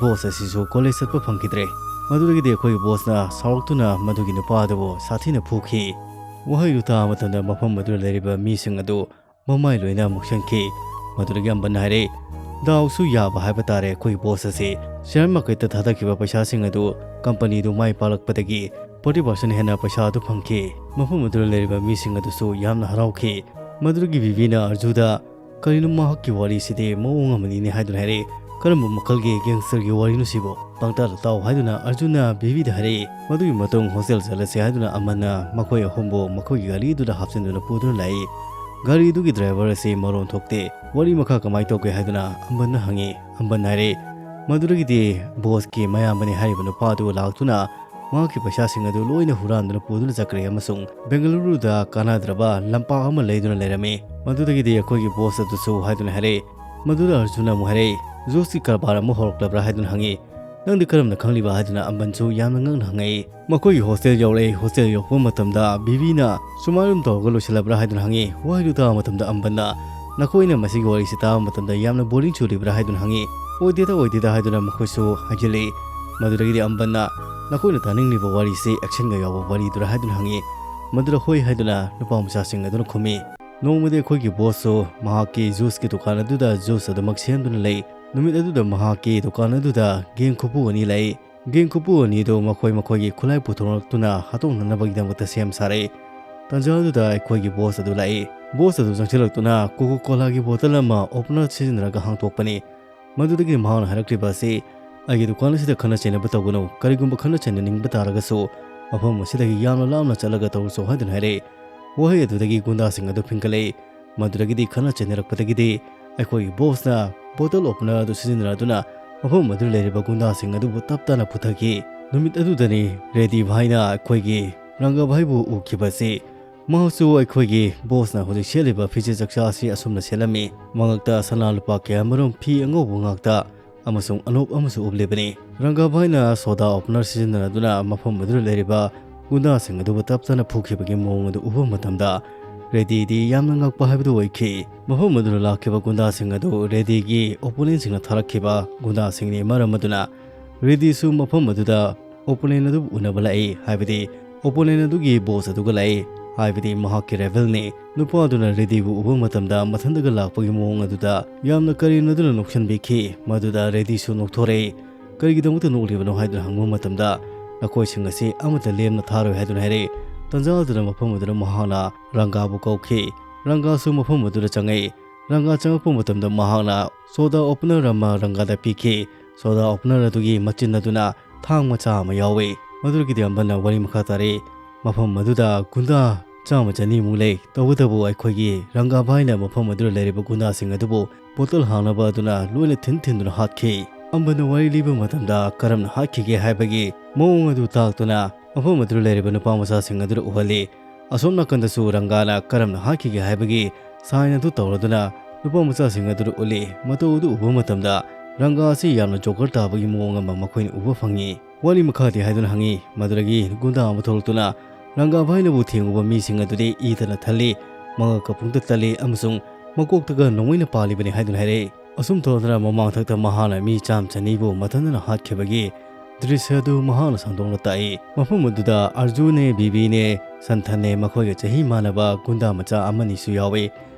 ꯕꯣꯁ ꯑꯁꯤꯁꯨ ꯀꯣꯂꯦꯖ ꯆꯠꯄ ꯐꯪꯈꯤꯗ꯭ꯔꯦ꯫ ꯃꯗꯨꯗꯒꯤꯗꯤ ꯑꯩꯈꯣꯏꯒꯤ ꯕꯣꯁꯅ ꯁꯥꯎꯔꯛꯇꯨꯅ ꯃꯗꯨꯒꯤ ꯅꯨꯄꯥ ꯑꯗꯨꯕꯨ ꯁꯥꯊꯤꯅ ꯐꯨꯈꯤ"꯫ ꯋꯥꯍꯩꯗꯨ ꯇꯥꯕ ꯃꯇꯝꯗ ꯃꯐꯝ ꯑꯗꯨꯗ ꯂꯩꯔꯤꯕ ꯃꯤꯁꯤꯡ ꯑꯗꯨ ꯃꯃꯥꯏ ꯂꯣꯏꯅ ꯃꯨꯛꯁꯟꯈꯤ꯫ ꯃꯗꯨꯗꯒꯤ ꯑꯝꯕꯟꯅ ꯍꯥꯏꯔꯛꯏ, "ꯗꯥꯎꯁꯨ ꯌꯥꯕ ꯍꯥꯏꯕ ꯇꯥꯔꯦ, ꯑꯩꯈꯣꯏ ꯕꯣꯁ ꯑꯁꯤ share marketꯇ ꯊꯥꯗꯈꯤꯕ ꯄꯩꯁꯥꯁꯤꯡ ꯑꯗꯨ ꯀꯝꯄꯅꯤꯗꯨ ꯃꯥꯏ ꯄꯥꯛꯂꯛꯄꯗꯒꯤ forty percent ꯍꯦꯟꯅ ꯄꯩꯁꯥ ꯑꯗꯨ ꯐꯪꯈꯤ"꯫ ꯃꯐꯝ ꯑꯗꯨꯗ ꯂꯩꯔꯤꯕ ꯃꯤꯁꯤꯡ ꯑꯗꯨꯁꯨ ꯌꯥꯝꯅ ꯍꯔꯥꯎꯈꯤ꯫ ꯃꯗꯨꯗꯒꯤ ꯕꯤꯕꯤꯅ ꯑꯔꯖꯨꯗ, "ꯀꯔꯤꯅꯣ, ꯃꯍꯥꯛꯀꯤ ꯋꯥꯔꯤꯁꯤꯗꯤ ꯃꯑꯣꯡ ꯑꯃꯅꯤꯅꯦ" ꯍꯥꯏꯗꯨꯅ ꯍꯥꯏꯔꯛꯏ꯫ "ꯀꯔꯝꯕ ꯃꯈꯜꯒꯤ ꯒꯦꯡꯁꯇꯔꯒꯤ ꯋꯥꯔꯤꯅꯣ ꯁꯤꯕꯣ? ꯄꯪꯇꯥꯗ ꯇꯥꯎ" ꯍꯥꯏꯗꯨꯅ ꯑꯔꯖꯨꯟꯅ ꯕꯤꯕꯤꯗ ꯍꯥꯏꯔꯛꯏ꯫ ꯃꯗꯨꯒꯤ ꯃꯇꯨꯡ ꯍꯣꯁꯇꯦꯜ ꯆꯠꯂꯁꯤ ꯍꯥꯏꯗꯨꯅ ꯑꯃꯟꯅ ꯃꯈꯣꯏ ꯑꯍꯨꯝꯕꯨ ꯃꯈꯣꯏꯒꯤ ꯒꯥꯔꯤꯗꯨꯗ ꯍꯥꯞꯆꯤꯟꯗꯨꯅ ꯄꯨꯗꯨꯅ ꯂꯥꯛꯏ꯫ ꯒꯥꯔꯤꯗꯨꯒꯤ ꯗ꯭ꯔꯥꯏꯚꯔ ꯑꯁꯤ ꯃꯔꯣꯟ ꯊꯣꯛꯇꯦ꯫ "ꯋꯥꯔꯤ ꯃꯈꯥ ꯀꯃꯥꯏꯅ ꯇꯧꯒꯦ?" ꯍꯥꯏꯗꯨꯅ ꯑꯃꯟꯅ ꯍꯪꯉꯤ꯫ ꯑꯃꯟ ꯍꯥꯏꯔꯦ, "ꯃꯗꯨꯗꯒꯤꯗꯤ ꯕꯣꯁꯀꯤ ꯃꯌꯥꯝꯕꯅꯤ ꯍꯥꯏꯔꯤꯕ ꯅꯨꯄꯥꯗꯨ ꯂꯥꯛꯇꯨꯅ ꯃꯍꯥꯛꯀꯤ ꯄꯩꯁꯥꯁꯤꯡ ꯑꯗꯨ ꯂꯣꯏꯅ ꯍꯨꯔꯥꯟꯗꯨꯅ ꯄꯨꯗꯨꯅ ꯆꯠꯈ꯭ꯔꯦ ꯑꯃꯁꯨꯡ ꯕꯦꯡꯒꯂꯨꯔꯨꯗ ꯀꯥꯟꯅꯗ꯭ꯔꯕ ꯂꯝꯄꯥꯛ ꯑꯃ ꯂꯩꯗꯨꯅ ꯂꯩꯔꯝꯃꯤ꯫ ꯃꯗꯨꯗꯒꯤꯗꯤ ꯑꯩꯈꯣꯏꯒꯤ ꯕꯣꯁ ꯑꯗꯨꯁꯨ" ꯍꯥꯏꯗꯨꯅ ꯍꯥꯏꯔꯛꯏ꯫ ꯃꯗꯨꯗ ꯑꯔꯖꯨꯟꯅ ꯑꯃꯨꯛ ꯍꯥꯏꯔꯛꯏ, "ꯖꯨꯁꯀꯤ ꯀꯔꯕꯥꯔ ꯑꯃ ꯍꯧꯔꯛꯂꯕ꯭ꯔꯥ?" ꯍꯥꯏꯗꯨꯅ ꯍꯪꯉꯤ꯫ "ꯅꯪꯗꯤ ꯀꯔꯝꯅ ꯈꯪꯂꯤꯕ?" ꯍꯥꯏꯗꯨꯅ ꯑꯃꯟꯁꯨ ꯌꯥꯝꯅ ꯉꯛꯅ ꯍꯪꯉꯛꯏ꯫ "ꯃꯈꯣꯏꯒꯤ ꯍꯣꯁꯇꯦꯜ ꯌꯧꯔꯛꯏ꯫ ꯍꯣꯁꯇꯦꯜ ꯌꯧꯔꯛꯄ ꯃꯇꯝꯗ ꯕꯤꯕꯤꯅ, 'ꯁꯨꯃꯥꯏꯅ ꯑꯗꯨꯝ ꯇꯧꯔꯒ ꯂꯣꯏꯁꯤꯜꯂꯕ꯭ꯔꯥ?' ꯍꯥꯏꯗꯨꯅ ꯍꯪꯉꯤ꯫ ꯋꯥꯍꯩꯗꯨ ꯇꯥꯕ ꯃꯇꯝꯗ ꯑꯝꯕꯟꯅ, "ꯅꯈꯣꯏꯅ ꯃꯁꯤꯒꯤ ꯋꯥꯔꯤꯁꯤ ꯇꯥꯕ ꯃꯇꯝꯗ ꯌꯥꯝꯅ ꯕꯣꯔꯤꯡ ꯆꯨꯔꯤꯕ꯭ꯔꯥ?" ꯍꯥꯏꯗꯨꯅ ꯍꯪꯉꯤ꯫ "ꯑꯣꯏꯗꯦꯗ, ꯑꯣꯏꯗꯦꯗ" ꯍꯥꯏꯗꯨꯅ ꯃꯈꯣꯏꯁꯨ ꯍꯥꯏꯖꯤꯜꯂꯤ꯫ ꯃꯗꯨꯗꯒꯤꯗꯤ ꯑꯝꯕꯟꯅ, "ꯅꯈꯣꯏꯅ ꯇꯥꯅꯤꯡꯂꯤꯕ ꯋꯥꯔꯤꯁꯤ ꯑꯦꯛꯁꯟꯒ ꯌꯥꯎꯕ ꯋꯥꯔꯤꯗꯨꯔꯥ?" ꯍꯥꯏꯗꯨꯅ ꯍꯪꯉꯤ꯫ ꯃꯗꯨꯗ "ꯍꯣꯏ" ꯍꯥꯏꯗꯨꯅ ꯅꯨꯄꯥ ꯃꯆꯥꯁꯤꯡ ꯑꯗꯨꯅ ꯈꯨꯝꯃꯤ꯫ ꯅꯣꯡꯃꯗꯤ ꯑꯩꯈꯣꯏꯒꯤ ꯕꯣꯁꯁꯨ ꯃꯍꯥꯛꯀꯤ ꯖꯨꯁꯀꯤ ꯗꯨꯀꯥꯟ ꯑꯗꯨꯗ ꯖꯨꯁ ꯑꯗꯨꯃꯛ ꯁꯦꯝꯗꯨꯅ ꯂꯩ꯫ ꯅꯨꯃꯤꯠ ꯑꯗꯨꯗ ꯃꯍꯥꯛꯀꯤ ꯗꯨꯀꯥꯟ ꯑꯗꯨꯗ ꯒꯦꯡ ꯈꯨꯄꯨ ꯑꯅꯤ ꯂꯥꯛꯏ꯫ ꯒꯦꯡ ꯈꯨꯄꯨ ꯑꯅꯤꯗꯨ ꯃꯈꯣꯏ ꯃꯈꯣꯏꯒꯤ ꯈꯨꯠꯂꯥꯏ ꯄꯨꯊꯣꯔꯛꯇꯨꯅ ꯍꯥꯠꯇꯣꯛꯅꯅꯕꯒꯤꯗꯃꯛꯇ ꯁꯦꯝ ꯁꯥꯔꯛꯏ꯫ ꯇꯥꯟꯖꯥ ꯑꯗꯨꯗ ꯑꯩꯈꯣꯏꯒꯤ ꯕꯣꯁ ꯑꯗꯨ ꯂꯥꯛꯏ꯫ ꯕꯣꯁ ꯑꯗꯨ ꯆꯪꯁꯤꯜꯂꯛꯇꯨꯅ ꯀꯣꯀꯣ ꯀꯣꯂꯥꯒꯤ ꯕꯣꯇꯜ ꯑꯃ ꯑꯣꯄꯅꯔ ꯁꯤꯖꯤꯟꯅꯔꯒ ꯍꯥꯡꯗꯣꯛꯄꯅꯤ꯫ ꯃꯗꯨꯗꯒꯤ ꯃꯍꯥꯛꯅ ꯍꯥꯏꯔꯛꯂꯤꯕ ꯑꯁꯤ, "ꯑꯩꯒꯤ ꯗꯨꯀꯥꯟ ꯑꯁꯤꯗ ꯈꯠꯅ ꯆꯩꯅꯕ ꯇꯧꯒꯅꯨ꯫ ꯀꯔꯤꯒꯨꯝꯕ ꯈꯠꯅ ꯆꯩꯅꯅꯤꯡꯕ ꯇꯥꯔꯒꯁꯨ ꯃꯐꯝ ꯑꯁꯤꯗꯒꯤ ꯌꯥꯝꯅ ꯂꯥꯞꯅ ꯆꯠꯂꯒ ꯇꯧꯔꯁꯨ" ꯍꯥꯏꯗꯨꯅ ꯍꯥꯏꯔꯛꯏ꯫ ꯋꯥꯍꯩ ꯑꯗꯨꯗꯒꯤ ꯒꯨꯟꯗꯥꯁꯤꯡ ꯑꯗꯨ ꯐꯤꯡꯀꯠꯂꯛꯏ꯫ ꯃꯗꯨꯗꯒꯤꯗꯤ ꯈꯠꯅ ꯆꯩꯅꯔꯛꯄꯗꯒꯤꯗꯤ ꯑꯩꯈꯣꯏꯒꯤ ꯕꯣꯁꯅ ꯕꯣꯇꯜ ꯑꯣꯄꯅꯔ ꯑꯗꯨ ꯁꯤꯖꯤꯟꯅꯗꯨꯅ ꯃꯐꯝ ꯑꯗꯨꯗ ꯂꯩꯔꯤꯕ ꯒꯨꯟꯗꯥꯁꯤꯡ ꯑꯗꯨꯕꯨ ꯇꯞ ꯇꯞꯅ ꯐꯨꯊꯈꯤ꯫ ꯅꯨꯃꯤꯠ ꯑꯗꯨꯗꯅꯤ ꯔꯦꯗꯤ ꯚꯥꯏꯅ ꯑꯩꯈꯣꯏꯒꯤ ꯔꯪꯒꯥ ꯚꯥꯏꯕꯨ ꯎꯈꯤꯕꯁꯤ꯫ ꯃꯍꯥꯛꯁꯨ ꯑꯩꯈꯣꯏꯒꯤ ꯕꯣꯁꯅ ꯍꯧꯖꯤꯛ ꯁꯦꯠꯂꯤꯕ ꯐꯤꯖꯦꯠ ꯆꯛꯆꯥ ꯑꯁꯤ ꯑꯁꯨꯝꯅ ꯁꯦꯠꯂꯝꯃꯤ꯫ ꯃꯉꯛꯇ ꯁꯅꯥ ꯂꯨꯄꯥ ꯀꯌꯥꯃꯔꯨꯝ, ꯐꯤ ꯑꯉꯧꯕ ꯉꯥꯛꯇ ꯑꯃꯁꯨꯡ ꯑꯅꯣꯞ ꯑꯃꯁꯨ ꯎꯞꯂꯤꯕꯅꯤ꯫ ꯔꯪꯒꯥ ꯚꯥꯏꯅ ꯁꯣꯗꯥ ꯑꯣꯄꯅꯔ ꯁꯤꯖꯤꯟꯅꯗꯨꯅ ꯃꯐꯝ ꯑꯗꯨꯗ ꯂꯩꯔꯤꯕ ꯒꯨꯟꯗꯥꯁꯤꯡ ꯑꯗꯨꯕꯨ ꯇꯞ ꯇꯞꯅ ꯐꯨꯈꯤꯕꯒꯤ ꯃꯑꯣꯡ ꯑꯗꯨ ꯎꯕ ꯃꯇꯝꯗ ꯔꯦꯗꯤꯗꯤ ꯌꯥꯝꯅ ꯉꯛꯄ ꯍꯥꯏꯕꯗꯨ ꯑꯣꯏꯈꯤ꯫ ꯃꯐꯝ ꯑꯗꯨꯗ ꯂꯥꯛꯈꯤꯕ ꯒꯨꯟꯗꯥꯁꯤꯡ ꯑꯗꯨ ꯔꯦꯗꯤꯒꯤ ꯑꯣꯄꯣꯅꯦꯟꯁꯤꯡꯅ ꯊꯥꯔꯛꯈꯤꯕ ꯒꯨꯟꯗꯥꯁꯤꯡꯅꯤ꯫ ꯃꯔꯝ ꯑꯗꯨꯅ ꯔꯦꯗꯤꯁꯨ ꯃꯐꯝ ꯑꯗꯨꯗ ꯑꯣꯄꯣꯅꯦꯟ ꯑꯗꯨꯕꯨ ꯎꯅꯕ ꯂꯥꯛꯏ, ꯍꯥꯏꯕꯗꯤ ꯑꯣꯄꯣꯅꯦꯟ ꯑꯗꯨꯒꯤ ꯕꯣꯁ ꯑꯗꯨꯒ ꯂꯥꯛꯏ, ꯍꯥꯏꯕꯗꯤ ꯃꯍꯥꯛꯀꯤ ꯔꯥꯏꯚꯜꯅꯤ꯫ ꯅꯨꯄꯥ ꯑꯗꯨꯅ ꯔꯦꯗꯤꯕꯨ ꯎꯕ ꯃꯇꯝꯗ ꯃꯊꯟꯇꯒ ꯂꯥꯛꯄꯒꯤ ꯃꯑꯣꯡ ꯑꯗꯨꯗ ꯌꯥꯝꯅ ꯀꯔꯦꯝꯅꯗꯨꯅ ꯅꯣꯛꯁꯟꯕꯤꯈꯤ꯫ ꯃꯗꯨꯗ ꯔꯦꯗꯤꯁꯨ ꯅꯣꯛꯊꯣꯔꯛꯏ꯫ "ꯀꯔꯤꯒꯤꯗꯃꯛꯇ ꯅꯣꯛꯂꯤꯕꯅꯣ?" ꯍꯥꯏꯗꯨꯅ ꯍꯪꯕ ꯃꯇꯝꯗ, "ꯅꯈꯣꯏꯁꯤꯡ ꯑꯁꯤ ꯑꯃꯠꯇ ꯂꯦꯝꯅ ꯊꯥꯔꯣꯏ" ꯍꯥꯏꯗꯨꯅ ꯍꯥꯏꯔꯛꯏ꯫ ꯇꯟꯖꯥ ꯑꯗꯨꯗ ꯃꯐꯝ ꯑꯗꯨꯗ ꯃꯍꯥꯛꯅ ꯔꯪꯒꯥꯕꯨ ꯀꯧꯈꯤ꯫ ꯔꯪꯒꯥꯁꯨ ꯃꯐꯝ ꯑꯗꯨꯗ ꯆꯪꯉꯛꯏ꯫ ꯔꯪꯒꯥ ꯆꯪꯉꯛꯄ ꯃꯇꯝꯗ ꯃꯍꯥꯛꯅ soda opener ꯑꯃ ꯔꯪꯒꯥꯗ ꯄꯤꯈꯤ꯫ Soda opener ꯑꯗꯨꯒꯤ ꯃꯆꯤꯟ ꯑꯗꯨꯅ ꯊꯥꯡ ꯃꯆꯥ ꯑꯃ ꯌꯥꯎꯏ꯫ ꯃꯗꯨꯗꯒꯤꯗꯤ ꯑꯝꯕꯟꯅ ꯋꯥꯔꯤ ꯃꯈꯥ ꯇꯥꯔꯤ꯫ ꯃꯐꯝ ꯑꯗꯨꯗ ꯒꯨꯟꯗꯥ ꯆꯥꯝꯃ ꯆꯅꯤꯃꯨꯛ ꯂꯩ꯫ ꯇꯧꯕꯇꯕꯨ ꯑꯩꯈꯣꯏꯒꯤ ꯔꯪꯒꯥ ꯚꯥꯏꯅ ꯃꯐꯝ ꯑꯗꯨꯗ ꯂꯩꯔꯤꯕ ꯒꯨꯟꯗꯥꯁꯤꯡ ꯑꯗꯨꯕꯨ ꯕꯣꯇꯜ ꯍꯥꯡꯅꯕ ꯑꯗꯨꯅ ꯂꯣꯏꯅ ꯊꯤꯟ ꯊꯤꯟꯗꯨꯅ ꯍꯥꯠꯈꯤ꯫ ꯑꯝꯕꯟꯅ ꯋꯥꯔꯤ ꯂꯤꯕ ꯃꯇꯝꯗ ꯀꯔꯝꯅ ꯍꯥꯠꯈꯤꯒꯦ ꯍꯥꯏꯕꯒꯤ ꯃꯑꯣꯡ ꯑꯗꯨ ꯇꯥꯛꯇꯨꯅ ꯃꯐꯝ ꯑꯗꯨꯗ ꯂꯩꯔꯤꯕ ꯅꯨꯄꯥ ꯃꯆꯥꯁꯤꯡ ꯑꯗꯨꯗ ꯎꯍꯜꯂꯤ꯫ ꯑꯁꯣꯝ ꯅꯥꯀꯟꯗꯁꯨ ꯔꯪꯒꯥꯅ ꯀꯔꯝꯅ ꯍꯥꯠꯈꯤꯒꯦ ꯍꯥꯏꯕꯒꯤ sign ꯑꯗꯨ ꯇꯧꯔꯗꯨꯅ ꯅꯨꯄꯥ ꯃꯆꯥꯁꯤꯡ ꯑꯗꯨꯗ ꯎꯠꯂꯤ꯫ ꯃꯇꯧ ꯑꯗꯨ ꯎꯕ ꯃꯇꯝꯗ ꯔꯪꯒꯥ ꯑꯁꯤ ꯌꯥꯝꯅ ꯖꯣꯀꯔ ꯇꯥꯕꯒꯤ ꯃꯑꯣꯡ ꯑꯃ ꯃꯈꯣꯏꯅ ꯎꯕ ꯐꯪꯉꯤ꯫ ꯋꯥꯔꯤ ꯃꯈꯥꯗꯤ ꯍꯥꯏꯗꯨꯅ ꯍꯪꯉꯤ꯫ ꯃꯗꯨꯗꯒꯤ ꯒꯨꯟꯗꯥ ꯑꯃ ꯊꯣꯛꯂꯛꯇꯨꯅ ꯔꯪꯒꯥ ꯚꯥꯏꯅꯕꯨ ꯊꯦꯡꯉꯨꯕ ꯃꯤꯁꯤꯡ ꯑꯗꯨꯗꯤ ꯏꯗꯅ ꯊꯜꯂꯤ, ꯃꯉꯛꯀ ꯄꯨꯡꯇ ꯇꯠꯂꯤ ꯑꯃꯁꯨꯡ ꯃꯀꯣꯛꯇꯒ ꯅꯣꯡꯃꯩꯅ ꯄꯥꯜꯂꯤꯕꯅꯤ ꯍꯥꯏꯗꯨꯅ ꯍꯥꯏꯔꯛꯏ꯫ ꯑꯁꯨꯝ ꯇꯧꯗꯨꯅ ꯃꯃꯥꯡꯊꯛꯇ ꯃꯍꯥꯛꯅ ꯃꯤ ꯆꯥꯝ ꯆꯅꯤꯕꯨ ꯃꯊꯟꯗꯅ ꯍꯥꯠꯈꯤꯕꯒꯤ ꯗ꯭ꯔꯤꯁ꯭ꯌ ꯑꯗꯨ ꯃꯍꯥꯛꯅ ꯁꯟꯗꯣꯛꯅ ꯇꯥꯛꯏ꯫ ꯃꯐꯝ ꯑꯗꯨꯗ ꯑꯔꯖꯨꯅꯦ, ꯕꯤꯕꯤꯅꯦ, ꯁꯟꯊꯟꯅꯦ, ꯃꯈꯣꯏꯒ ꯆꯍꯤ ꯃꯥꯟꯅꯕ ꯒꯨꯟꯗꯥ ꯃꯆꯥ ꯑꯃꯅꯤꯁꯨ ꯌꯥꯎꯏ꯫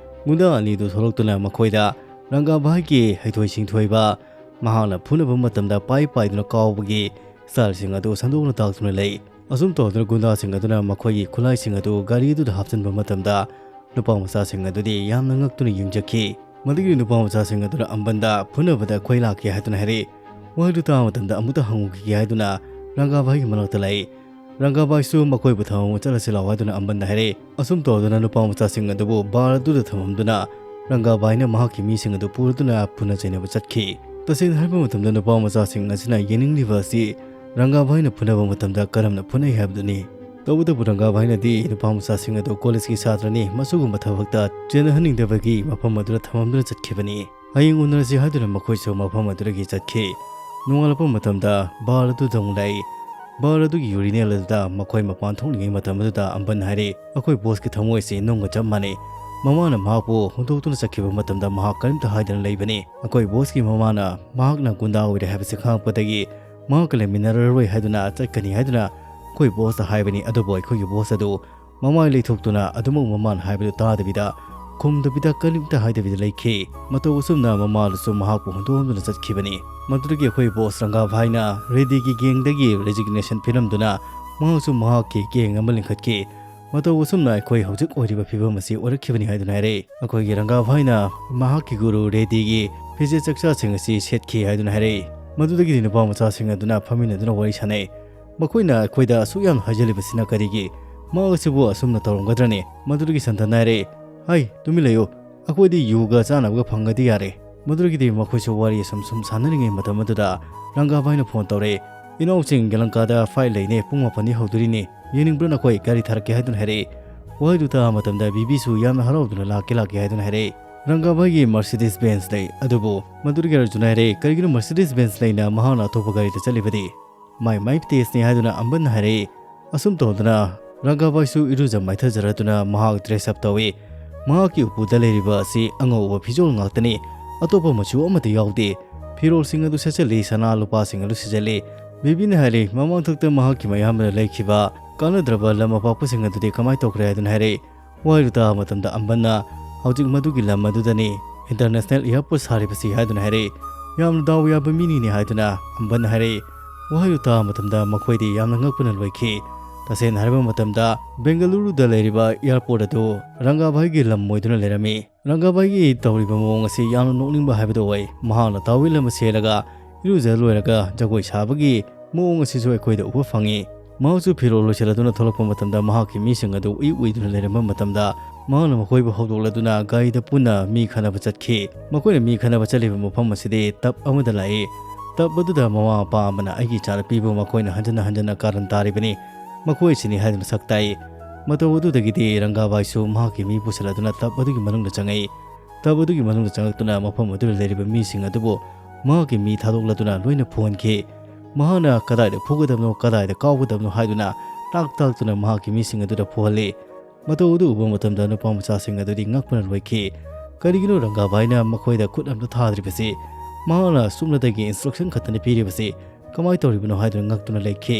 ꯒꯨꯟꯗꯥ ꯑꯅꯤꯗꯨ ꯊꯣꯛꯂꯛꯇꯨꯅ ꯃꯈꯣꯏꯗ ꯔꯪꯒꯥꯚꯥꯏꯒꯤ ꯍꯩꯊꯣꯏ ꯁꯤꯡꯊꯣꯏꯕ, ꯃꯍꯥꯛꯅ ꯐꯨꯅꯕ ꯃꯇꯝꯗ ꯄꯥꯏ ꯄꯥꯏꯗꯨꯅ ꯀꯥꯎꯕꯒꯤ styleꯁꯤꯡ ꯑꯗꯨ ꯁꯟꯗꯣꯛꯅ ꯇꯥꯛꯇꯨꯅ ꯂꯩ꯫ ꯑꯁꯨꯝ ꯇꯧꯗꯨꯅ ꯒꯨꯟꯗꯥꯁꯤꯡ ꯑꯗꯨꯅ ꯃꯈꯣꯏꯒꯤ ꯈꯨꯠꯂꯥꯏꯁꯤꯡ ꯑꯗꯨ ꯒꯥꯔꯤ ꯑꯗꯨꯗ ꯍꯥꯞꯆꯤꯟꯕ ꯃꯇꯝꯗ ꯅꯨꯄꯥ ꯃꯆꯥꯁꯤꯡ ꯑꯗꯨꯗꯤ ꯌꯥꯝꯅ ꯉꯛꯇꯨꯅ ꯌꯦꯡꯖꯈꯤ꯫ ꯃꯗꯨꯒꯤ ꯅꯨꯄꯥ ꯃꯆꯥꯁꯤꯡ ꯑꯗꯨꯅ ꯑꯝꯕꯟꯗ ꯐꯨꯅꯕꯗ ꯑꯩꯈꯣꯏ ꯂꯥꯛꯀꯦ ꯍꯥꯏꯗꯨꯅ ꯍꯥꯏꯔꯛꯏ꯫ ꯋꯥꯍꯩꯗꯨ ꯇꯥꯕ ꯃꯇꯝꯗ ꯑꯃꯨꯛꯇ ꯍꯪꯉꯨꯈꯤꯒꯦ ꯍꯥꯏꯗꯨꯅ ꯔꯪꯒꯥꯚꯥꯏꯒꯤ ꯃꯅꯥꯛꯇ ꯂꯥꯛꯏ꯫ ꯔꯪꯒꯥꯚꯥꯏꯁꯨ ꯃꯈꯣꯏꯕꯨ ꯊꯝꯃꯝꯃ ꯆꯠꯂꯁꯤ ꯂꯥꯛꯑꯣ ꯍꯥꯏꯗꯨꯅ ꯑꯝꯕꯟꯗ ꯍꯥꯏꯔꯛꯏ꯫ ꯑꯁꯨꯝ ꯇꯧꯗꯨꯅ ꯅꯨꯄꯥ ꯃꯆꯥꯁꯤꯡ ꯑꯗꯨꯕꯨ bar ꯑꯗꯨꯗ ꯊꯝꯃꯝꯗꯨꯅ ꯔꯪꯒꯥꯚꯥꯏꯅ ꯃꯍꯥꯛꯀꯤ ꯃꯤꯁꯤꯡ ꯑꯗꯨ ꯄꯨꯔꯗꯨꯅ ꯐꯨꯅ ꯆꯩꯅꯕ ꯆꯠꯈꯤ꯫ ꯇꯁꯦꯡꯅ ꯍꯥꯏꯕ ꯃꯇꯝꯗ ꯅꯨꯄꯥ ꯃꯆꯥꯁꯤꯡ ꯑꯁꯤꯅ ꯌꯦꯡꯅꯤꯡꯂꯤꯕ ꯑꯁꯤ ꯔꯪꯒꯥꯚꯥꯏꯅ ꯐꯨꯅꯕ ꯃꯇꯝꯗ ꯀꯔꯝꯅ ꯐꯨꯅꯩ ꯍꯥꯏꯕꯗꯨꯅꯤ꯫ ꯇꯧꯕꯇꯕꯨ ꯔꯪꯒꯥꯚꯥꯏꯅꯗꯤ ꯅꯨꯄꯥ ꯃꯆꯥꯁꯤꯡ ꯑꯗꯨ college ꯀꯤ ꯁꯥꯇ꯭ꯔꯅꯤ, ꯃꯁꯤꯒꯨꯝꯕ ꯊꯕꯛꯇ ꯆꯦꯟꯅꯍꯟꯅꯤꯡꯗꯕꯒꯤ ꯃꯐꯝ ꯑꯗꯨꯗ ꯊꯝꯃꯝꯗꯨꯅ ꯆꯠꯈꯤꯕꯅꯤ꯫ ꯍꯌꯦꯡ ꯎꯅꯔꯁꯤ ꯍꯥꯏꯗꯨꯅ ꯃꯈꯣꯏꯁꯨ ꯃꯐꯝ ꯑꯗꯨꯗꯒꯤ ꯆꯠꯈꯤ꯫ ꯅꯣꯡꯉꯥꯜꯂꯛꯄ ꯃꯇꯝꯗ bar ꯑꯗꯨꯗ ꯑꯃꯨꯛ ꯂꯥꯛꯏ꯫ Bar ꯑꯗꯨꯒꯤ urinal ꯑꯗꯨꯗ ꯃꯈꯣꯏ ꯃꯄꯥꯟ ꯊꯣꯛꯂꯤꯉꯩ ꯃꯇꯝ ꯑꯗꯨꯗ ꯑꯝꯕꯟ ꯍꯥꯏꯔꯤ, "ꯑꯩꯈꯣꯏ boss ꯀꯤ ꯊꯃꯣꯏ ꯑꯁꯤ ꯅꯨꯡꯒ ꯆꯞ ꯃꯥꯟꯅꯩ꯫ ꯃꯃꯥꯅ ꯃꯍꯥꯛꯄꯨ ꯍꯨꯟꯗꯣꯛꯇꯨꯅ ꯆꯠꯈꯤꯕ ꯃꯇꯝꯗ ꯃꯍꯥꯛ ꯀꯔꯤꯝꯇ ꯍꯥꯏꯗꯅ ꯂꯩꯕꯅꯤ꯫ ꯑꯩꯈꯣꯏ boss ꯀꯤ ꯃꯃꯥꯅ ꯃꯍꯥꯛꯅ ꯒꯨꯟꯗꯥ ꯑꯣꯏꯔꯦ ꯍꯥꯏꯕꯁꯤ ꯈꯪꯂꯛꯄꯗꯒꯤ ꯃꯍꯥꯛꯀ ꯂꯩꯃꯤꯟꯅꯔꯔꯣꯏ ꯍꯥꯏꯗꯨꯅ ꯆꯠꯀꯅꯤ ꯍꯥꯏꯗꯨꯅ ꯑꯩꯈꯣꯏ boss ꯇ ꯍꯥꯏꯕꯅꯤ꯫ ꯑꯗꯨꯕꯨ ꯑꯩꯈꯣꯏꯒꯤ boss ꯑꯗꯨ ꯃꯃꯥꯏ ꯂꯩꯊꯣꯛꯇꯨꯅ ꯑꯗꯨꯃꯛ ꯃꯃꯥꯅ ꯍꯥꯏꯕꯗꯨ ꯇꯥꯗꯕꯤꯗ, ꯈꯨꯝꯗꯕꯤꯗ, ꯀꯔꯤꯝꯇ ꯍꯥꯏꯗꯕꯤꯗ ꯂꯩꯈꯤ꯫ ꯃꯇꯧ ꯑꯁꯨꯝꯅ ꯃꯃꯥꯗꯨꯁꯨ ꯃꯍꯥꯛꯄꯨ ꯍꯨꯟꯗꯣꯛꯂꯝꯗꯨꯅ ꯆꯠꯈꯤꯕꯅꯤ꯫ ꯃꯗꯨꯗꯒꯤ ꯑꯩꯈꯣꯏ boss ꯔꯪꯒꯥꯚꯥꯏꯅ ꯔꯦꯗꯤꯒꯤ gang ꯗꯒꯤ resignation ꯄꯤꯔꯝꯗꯨꯅ ꯃꯍꯥꯛꯁꯨ ꯃꯍꯥꯛꯀꯤ gang ꯑꯃ ꯂꯤꯡꯈꯠꯈꯤ꯫ ꯃꯇꯧ ꯑꯁꯨꯝꯅ ꯑꯩꯈꯣꯏ ꯍꯧꯖꯤꯛ ꯑꯣꯏꯔꯤꯕ ꯐꯤꯕꯝ ꯑꯁꯤ ꯑꯣꯏꯔꯛꯈꯤꯕꯅꯤ ꯍꯥꯏꯗꯨꯅ ꯍꯥꯏꯔꯛꯏ꯫ ꯑꯩꯈꯣꯏꯒꯤ ꯔꯪꯒꯥ ꯚꯥꯏꯅ ꯃꯍꯥꯛꯀꯤ ꯒꯨꯔꯨ ꯔꯦꯗꯤꯒꯤ ꯐꯤꯖꯦꯠ ꯆꯛꯆꯥꯁꯤꯡ ꯑꯁꯤ ꯁꯦꯠꯈꯤ ꯍꯥꯏꯗꯨꯅ ꯍꯥꯏꯔꯛꯏ꯫ ꯃꯗꯨꯗꯒꯤꯗꯤ ꯅꯨꯄꯥ ꯃꯆꯥꯁꯤꯡ ꯑꯗꯨꯅ ꯐꯝꯃꯤꯟꯅꯗꯨꯅ ꯋꯥꯔꯤ ꯁꯥꯟꯅꯩ꯫ ꯃꯈꯣꯏꯅ ꯑꯩꯈꯣꯏꯗ ꯑꯁꯨꯛ ꯌꯥꯝꯅ ꯍꯥꯏꯖꯜꯂꯤꯕꯁꯤꯅ ꯀꯔꯤꯒꯤ? ꯃꯍꯥꯛ ꯑꯁꯤꯕꯨ ꯑꯁꯨꯝꯅ ꯇꯧꯔꯝꯒꯗ꯭ꯔꯅꯦ? ꯃꯗꯨꯗꯒꯤ ꯁꯟꯇꯟꯅ ꯍꯥꯏꯔꯛꯏ, "ꯍꯩ, ꯇꯨꯃꯤꯟ ꯂꯩꯌꯨ꯫ ꯑꯩꯈꯣꯏꯗꯤ ꯌꯨꯒ ꯆꯥꯅꯕꯒ ꯐꯪꯉꯗꯤ ꯌꯥꯔꯦ꯫" ꯃꯗꯨꯗꯒꯤꯗꯤ ꯃꯈꯣꯏꯁꯨ ꯋꯥꯔꯤ ꯑꯁꯨꯝ ꯁꯨꯝ ꯁꯥꯟꯅꯔꯤꯉꯩ ꯃꯇꯝ ꯑꯗꯨꯗ ꯔꯪꯒꯥꯕꯥꯏꯅ ꯐꯣꯟ ꯇꯧꯔꯛꯑꯦ꯫ "ꯏꯅꯥꯎꯁꯤꯡ, ꯌꯦꯂꯪꯀꯥꯗ ꯐ꯭ꯂꯥꯏꯠ ꯂꯩꯅꯦ, ꯄꯨꯡ ꯃꯥꯄꯟꯗꯤ ꯍꯧꯗꯣꯔꯤꯅꯦ꯫ ꯌꯦꯡꯅꯤꯡꯕ꯭ꯔꯥ ꯅꯈꯣꯏ? ꯒꯥꯔꯤ ꯊꯥꯔꯛꯀꯦ" ꯍꯥꯏꯗꯨꯅ ꯍꯥꯏꯔꯛꯑꯦ꯫ ꯋꯥꯍꯩꯗꯨ ꯇꯥꯕ ꯃꯇꯝꯗ ꯕꯤꯕꯤꯁꯨ ꯌꯥꯝꯅ ꯍꯔꯥꯎꯗꯨꯅ "ꯂꯥꯛꯀꯦ, ꯂꯥꯛꯀꯦ" ꯍꯥꯏꯗꯨꯅ ꯍꯥꯏꯔꯛꯑꯦ꯫ ꯔꯪꯒꯥꯕꯥꯏꯒꯤ ꯃꯔꯁꯤꯗꯤꯁ ꯕꯦꯟꯁ ꯂꯩ꯫ ꯑꯗꯨꯕꯨ ꯃꯗꯨꯗꯒꯤ ꯑꯔꯖꯨꯟꯅ ꯍꯥꯏꯔꯛꯑꯦ, "ꯀꯔꯤꯒꯤꯅꯣ ꯃꯔꯁꯤꯗꯤꯁ ꯕꯦꯟꯁ ꯂꯩꯅ ꯃꯍꯥꯛꯅ ꯑꯇꯣꯞꯄ ꯒꯥꯔꯤꯗ ꯆꯠꯂꯤꯕꯗꯤ?" "ꯃꯥꯏ ꯃꯥꯏ ꯇꯦꯁꯅꯤ" ꯍꯥꯏꯗꯨꯅ ꯑꯝꯕꯟꯅ ꯍꯥꯏꯔꯛꯏ꯫ ꯑꯁꯨꯝ ꯇꯧꯗꯨꯅ ꯔꯪꯒꯥꯕꯥꯏꯁꯨ ꯏꯔꯨꯖ ꯃꯥꯏꯊꯖꯔꯗꯨꯅ ꯃꯍꯥꯛ ꯗ꯭ꯔꯦꯁ ꯑꯞ ꯇꯧꯏ꯫ ꯃꯍꯥꯛꯀꯤ ꯎꯄꯨꯗ ꯂꯩꯔꯤꯕ ꯑꯁꯤ ꯑꯉꯧꯕ ꯐꯤꯖꯣꯜ ꯉꯥꯛꯇꯅꯤ꯫ ꯑꯇꯣꯞꯄ ꯃꯆꯨ ꯑꯃꯠꯇ ꯌꯥꯎꯗꯦ꯫ ꯐꯤꯔꯣꯜꯁꯤꯡ ꯑꯗꯨ ꯁꯦꯠꯆꯜꯂꯤ, ꯁꯅꯥ ꯂꯨꯄꯥꯁꯤꯡ ꯑꯗꯨ ꯁꯤꯖꯜꯂꯤ꯫ ꯕꯦꯕꯤꯅ ꯍꯥꯏꯔꯤ, "ꯃꯃꯥꯡꯊꯛꯇ ꯃꯍꯥꯛꯀꯤ ꯃꯌꯥꯝꯕꯅ ꯂꯩꯈꯤꯕ ꯀꯥꯟꯅꯗ꯭ꯔꯕ ꯂꯝ ꯑꯄꯥꯛꯄꯁꯤꯡ ꯑꯗꯨꯗꯤ ꯀꯃꯥꯏ ꯇꯧꯈ꯭ꯔꯦ?" ꯍꯥꯏꯗꯨꯅ ꯍꯥꯏꯔꯛꯏ꯫ ꯋꯥꯍꯩꯗꯨ ꯇꯥꯕ ꯃꯇꯝꯗ ꯑꯝꯕꯟꯅ, "ꯍꯧꯖꯤꯛ ꯃꯗꯨꯒꯤ ꯂꯝ ꯑꯗꯨꯗꯅꯤ ꯏꯟꯇꯔꯅꯦꯁꯅꯦꯜ ꯑꯦꯌꯥꯔꯄꯣꯔꯠ ꯁꯥꯔꯤꯕꯁꯤ" ꯍꯥꯏꯗꯨꯅ ꯍꯥꯏꯔꯛꯏ꯫ "ꯌꯥꯝꯅ ꯗꯥꯎ ꯌꯥꯕ ꯃꯤꯅꯤꯅꯦ" ꯍꯥꯏꯗꯨꯅ ꯑꯝꯕꯟꯅ ꯍꯥꯏꯔꯛꯏ꯫ ꯋꯥꯍꯩꯗꯨ ꯇꯥꯕ ꯃꯇꯝꯗ ꯃꯈꯣꯏꯗꯤ ꯌꯥꯝꯅ ꯉꯛꯄꯅ ꯂꯣꯏꯈꯤ꯫ ꯇꯁꯦꯡꯅ ꯍꯥꯏꯔꯕ ꯃꯇꯝꯗ ꯕꯦꯡꯒꯂꯨꯔꯨꯗ ꯂꯩꯔꯤꯕ ꯑꯦꯌꯥꯔꯄꯣꯔꯠ ꯑꯗꯨ ꯔꯪꯒꯥꯕꯥꯏꯒꯤ ꯂꯝ ꯑꯣꯏꯗꯨꯅ ꯂꯩꯔꯝꯃꯤ꯫ ꯔꯪꯒꯥꯕꯥꯏꯒꯤ ꯇꯧꯔꯤꯕ ꯃꯑꯣꯡ ꯑꯁꯤ ꯌꯥꯝꯅ ꯅꯣꯛꯅꯤꯡꯕ ꯍꯥꯏꯕꯗꯨ ꯑꯣꯏ꯫ ꯃꯍꯥꯛꯅ ꯇꯥꯋꯦꯜ ꯑꯃ ꯁꯦꯠꯂꯒ ꯏꯔꯨꯖ ꯂꯣꯏꯔꯒ ꯖꯒꯣꯏ ꯁꯥꯕꯒꯤ ꯃꯑꯣꯡ ꯑꯁꯤꯁꯨ ꯑꯩꯈꯣꯏꯗ ꯎꯕ ꯐꯪꯉꯤ꯫ ꯃꯍꯥꯛꯁꯨ ꯐꯤꯔꯣꯜ ꯂꯣꯏꯁꯤꯜꯂꯗꯨꯅ ꯊꯣꯛꯂꯛꯄ ꯃꯇꯝꯗ ꯃꯍꯥꯛꯀꯤ ꯃꯤꯁꯤꯡ ꯑꯗꯨ ꯎꯏ ꯎꯏꯗꯨꯅ ꯂꯩꯔꯝꯕ ꯃꯇꯝꯗ ꯃꯍꯥꯛꯅ ꯃꯈꯣꯏꯕꯨ ꯍꯧꯗꯣꯛꯂꯗꯨꯅ ꯒꯥꯔꯤꯗ ꯄꯨꯟꯅ ꯃꯤ ꯈꯟꯅꯕ ꯆꯠꯈꯤ꯫ ꯃꯈꯣꯏꯅ ꯃꯤ ꯈꯟꯅꯕ ꯆꯠꯂꯤꯕ ꯃꯐꯝ ꯑꯁꯤꯗꯤ ꯇꯞ ꯑꯃꯗ ꯂꯥꯛꯏ꯫ ꯇꯞ ꯑꯗꯨꯗ ꯃꯃꯥ ꯃꯄꯥ ꯑꯃꯅ ꯑꯩꯒꯤ ꯏꯆꯥꯅꯨꯄꯤꯕꯨ ꯃꯈꯣꯏꯅ ꯍꯟꯖꯟ ꯍꯟꯖꯟꯅ ꯀꯥꯔꯟ ꯇꯥꯔꯤꯕꯅꯤ꯫ ꯃꯈꯣꯏ ꯑꯁꯤꯅꯤ ꯍꯥꯏꯗꯨꯅ ꯁꯛ ꯇꯥꯛꯏ꯫ ꯃꯇꯧ ꯑꯗꯨꯗꯒꯤꯗꯤ ꯔꯪꯒꯥꯕꯥꯏꯁꯨ ꯃꯍꯥꯛꯀꯤ ꯃꯤ ꯄꯨꯁꯤꯜꯂꯗꯨꯅ ꯇꯞ ꯑꯗꯨꯒꯤ ꯃꯅꯨꯡꯗ ꯆꯪꯉꯛꯏ꯫ ꯇꯞ ꯑꯗꯨꯒꯤ ꯃꯅꯨꯡꯗ ꯆꯪꯂꯛꯇꯨꯅ ꯃꯐꯝ ꯑꯗꯨꯗ ꯂꯩꯔꯤꯕ ꯃꯤꯁꯤꯡ ꯑꯗꯨꯕꯨ ꯃꯍꯥꯛꯀꯤ ꯃꯤ ꯊꯥꯗꯣꯛꯂꯗꯨꯅ ꯂꯣꯏꯅ ꯐꯨꯍꯟꯈꯤ꯫ ꯃꯍꯥꯛꯅ ꯀꯗꯥꯏꯗ ꯐꯨꯒꯗꯕꯅꯣ, ꯀꯗꯥꯏꯗ ꯀꯥꯎꯒꯗꯕꯅꯣ ꯍꯥꯏꯗꯨꯅ ꯇꯥꯛ ꯇꯥꯛꯇꯨꯅ ꯃꯍꯥꯛꯀꯤ ꯃꯤꯁꯤꯡ ꯑꯗꯨꯗ ꯐꯨꯍꯜꯂꯤ꯫ ꯃꯇꯧ ꯑꯗꯨ ꯎꯕ ꯃꯇꯝꯗ ꯅꯨꯄꯥ ꯃꯆꯥꯁꯤꯡ ꯑꯗꯨꯗꯤ ꯉꯛꯄꯅ ꯂꯣꯏꯈꯤ꯫ ꯀꯔꯤꯒꯤꯅꯣ ꯔꯪꯒꯥꯕꯥꯏꯅ ꯃꯈꯣꯏꯗ ꯈꯨꯠ ꯑꯝꯇ ꯊꯥꯗ꯭ꯔꯤꯕꯁꯤ? ꯃꯍꯥꯛꯅ ꯁꯨꯞꯅꯇꯒꯤ ꯏꯟꯁꯇ꯭ꯔꯛꯁꯟ ꯈꯛꯇꯅꯤ ꯄꯤꯔꯤꯕꯁꯤ꯫ ꯀꯃꯥꯏꯅ ꯇꯧꯔꯤꯕꯅꯣ ꯍꯥꯏꯗꯨꯅ ꯉꯛꯇꯨꯅ ꯂꯩꯈꯤ꯫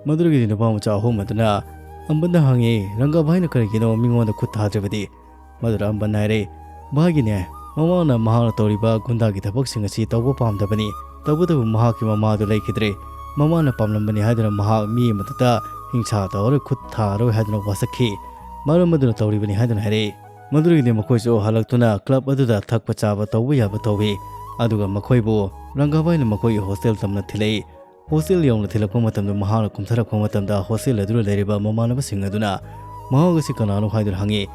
ꯃꯗꯨꯗꯒꯤꯗꯤ ꯅꯨꯄꯥ ꯃꯆꯥ ꯑꯍꯨꯝ ꯑꯗꯨꯅ ꯑꯝꯕꯟꯗ ꯍꯪꯉꯤ, "ꯔꯪꯒꯥꯕꯥꯏꯅ ꯀꯔꯤꯒꯤꯅꯣ ꯃꯤꯉꯣꯟꯗ ꯈꯨꯠ ꯊꯥꯗ꯭ꯔꯤꯕꯗꯤ?" ꯃꯗꯨꯗ ꯑꯝꯕꯟꯅ ꯍꯥꯏꯔꯦ, "ꯚꯥꯏꯒꯤꯅꯦ, ꯃꯃꯥꯅ ꯃꯍꯥꯛꯅ ꯇꯧꯔꯤꯕ ꯒꯨꯟꯗꯥꯒꯤ ꯊꯕꯛꯁꯤꯡ ꯑꯁꯤ ꯇꯧꯕ ꯄꯥꯝꯗꯕꯅꯤ꯫ ꯇꯧꯕꯇꯕꯨ ꯃꯍꯥꯛꯀꯤ ꯃꯃꯥꯗꯨ ꯂꯩꯈꯤꯗ꯭ꯔꯦ꯫ ꯃꯃꯥꯅ ꯄꯥꯝꯂꯝꯕꯅꯤ ꯍꯥꯏꯗꯨꯅ ꯃꯍꯥꯛ ꯃꯤ ꯑꯃꯗꯨꯗ ꯍꯤꯡꯁꯥ ꯇꯧꯔꯣꯏ, ꯈꯨꯠ ꯊꯥꯔꯣꯏ ꯍꯥꯏꯗꯨꯅ ꯋꯥꯁꯛꯈꯤ꯫ ꯃꯔꯝ ꯑꯗꯨꯅ ꯇꯧꯔꯤꯕꯅꯤ ꯍꯥꯏꯗꯨꯅ ꯍꯥꯏꯔꯛꯏ꯫ ꯃꯗꯨꯗꯒꯤꯗꯤ ꯃꯈꯣꯏꯁꯨ ꯍꯜꯂꯛꯇꯨꯅ club ꯑꯗꯨꯗ ꯊꯛꯄ ꯆꯥꯕ ꯇꯧꯕ ꯌꯥꯕ ꯇꯧꯏ꯫ ꯑꯗꯨꯒ ꯃꯈꯣꯏꯕꯨ ꯔꯪꯒꯥꯕꯥꯏꯅ ꯃꯈꯣꯏꯒꯤ hostel ꯇꯝꯅ ꯊꯤꯜꯂꯛꯏ꯫ Hostel ꯌꯧꯅ ꯊꯤꯜꯂꯛꯄ ꯃꯇꯝꯗ ꯃꯍꯥꯛꯅ ꯀꯨꯝꯊꯔꯛꯄ ꯃꯇꯝꯗ hostel ꯑꯗꯨꯗ ꯂꯩꯔꯤꯕ ꯃꯃꯥꯟꯅꯕꯁꯤꯡ ꯑꯗꯨꯅ ꯃꯍꯥꯛ ꯑꯁꯤ ꯀꯅꯥꯅꯣ ꯍꯥꯏꯗꯨꯅ ꯍꯪꯉꯤ꯫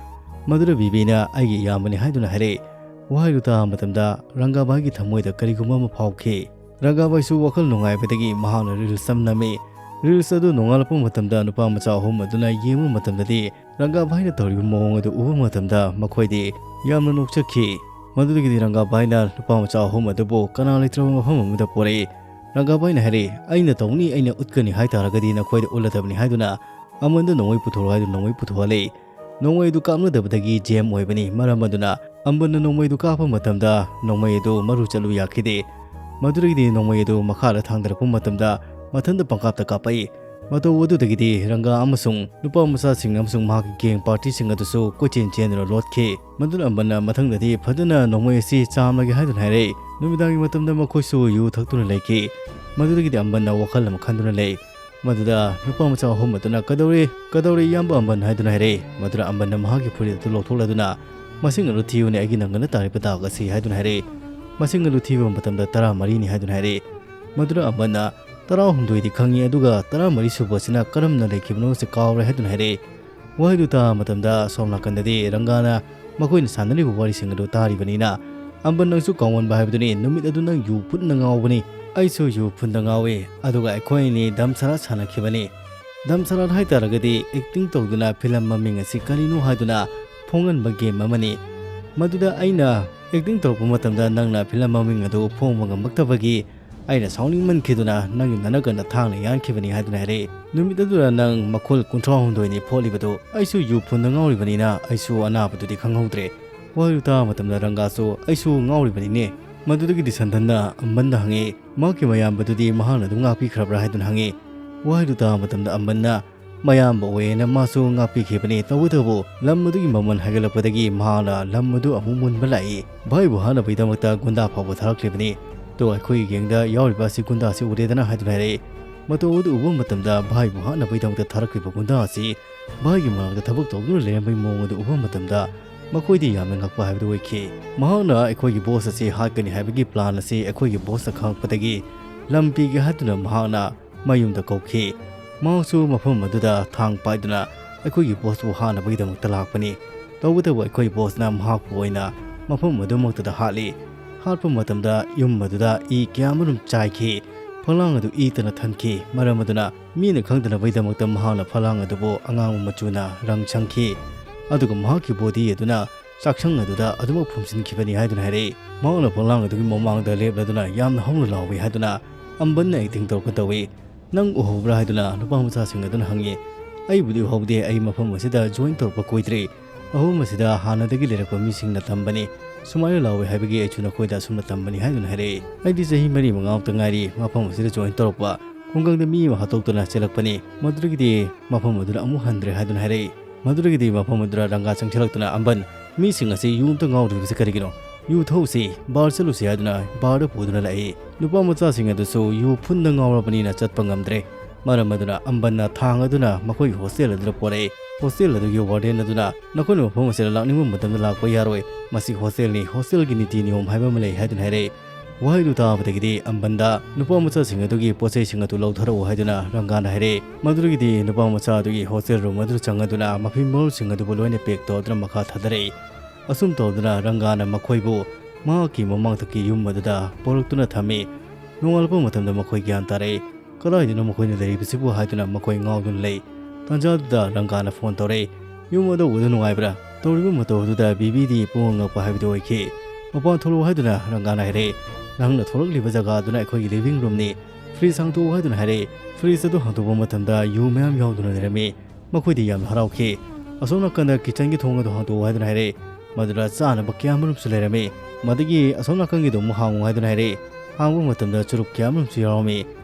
ꯃꯗꯨꯗ ꯕꯤꯕꯤꯅ "ꯑꯩꯒꯤ ꯏꯌꯥꯝꯕꯅꯤ" ꯍꯥꯏꯗꯨꯅ ꯍꯥꯏꯔꯛꯏ꯫ ꯋꯥꯍꯩꯗꯨ ꯇꯥꯕ ꯃꯇꯝꯗ ꯔꯪꯒꯥꯕꯥꯏꯒꯤ ꯊꯃꯣꯏꯗ ꯀꯔꯤꯒꯨꯝꯕ ꯑꯃ ꯐꯥꯎꯈꯤ꯫ ꯔꯪꯒꯥꯕꯥꯏꯁꯨ ꯋꯥꯈꯜ ꯅꯨꯡꯉꯥꯏꯕꯗꯒꯤ ꯃꯍꯥꯛꯅ reels ꯑꯃ ꯅꯝꯃꯤ꯫ Reels ꯑꯗꯨ ꯅꯣꯡꯉꯥꯜꯂꯛꯄ ꯃꯇꯝꯗ ꯅꯨꯄꯥ ꯃꯆꯥ ꯑꯍꯨꯝ ꯑꯗꯨꯅ ꯌꯦꯡꯕ ꯃꯇꯝꯗꯗꯤ ꯔꯪꯒꯥꯕꯥꯏꯅ ꯇꯧꯔꯤꯕ ꯃꯑꯣꯡ ꯑꯗꯨ ꯎꯕ ꯃꯇꯝꯗ ꯃꯈꯣꯏꯗꯤ ꯌꯥꯝꯅ ꯅꯣꯛꯆꯈꯤ꯫ ꯃꯗꯨꯗꯒꯤꯗꯤ ꯔꯪꯒꯥꯕꯥꯏꯅ ꯅꯨꯄꯥ ꯃꯆꯥ ꯑꯍꯨꯝ ꯑꯗꯨꯕꯨ ꯀꯅꯥ ꯂꯩꯇ꯭ꯔꯕ ꯃꯐꯝ ꯑꯃꯗ ꯄꯨꯔꯛꯏ꯫ ꯔꯪꯒꯥꯕꯥꯏꯅ ꯍꯥꯏꯔꯛꯏ, "ꯑꯩꯅ ꯇꯧꯅꯤ, ꯑꯩꯅ ꯎꯠꯀꯅꯤ ꯍꯥꯏ ꯇꯥꯔꯒꯗꯤ ꯅꯈꯣꯏꯗ ꯎꯠꯂꯗꯕꯅꯤ" ꯍꯥꯏꯗꯨꯅ ꯑꯃꯟꯗ ꯅꯣꯡꯃꯩ ꯄꯨꯊꯣꯔꯛꯑꯣ ꯍꯥꯏꯗꯨꯅ ꯅꯣꯡꯃꯩ ꯄꯨꯊꯣꯛꯍꯜꯂꯤ꯫ ꯅꯣꯡꯃꯩ ꯑꯗꯨ ꯀꯥꯞꯅꯗꯕꯗꯒꯤ jam ꯑꯣꯏꯕꯅꯤ꯫ ꯃꯔꯝ ꯑꯗꯨꯅ ꯑꯝꯕꯟꯅ ꯅꯣꯡꯃꯩ ꯑꯗꯨ ꯀꯥꯞꯄ ꯃꯇꯝꯗ ꯅꯣꯡꯃꯩ ꯑꯗꯨ ꯃꯔꯨ ꯆꯠꯂꯨ ꯌꯥꯈꯤꯗꯦ꯫ ꯃꯗꯨꯗꯒꯤꯗꯤ ꯅꯣꯡꯃꯩ ꯑꯗꯨ ꯃꯈꯥꯗ ꯊꯥꯡꯗꯔꯛꯄ ꯃꯇꯝꯗ ꯃꯊꯟꯇ ꯄꯪꯀꯥꯞꯇ ꯀꯥꯞꯄꯛꯏ꯫ ꯃꯇꯧ ꯑꯗꯨꯗꯒꯤꯗꯤ ꯔꯪꯒꯥ ꯑꯃꯁꯨꯡ ꯅꯨꯄꯥ ꯃꯆꯥꯁꯤꯡ ꯑꯃꯁꯨꯡ ꯃꯍꯥꯛꯀꯤ gang party ꯁꯤꯡ ꯑꯗꯨꯁꯨ ꯀꯣꯏꯆꯦꯟ ꯆꯦꯟꯗꯨꯅ ꯂꯣꯠꯈꯤ꯫ ꯃꯗꯨꯅ ꯑꯝꯕꯟꯅ ꯃꯊꯪꯗꯗꯤ ꯐꯖꯅ ꯅꯣꯡꯃꯩ ꯑꯁꯤ ꯆꯥꯝꯂꯒꯦ ꯍꯥꯏꯗꯨꯅ ꯍꯥꯏꯔꯛꯏ꯫ ꯅꯨꯃꯤꯗꯥꯡꯒꯤ ꯃꯇꯝꯗ ꯃꯈꯣꯏꯁꯨ ꯌꯨ ꯊꯛꯇꯨꯅ ꯂꯩꯈꯤ꯫ ꯃꯗꯨꯗꯒꯤꯗꯤ ꯑꯝꯕꯟꯅ ꯋꯥꯈꯜ ꯑꯃ ꯈꯟꯗꯨꯅ ꯂꯩ꯫ ꯃꯗꯨꯗ ꯅꯨꯄꯥ ꯃꯆꯥ ꯑꯍꯨꯝ ꯑꯗꯨꯅ "ꯀꯗꯧꯔꯦ, ꯀꯗꯧꯔꯦ ꯏꯌꯥꯝꯕ ꯑꯝꯕꯟ?" ꯍꯥꯏꯗꯨꯅ ꯍꯥꯏꯔꯛꯏ꯫ ꯃꯗꯨꯗ ꯑꯝꯕꯟꯅ ꯃꯍꯥꯛꯀꯤ ꯐꯨꯔꯤꯠ ꯑꯗꯨ ꯂꯧꯊꯣꯛꯂꯗꯨꯅ, "ꯃꯁꯤꯡ ꯑꯗꯨ ꯊꯤꯌꯨꯅꯦ, ꯑꯩꯒꯤ ꯅꯪꯒꯟꯗ ꯇꯥꯔꯤꯕ ꯗꯥꯛ ꯑꯁꯤ" ꯍꯥꯏꯗꯨꯅ ꯍꯥꯏꯔꯛꯏ꯫ ꯃꯁꯤꯡ ꯑꯗꯨ ꯊꯤꯕ ꯃꯇꯝꯗ ꯇꯔꯥꯃꯔꯤꯅꯤ ꯍꯥꯏꯗꯨꯅ ꯍꯥꯏꯔꯛꯏ꯫ ꯃꯗꯨꯗ ꯑꯝꯕꯟꯅ "ꯇꯔꯥꯍꯨꯝꯗꯣꯏꯗꯤ ꯈꯪꯉꯤ, ꯑꯗꯨꯒ ꯇꯔꯥꯃꯔꯤ ꯁꯨꯕ ꯑꯁꯤꯅ ꯀꯔꯝꯅ ꯂꯩꯈꯤꯕꯅꯣ ꯁꯤ ꯀꯥꯎꯔꯦ" ꯍꯥꯏꯗꯨꯅ ꯍꯥꯏꯔꯛꯏ꯫ ꯋꯥꯍꯩꯗꯨ ꯇꯥꯕ ꯃꯇꯝꯗ ꯑꯁꯣꯝ ꯅꯥꯀꯟꯗꯗꯤ ꯔꯪꯒꯥꯅ ꯃꯈꯣꯏꯅ ꯁꯥꯟꯅꯔꯤꯕ ꯋꯥꯔꯤꯁꯤꯡ ꯑꯗꯨ ꯇꯥꯔꯤꯕꯅꯤꯅ, "ꯑꯝꯕꯟ, ꯅꯪꯁꯨ ꯀꯥꯎꯒꯟꯕ ꯍꯥꯏꯕꯗꯨꯅꯤ, ꯅꯨꯃꯤꯠ ꯑꯗꯨ ꯅꯪ ꯌꯨ ꯐꯨꯟꯗ ꯉꯥꯎꯕꯅꯤ, ꯑꯩꯁꯨ ꯌꯨ ꯐꯨꯟꯗ ꯉꯥꯎꯏ, ꯑꯗꯨꯒ ꯑꯩꯈꯣꯏ ꯑꯅꯤ ꯗꯝꯁꯔꯥ ꯁꯥꯟꯅꯈꯤꯕꯅꯤ"꯫ ꯗꯝꯁꯔꯥ ꯍꯥꯏ ꯇꯥꯔꯒꯗꯤ acting ꯇꯧꯗꯨꯅ film ꯃꯃꯤꯡ ꯑꯁꯤ ꯀꯔꯤꯅꯣ ꯍꯥꯏꯗꯨꯅ ꯐꯣꯡꯍꯟꯕ game ꯑꯃꯅꯤ꯫ ꯃꯗꯨꯗ ꯑꯩꯅ acting ꯇꯧꯔꯛꯄ ꯃꯇꯝꯗ ꯅꯪꯅ film ꯃꯃꯤꯡ ꯑꯗꯨ ꯐꯣꯡꯕ ꯉꯝꯃꯛꯇꯕꯒꯤ ꯑꯩꯅ ꯁꯥꯎꯅꯤꯡꯃꯟꯈꯤꯗꯨꯅ ꯅꯪꯒꯤ ꯅꯅꯒꯟꯗ ꯊꯥꯡꯅ ꯌꯥꯟꯈꯤꯕꯅꯤ ꯍꯥꯏꯗꯨꯅ ꯍꯥꯏꯔꯛꯏ꯫ ꯅꯨꯃꯤꯠ ꯑꯗꯨꯗ ꯅꯪ ꯃꯈꯨꯜ ꯀꯨꯟꯊ꯭ꯔꯥ ꯍꯨꯝꯗꯣꯏꯅꯤ ꯐꯣꯠꯂꯤꯕꯗꯨ ꯑꯩꯁꯨ ꯌꯨ ꯐꯨꯟꯗ ꯉꯥꯎꯔꯤꯕꯅꯤꯅ ꯑꯩꯁꯨ ꯑꯅꯥꯕꯗꯨꯗꯤ ꯈꯪꯍꯧꯗ꯭ꯔꯦ꯫ ꯋꯥꯍꯩꯗꯨ ꯇꯥꯕ ꯃꯇꯝꯗ ꯔꯪꯒꯥꯁꯨ "ꯑꯩꯁꯨ ꯉꯥꯎꯔꯤꯕꯅꯤꯅꯦ"꯫ ꯃꯗꯨꯗꯒꯤꯗꯤ ꯁꯟꯗꯟꯅ ꯑꯝꯕꯟꯗ ꯍꯪꯉꯤ, ꯃꯍꯥꯛꯀꯤ ꯃꯌꯥꯝꯕꯗꯨꯗꯤ ꯃꯍꯥꯛꯅ ꯑꯗꯨꯝ ꯉꯥꯛꯄꯤꯈ꯭ꯔꯕ꯭ꯔꯥ ꯍꯥꯏꯗꯨꯅ ꯍꯪꯉꯤ꯫ ꯋꯥꯍꯩꯗꯨ ꯇꯥꯕ ꯃꯇꯝꯗ ꯑꯝꯕꯟꯅ ꯃꯌꯥꯝꯕ ꯑꯣꯏꯌꯦꯅ ꯃꯥꯁꯨ ꯉꯥꯛꯄꯤꯈꯤꯕꯅꯤ꯫ ꯇꯧꯕꯇꯕꯨ ꯂꯝ ꯑꯗꯨꯒꯤ ꯃꯃꯜ ꯍꯥꯏꯒꯠꯂꯛꯄꯗꯒꯤ ꯃꯍꯥꯛꯅ ꯂꯝ ꯑꯗꯨ ꯑꯃꯨꯛ ꯃꯨꯟꯕ ꯂꯥꯛꯏ꯫ ꯚꯥꯏꯕꯨ ꯍꯥꯠꯅꯕꯒꯤꯗꯃꯛꯇ ꯒꯨꯟꯗꯥ ꯐꯥꯎꯕ ꯊꯥꯔꯛꯂꯤꯕꯅꯤ꯫ "ꯇꯣ, ꯑꯩꯈꯣꯏꯒꯤ gangꯗ ꯌꯥꯎꯔꯤꯕ ꯑꯁꯤ ꯒꯨꯟꯗꯥꯁꯤ ꯎꯔꯦꯗꯅ" ꯍꯥꯏꯗꯨꯅ ꯍꯥꯏꯔꯛꯏ꯫ ꯃꯇꯧ ꯑꯗꯨ ꯎꯕ ꯃꯇꯝꯗ ꯚꯥꯏꯕꯨ ꯍꯥꯠꯅꯕꯒꯤꯗꯃꯛꯇ ꯊꯥꯔꯛꯈꯤꯕ ꯒꯨꯟꯗꯥ ꯑꯁꯤ ꯚꯥꯏꯒꯤ ꯃꯅꯥꯛꯇ ꯊꯕꯛ ꯇꯧꯗꯨꯅ ꯂꯩꯔꯝꯕꯒꯤ ꯃꯑꯣꯡ ꯑꯗꯨ ꯎꯕ ꯃꯇꯝꯗ ꯃꯈꯣꯏꯗꯤ ꯌꯥꯝꯅ ꯉꯛꯄ ꯍꯥꯏꯕꯗꯨ ꯑꯣꯏꯈꯤ꯫ ꯃꯍꯥꯛꯅ ꯑꯩꯈꯣꯏꯒꯤ ꯕꯣꯁ ꯑꯁꯤ ꯍꯥꯠꯀꯅꯤ ꯍꯥꯏꯕꯒꯤ ꯄ꯭ꯂꯥꯟ ꯑꯁꯤ ꯑꯩꯈꯣꯏꯒꯤ ꯕꯣꯁꯇ ꯈꯪꯂꯛꯄꯗꯒꯤ ꯂꯝ ꯄꯤꯒꯦ ꯍꯥꯏꯗꯨꯅ ꯃꯍꯥꯛꯅ ꯃꯌꯨꯝꯗ ꯀꯧꯈꯤ꯫ ꯃꯍꯥꯛꯁꯨ ꯃꯐꯝ ꯑꯗꯨꯗ ꯊꯥꯡ ꯄꯥꯏꯗꯨꯅ ꯑꯩꯈꯣꯏꯒꯤ ꯕꯣꯁꯄꯨ ꯍꯥꯠꯅꯕꯒꯤꯗꯃꯛꯇ ꯂꯥꯛꯄꯅꯤ꯫ ꯇꯧꯕꯇꯕꯨ ꯑꯩꯈꯣꯏ ꯕꯣꯁꯅ ꯃꯍꯥꯛꯄꯨ ꯑꯣꯏꯅ ꯃꯐꯝ ꯑꯗꯨꯃꯛꯇꯗ ꯍꯥꯠꯂꯤ꯫ ꯍꯥꯠꯄ ꯃꯇꯝꯗ ꯌꯨꯝ ꯑꯗꯨꯗ ꯏ ꯀꯌꯥ ꯑꯃꯔꯣꯝ ꯆꯥꯏꯈꯤ꯫ ꯐꯛꯂꯥꯡ ꯑꯗꯨ ꯏꯇꯅ ꯊꯟꯈꯤ꯫ ꯃꯔꯝ ꯑꯗꯨꯅ ꯃꯤꯅ ꯈꯪꯗꯅꯕꯒꯤꯗꯃꯛꯇ ꯃꯍꯥꯛꯅ ꯐꯛꯂꯥꯡ ꯑꯗꯨꯕꯨ ꯑꯉꯥꯡꯕ ꯃꯆꯨꯅ ꯔꯪ ꯁꯪꯈꯤ꯫ ꯑꯗꯨꯒ ꯃꯍꯥꯛꯀꯤ ꯕꯣꯗꯤ ꯑꯗꯨꯅ ꯆꯥꯛꯁꯪ ꯑꯗꯨꯗ ꯑꯗꯨꯃꯛ ꯐꯨꯝꯖꯤꯟꯈꯤꯕꯅꯤ ꯍꯥꯏꯗꯨꯅ ꯍꯥꯏꯔꯛꯏ꯫ ꯃꯍꯥꯛꯅ ꯐꯛꯂꯥꯡ ꯑꯗꯨꯒꯤ ꯃꯃꯥꯡꯗ ꯂꯦꯞꯂꯗꯨꯅ ꯌꯥꯝꯅ ꯍꯧꯅ ꯂꯥꯎꯏ ꯍꯥꯏꯗꯨꯅ ꯑꯝꯕꯟꯅ ꯑꯦꯛꯇꯤꯡ ꯇꯧꯔꯛꯀ ꯇꯧꯏ꯫ "ꯅꯪ ꯎꯍꯧꯕ꯭ꯔꯥ?" ꯍꯥꯏꯗꯨꯅ ꯅꯨꯄꯥ ꯃꯆꯥꯁꯤꯡ ꯑꯗꯨꯅ ꯍꯪꯉꯤ꯫ "ꯑꯩꯕꯨꯗꯤ ꯎꯍꯧꯗꯦ, ꯑꯩ ꯃꯐꯝ ꯑꯁꯤꯗ ꯖꯣꯏꯟ ꯇꯧꯔꯛꯄ ꯀꯨꯏꯗ꯭ꯔꯤ꯫ ꯃꯐꯝ ꯑꯁꯤꯗ ꯍꯥꯟꯅꯗꯒꯤ ꯂꯩꯔꯛꯄ ꯃꯤꯁꯤꯡꯅ ꯇꯝꯕꯅꯤ꯫ ꯁꯨꯃꯥꯏꯅ ꯂꯥꯎꯏ ꯍꯥꯏꯕꯒꯤ ꯑꯩꯁꯨ ꯅꯈꯣꯏꯗ ꯑꯁꯨꯝꯅ ꯇꯝꯕꯅꯤ" ꯍꯥꯏꯗꯨꯅ ꯍꯥꯏꯔꯛꯏ꯫ "ꯑꯩꯗꯤ ꯆꯍꯤ ꯃꯔꯤ ꯃꯉꯥꯃꯨꯛꯇ ꯉꯥꯏꯔꯤ ꯃꯐꯝ ꯑꯁꯤꯗ ꯖꯣꯏꯟ ꯇꯧꯔꯛꯄ꯫ ꯈꯨꯡꯒꯪꯗ ꯃꯤ ꯑꯃ ꯍꯥꯠꯇꯣꯛꯇꯨꯅ ꯆꯦꯜꯂꯛꯄꯅꯤ꯫ ꯃꯗꯨꯗꯒꯤꯗꯤ ꯃꯐꯝ ꯑꯗꯨꯗ ꯑꯃꯨꯛ ꯍꯟꯗ꯭ꯔꯦ" ꯍꯥꯏꯗꯨꯅ ꯍꯥꯏꯔꯛꯏ꯫ ꯃꯗꯨꯗꯒꯤꯗꯤ ꯃꯐꯝ ꯑꯗꯨꯗ ꯔꯪꯒꯥ ꯆꯪꯁꯤꯜꯂꯛꯇꯨꯅ, "ꯑꯝꯕꯟ, ꯃꯤꯁꯤꯡ ꯑꯁꯤ ꯌꯨ ꯑꯝꯇ ꯉꯥꯎꯗ꯭ꯔꯤꯕꯁꯤ ꯀꯔꯤꯒꯤꯅꯣ? ꯌꯨ ꯊꯛꯎꯁꯤ, ꯕꯥꯔ ꯆꯠꯂꯨꯁꯤ" ꯍꯥꯏꯗꯨꯅ ꯕꯥꯔꯗ ꯄꯨꯗꯨꯅ ꯂꯥꯛꯏ꯫ ꯅꯨꯄꯥ ꯃꯆꯥꯁꯤꯡ ꯑꯗꯨꯁꯨ ꯌꯨ ꯐꯨꯟꯗ ꯉꯥꯎꯔꯕꯅꯤꯅ ꯆꯠꯄ ꯉꯝꯗ꯭ꯔꯦ꯫ ꯃꯔꯝ ꯑꯗꯨꯅ ꯑꯝꯕꯟꯅ ꯊꯥꯡ ꯑꯗꯨꯅ ꯃꯈꯣꯏꯒꯤ ꯍꯣꯁꯇꯦꯜ ꯑꯗꯨꯗ ꯄꯣꯔꯛꯏ꯫ ꯍꯣꯁꯇꯦꯜ ꯑꯗꯨꯒꯤ ꯋꯥꯔꯗꯦꯟ ꯑꯗꯨꯅ, "ꯅꯈꯣꯏꯅ ꯃꯐꯝ ꯑꯁꯤꯗ ꯂꯥꯛꯅꯤꯡꯕ ꯃꯇꯝꯗ ꯂꯥꯛꯄ ꯌꯥꯔꯣꯏ꯫ ꯃꯁꯤ ꯍꯣꯁꯇꯦꯜꯅꯤ, ꯍꯣꯁꯇꯦꯜꯒꯤ ꯅꯤꯇꯤ ꯅꯤꯌꯣꯝ ꯍꯥꯏꯕ ꯑꯃ ꯂꯩ" ꯍꯥꯏꯗꯨꯅ ꯍꯥꯏꯔꯛꯏ꯫ ꯋꯥꯍꯩꯗꯨ ꯇꯥꯕꯗꯒꯤꯗꯤ ꯑꯝꯕꯟꯗ ꯅꯨꯄꯥ ꯃꯆꯥꯁꯤꯡ ꯑꯗꯨꯒꯤ ꯄꯣꯠꯆꯩꯁꯤꯡ ꯑꯗꯨ ꯂꯧꯊꯔꯛꯎ ꯍꯥꯏꯗꯨꯅ ꯔꯪꯒꯥꯅ ꯍꯥꯏꯔꯛꯏ꯫ ꯃꯗꯨꯗꯒꯤꯗꯤ ꯅꯨꯄꯥ ꯃꯆꯥ ꯑꯗꯨꯒꯤ ꯍꯣꯁꯇꯦꯜ ꯔꯨꯝ ꯑꯗꯨꯗ ꯆꯪꯉꯗꯨꯅ ꯃꯐꯤ ꯃꯔꯣꯜꯁꯤꯡ ꯑꯗꯨꯕꯨ ꯂꯣꯏꯅ ꯄꯦꯛ ꯇꯧꯗꯨꯅ ꯃꯈꯥ ꯊꯥꯗꯔꯛꯏ꯫ ꯑꯁꯨꯝ ꯇꯧꯗꯨꯅ ꯔꯪꯒꯥꯅ ꯃꯈꯣꯏꯕꯨ ꯃꯍꯥꯛꯀꯤ ꯃꯃꯥꯡꯊꯛꯀꯤ ꯌꯨꯝ ꯑꯗꯨꯗ ꯄꯨꯔꯛꯇꯨꯅ ꯊꯝꯃꯤ꯫ ꯅꯣꯡꯉꯥꯜꯂꯛꯄ ꯃꯇꯝꯗ ꯃꯈꯣꯏ ꯒ꯭ꯌꯥꯟ ꯇꯥꯔꯛꯏ꯫ "ꯀꯗꯥꯏꯗꯅꯣ ꯃꯈꯣꯏꯅ ꯂꯩꯔꯤꯕꯁꯤꯕꯨ?" ꯍꯥꯏꯗꯨꯅ ꯃꯈꯣꯏ ꯉꯥꯎꯗꯨꯅ ꯂꯩ꯫ ꯇꯥꯟꯖꯥꯗꯨꯗ ꯔꯪꯒꯥꯅ ꯐꯣꯟ ꯇꯧꯔꯛꯏ꯫ "ꯌꯨꯝ ꯑꯅꯧꯕꯗꯨ ꯅꯨꯡꯉꯥꯏꯕ꯭ꯔꯥ?" ꯇꯧꯔꯤꯕ ꯃꯇꯧ ꯑꯗꯨꯗ ꯕꯤꯕꯤꯗꯤ ꯄꯨꯡꯉꯛ ꯉꯛꯄ ꯍꯥꯏꯕꯗꯨ ꯑꯣꯏꯈꯤ꯫ "ꯃꯄꯥꯟ ꯊꯣꯛꯂꯛꯎ" ꯍꯥꯏꯗꯨꯅ ꯔꯪꯒꯥꯅ ꯍꯥꯏꯔꯛꯏ꯫ "ꯅꯍꯥꯛꯅ ꯊꯣꯛꯂꯛꯂꯤꯕ ꯖꯒꯥ ꯑꯗꯨꯅ ꯑꯩꯈꯣꯏꯒꯤ ꯂꯤꯚꯤꯡ ꯔꯨꯝꯅꯤ꯫ ꯐ꯭ꯔꯤꯖ ꯍꯥꯡꯗꯣꯛꯎ" ꯍꯥꯏꯗꯨꯅ ꯍꯥꯏꯔꯛꯏ꯫ ꯐ꯭ꯔꯤꯖ ꯑꯗꯨ ꯍꯥꯡꯗꯣꯛꯄ ꯃꯇꯝꯗ ꯌꯨ ꯃꯌꯥꯝ ꯌꯥꯎꯗꯨꯅ ꯂꯩꯔꯝꯃꯤ꯫ ꯃꯈꯣꯏꯗꯤ ꯌꯥꯝꯅ ꯍꯔꯥꯎꯈꯤ꯫ "ꯑꯁꯣꯝ ꯅꯥꯀꯟꯗ ꯀꯤꯆꯟꯒꯤ ꯊꯣꯡ ꯑꯗꯨ ꯍꯥꯡꯗꯣꯛꯎ" ꯍꯥꯏꯗꯨꯅ ꯍꯥꯏꯔꯛꯏ꯫ ꯃꯗꯨꯗ ꯆꯥꯅꯕ ꯀꯌꯥ ꯑꯃꯔꯣꯝꯁꯨ ꯂꯩꯔꯝꯃꯤ꯫ ꯃꯗꯒꯤ "ꯑꯁꯣꯝ ꯅꯥꯀꯟꯒꯤꯗꯣ ꯑꯃꯨꯛ ꯍꯥꯡꯉꯨ" ꯍꯥꯏꯗꯨꯅ ꯍꯥꯏꯔꯛꯏ꯫ ꯍꯥꯡꯕ ꯃꯇꯝꯗ ꯆꯨꯔꯨꯞ ꯀꯌꯥ ꯑꯃꯔꯣꯝꯁꯨ ꯌꯥꯎꯔꯝꯃꯤ꯫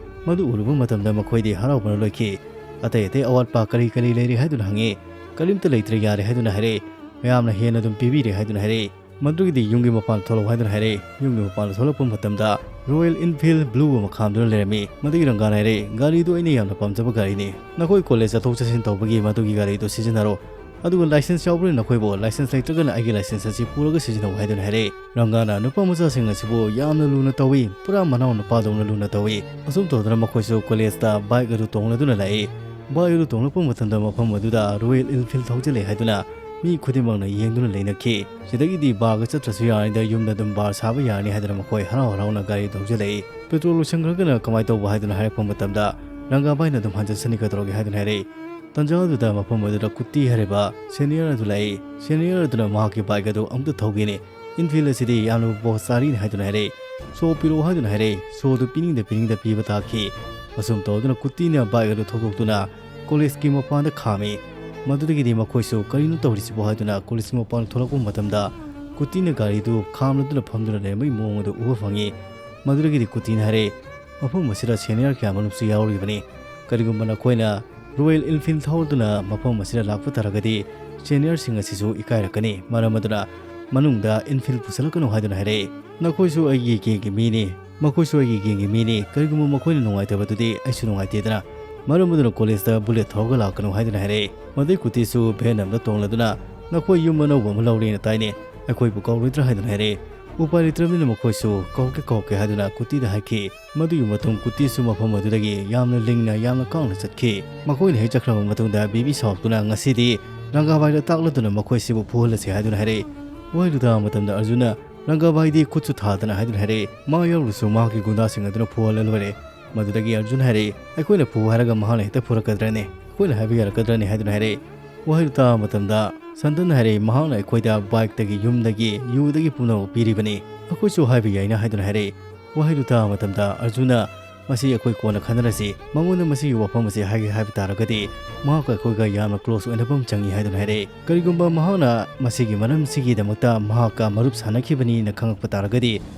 ꯃꯗꯨ ꯎꯔꯨꯕ ꯃꯇꯝꯗ ꯃꯈꯣꯏꯗꯤ ꯍꯔꯥꯎꯕꯅ ꯂꯣꯏꯈꯤ꯫ "ꯑꯇꯩ ꯑꯇꯩ ꯑꯋꯥꯠꯄ ꯀꯔꯤ ꯀꯔꯤ ꯂꯩꯔꯤ?" ꯍꯥꯏꯗꯨꯅ ꯍꯪꯉꯤ꯫ "ꯀꯔꯤꯝꯇ ꯂꯩꯇ꯭ꯔꯦ, ꯌꯥꯔꯦ" ꯍꯥꯏꯗꯨꯅ ꯍꯥꯏꯔꯛꯏ꯫ "ꯃꯌꯥꯝꯅ ꯍꯦꯟꯅ ꯑꯗꯨꯝ ꯄꯤꯕꯤꯔꯦ" ꯍꯥꯏꯗꯨꯅ ꯍꯥꯏꯔꯛꯏ꯫ ꯃꯗꯨꯒꯤꯗꯤ "ꯌꯨꯝꯒꯤ ꯃꯄꯥꯟ ꯊꯣꯛꯂꯛꯎ" ꯍꯥꯏꯗꯨꯅ ꯍꯥꯏꯔꯛꯏ꯫ ꯌꯨꯝꯒꯤ ꯃꯄꯥꯟꯗ ꯊꯣꯛꯂꯛꯄ ꯃꯇꯝꯗ Royal Enfield Blue ꯑꯃ ꯈꯥꯝꯗꯨꯅ ꯂꯩꯔꯝꯃꯤ꯫ ꯃꯗꯨꯒꯤ ꯔꯪꯒꯥꯅ ꯍꯥꯏꯔꯦ, "ꯒꯥꯔꯤꯗꯨ ꯑꯩꯅ ꯌꯥꯝꯅ ꯄꯥꯝꯖꯕ ꯒꯥꯔꯤꯅꯤ꯫ ꯅꯈꯣꯏ ꯀꯣꯂꯦꯖ ꯆꯠꯊꯣꯛ ꯆꯠꯁꯤꯟ ꯇꯧꯕꯒꯤ ꯃꯗꯨꯒꯤ ꯒꯥꯔꯤꯗꯨ ꯁꯤꯖꯤꯟꯅꯔꯣ꯫ ꯑꯗꯨꯒ ꯂꯥꯏꯁꯦꯟꯁ ꯌꯥꯎꯕ꯭ꯔꯥ ꯅꯈꯣꯏꯕꯨ? ꯂꯥꯏꯁꯦꯟꯁ ꯂꯩꯇ꯭ꯔꯒꯅ ꯑꯩꯒꯤ ꯂꯥꯏꯁꯦꯟꯁ ꯑꯁꯤ ꯄꯨꯔꯒ ꯁꯤꯖꯤꯟꯅꯧ" ꯍꯥꯏꯗꯨꯅ ꯍꯥꯏꯔꯦ꯫ ꯔꯪꯒꯥꯅ ꯅꯨꯄꯥ ꯃꯆꯥꯁꯤꯡ ꯑꯁꯤꯕꯨ ꯌꯥꯝꯅ ꯂꯨꯅ ꯇꯧꯏ, ꯄꯨꯔꯥ ꯃꯅꯥꯎ ꯅꯨꯄꯥꯗꯧꯅ ꯂꯨꯅ ꯇꯧꯏ꯫ ꯑꯁꯨꯝ ꯇꯧꯗꯨꯅ ꯃꯈꯣꯏꯁꯨ ꯀꯣꯂꯦꯖꯇ ꯕꯥꯏꯛ ꯑꯗꯨ ꯇꯣꯡꯂꯗꯨꯅ ꯂꯥꯛꯏ꯫ ꯕꯥꯏꯛ ꯑꯗꯨ ꯇꯣꯡꯂꯛꯄ ꯃꯇꯝꯗ ꯃꯐꯝ ꯑꯗꯨꯗ Royal Enfield ꯊꯧꯖꯤꯜꯂꯛꯏ ꯍꯥꯏꯗꯨꯅ ꯃꯤ ꯈꯨꯗꯤꯡꯃꯛꯅ ꯌꯦꯡꯗꯨꯅ ꯂꯩꯅꯈꯤ꯫ ꯁꯤꯗꯒꯤꯗꯤ ꯕꯥꯔꯒ ꯆꯠꯇ꯭ꯔꯁꯨ ꯌꯥꯔꯅꯤꯗ, ꯌꯨꯝꯗ ꯑꯗꯨꯝ ꯕꯥꯔ ꯁꯥꯕ ꯌꯥꯔꯅꯤ ꯍꯥꯏꯗꯨꯅ ꯃꯈꯣꯏ ꯍꯔꯥꯎ ꯍꯔꯥꯎꯅ ꯒꯥꯔꯤ ꯊꯧꯖꯤꯜꯂꯛꯏ꯫ ꯄꯦꯇ꯭ꯔꯣꯜ ꯂꯣꯏꯁꯤꯟꯈ꯭ꯔꯒꯅ ꯀꯃꯥꯏꯅ ꯇꯧꯕ ꯍꯥꯏꯗꯨꯅ ꯍꯥꯏꯔꯛꯄ ꯃꯇꯝꯗ ꯔꯪꯒꯥꯕꯥꯏꯅ ꯑꯗꯨꯝ ꯍꯟꯖꯤꯟꯁꯅꯤ ꯀꯩꯗꯧꯔꯒꯦ ꯍꯥꯏꯗꯨꯅ ꯍꯥꯏꯔꯛꯏ꯫ ꯇꯟꯖꯥ ꯑꯗꯨꯗ ꯃꯐꯝ ꯑꯗꯨꯗ ꯀꯨꯇꯤ ꯍꯥꯏꯔꯤꯕ ꯁꯦꯅꯤꯌꯔ ꯑꯗꯨ ꯂꯥꯛꯏ꯫ ꯁꯦꯅꯤꯌꯔ ꯑꯗꯨꯅ ꯃꯍꯥꯛꯀꯤ ꯕꯥꯏꯛ ꯑꯗꯨ ꯑꯃꯨꯛꯇ ꯊꯧꯒꯦꯅꯦ, ꯏꯟꯐꯤꯜ ꯑꯁꯤꯗꯤ ꯌꯥꯝꯅ ꯄꯣꯁ ꯆꯥꯔꯤꯅꯤ ꯍꯥꯏꯗꯨꯅ ꯍꯥꯏꯔꯛꯏ꯫ ꯁꯣ ꯄꯤꯔꯛꯑꯣ ꯍꯥꯏꯗꯨꯅ ꯍꯥꯏꯔꯛꯏ꯫ ꯁꯣꯗꯨ ꯄꯤꯅꯤꯡꯗ ꯄꯤꯅꯤꯡꯗ ꯄꯤꯕ ꯇꯥꯈꯤ꯫ ꯑꯁꯨꯝ ꯇꯧꯗꯨꯅ ꯀꯨꯇꯤꯅ ꯕꯥꯏꯛ ꯑꯗꯨ ꯊꯧꯗꯣꯛꯇꯨꯅ ꯀꯣꯂꯦꯖꯀꯤ ꯃꯄꯥꯟꯗ ꯈꯥꯝꯃꯤ꯫ ꯃꯗꯨꯗꯒꯤꯗꯤ ꯃꯈꯣꯏꯁꯨ "ꯀꯔꯤꯅꯣ ꯇꯧꯔꯤꯁꯤꯕꯣ?" ꯍꯥꯏꯗꯨꯅ ꯀꯣꯂꯦꯖꯀꯤ ꯃꯄꯥꯟ ꯊꯣꯛꯂꯛꯄ ꯃꯇꯝꯗ ꯀꯨꯇꯤꯅ ꯒꯥꯔꯤꯗꯨ ꯈꯥꯝꯂꯗꯨꯅ ꯐꯝꯗꯨꯅ ꯂꯩꯔꯝꯕꯒꯤ ꯃꯑꯣꯡ ꯑꯗꯨ ꯎꯕ ꯐꯪꯉꯤ꯫ ꯃꯗꯨꯗꯒꯤꯗꯤ ꯀꯨꯇꯤꯅ ꯍꯥꯏꯔꯛꯏ, "ꯃꯐꯝ ꯑꯁꯤꯗ ꯁꯦꯅꯤꯌꯔ ꯀꯌꯥ ꯃꯔꯨꯝꯁꯨ ꯌꯥꯎꯔꯤꯕꯅꯤ꯫ ꯀꯔꯤꯒꯨꯝꯕ ꯅꯈꯣꯏꯅ ꯔꯣꯌꯦꯜ ꯏꯟꯐꯤꯜ ꯊꯧꯗꯨꯅ ꯃꯐꯝ ꯑꯁꯤꯗ ꯂꯥꯛꯄ ꯇꯥꯔꯒꯗꯤ ꯁꯦꯅꯤꯌꯔꯁꯤꯡ ꯑꯁꯤꯁꯨ ꯏꯀꯥꯏꯔꯛꯀꯅꯤ꯫ ꯃꯔꯝ ꯑꯗꯨꯅ ꯃꯅꯨꯡꯗ ꯏꯟꯐꯤꯜ ꯄꯨꯁꯤꯜꯂꯛꯀꯅꯨ" ꯍꯥꯏꯗꯨꯅ ꯍꯥꯏꯔꯛꯏ꯫ "ꯅꯈꯣꯏꯁꯨ ꯑꯩꯒꯤ ꯒꯦꯡꯒꯤ ꯃꯤꯅꯤ, ꯃꯈꯣꯏꯁꯨ ꯑꯩꯒꯤ ꯒꯦꯡꯒꯤ ꯃꯤꯅꯤ꯫ ꯀꯔꯤꯒꯨꯝꯕ ꯃꯈꯣꯏꯅ ꯅꯨꯡꯉꯥꯏꯇꯕꯗꯨꯗꯤ ꯑꯩꯁꯨ ꯅꯨꯡꯉꯥꯏꯇꯦꯗꯅ꯫ ꯃꯔꯝ ꯑꯗꯨꯅ ꯀꯣꯂꯦꯖꯇ ꯕꯨꯂꯦꯠ ꯊꯧꯔꯒ ꯂꯥꯛꯀꯅꯨ" ꯍꯥꯏꯗꯨꯅ ꯍꯥꯏꯔꯛꯏ꯫ ꯃꯗꯩ ꯀꯨꯇꯤꯁꯨ ꯚꯦꯟ ꯑꯃꯗ ꯇꯣꯡꯂꯗꯨꯅ "ꯅꯈꯣꯏ ꯌꯨꯝ ꯑꯅꯧꯕ ꯑꯃ ꯂꯧꯔꯦꯅ ꯇꯥꯏꯅꯦ, ꯑꯩꯈꯣꯏꯕꯨ ꯀꯧꯔꯣꯏꯗ꯭ꯔꯥ?" ꯍꯥꯏꯗꯨꯅ ꯍꯥꯏꯔꯛꯏ꯫ "ꯎꯄꯥꯏ ꯂꯩꯇ꯭ꯔꯕꯅꯤꯅ ꯃꯈꯣꯏꯁꯨ ꯀꯧꯔꯛꯀꯦ ꯀꯧꯔꯛꯀꯦ" ꯍꯥꯏꯗꯨꯅ ꯀꯨꯇꯤꯗ ꯍꯥꯏꯈꯤ꯫ ꯃꯗꯨꯒꯤ ꯃꯇꯨꯡ ꯀꯨꯇꯤꯁꯨ ꯃꯐꯝ ꯑꯗꯨꯗꯒꯤ ꯌꯥꯝꯅ ꯂꯤꯡꯅ ꯌꯥꯝꯅ ꯀꯥꯎꯅ ꯆꯠꯈꯤ꯫ ꯃꯈꯣꯏꯅ ꯍꯦꯛ ꯆꯠꯈ꯭ꯔꯕ ꯃꯇꯨꯡꯗ ꯕꯦꯕꯤ ꯁꯥꯎꯔꯛꯇꯨꯅ "ꯉꯁꯤꯗꯤ ꯔꯪꯒꯥꯕꯥꯏꯗ ꯇꯥꯛꯂꯗꯨꯅ ꯃꯈꯣꯏꯁꯤꯕꯨ ꯐꯨꯍꯜꯂꯁꯤ" ꯍꯥꯏꯗꯨꯅ ꯍꯥꯏꯔꯛꯏ꯫ ꯋꯥꯍꯩꯗꯨ ꯇꯥꯕ ꯃꯇꯝꯗ ꯑꯔꯖꯨꯟꯅ "ꯔꯪꯒꯥꯕꯥꯏꯗꯤ ꯈꯨꯠꯁꯨ ꯊꯥꯗꯅ" ꯍꯥꯏꯗꯨꯅ ꯍꯥꯏꯔꯛꯏ꯫ "ꯃꯥ ꯌꯥꯎꯔꯁꯨ ꯃꯍꯥꯛꯀꯤ ꯒꯨꯟꯗꯥꯁꯤꯡ ꯑꯗꯨꯅ ꯐꯨꯍꯜꯂ ꯂꯣꯏꯔꯦ"꯫ ꯃꯗꯨꯗꯒꯤ ꯑꯔꯖꯨꯟ ꯍꯥꯏꯔꯛꯏ, "ꯑꯩꯈꯣꯏꯅ ꯐꯨ ꯍꯥꯏꯔꯒ ꯃꯍꯥꯛꯅ ꯍꯦꯛꯇ ꯐꯨꯔꯛꯀꯗ꯭ꯔꯅꯦ? ꯑꯩꯈꯣꯏꯅ ꯍꯥꯏꯕ ꯌꯥꯔꯛꯀꯗ꯭ꯔꯅꯦ?" ꯍꯥꯏꯗꯨꯅ ꯍꯥꯏꯔꯛꯏ꯫ ꯋꯥꯍꯩꯗꯨ ꯇꯥꯕ ꯃꯇꯝꯗ ꯁꯟꯇꯟꯅ ꯍꯥꯏꯔꯛꯏ, "ꯃꯍꯥꯛꯅ ꯑꯩꯈꯣꯏꯗ ꯕꯥꯏꯛꯇꯒꯤ, ꯌꯨꯝꯗꯒꯤ, ꯌꯨꯗꯒꯤ ꯄꯨꯝꯅꯃꯛ ꯄꯤꯔꯤꯕꯅꯤ꯫ ꯑꯩꯈꯣꯏꯁꯨ ꯍꯥꯏꯕ ꯌꯥꯏꯅ" ꯍꯥꯏꯗꯨꯅ ꯍꯥꯏꯔꯛꯏ꯫ ꯋꯥꯍꯩꯗꯨ ꯇꯥꯕ ꯃꯇꯝꯗ ꯑꯔꯖꯨꯟꯅ "ꯃꯁꯤ ꯑꯩꯈꯣꯏ ꯀꯣꯟꯅ ꯈꯟꯅꯔꯁꯤ꯫ ꯃꯉꯣꯟꯗ ꯃꯁꯤꯒꯤ ꯋꯥꯐꯝ ꯑꯁꯤ ꯍꯥꯏꯒꯦ ꯍꯥꯏꯕ ꯇꯥꯔꯒꯗꯤ ꯃꯍꯥꯛꯀ ꯑꯩꯈꯣꯏꯒ ꯌꯥꯝꯅ ꯀ꯭ꯂꯣꯁ ꯑꯣꯏꯅꯕ ꯑꯃ ꯆꯪꯏ" ꯍꯥꯏꯗꯨꯅ ꯍꯥꯏꯔꯛꯏ꯫ "ꯀꯔꯤꯒꯨꯝꯕ ꯃꯍꯥꯛꯅ ꯃꯁꯤꯒꯤ ꯃꯔꯝꯁꯤꯒꯤꯗꯃꯛꯇ ꯃꯍꯥꯛꯀ ꯃꯔꯨꯞ ꯁꯥꯟꯅꯈꯤꯕꯅꯤꯅ ꯈꯪꯂꯛꯄ ꯇꯥꯔꯒꯗꯤ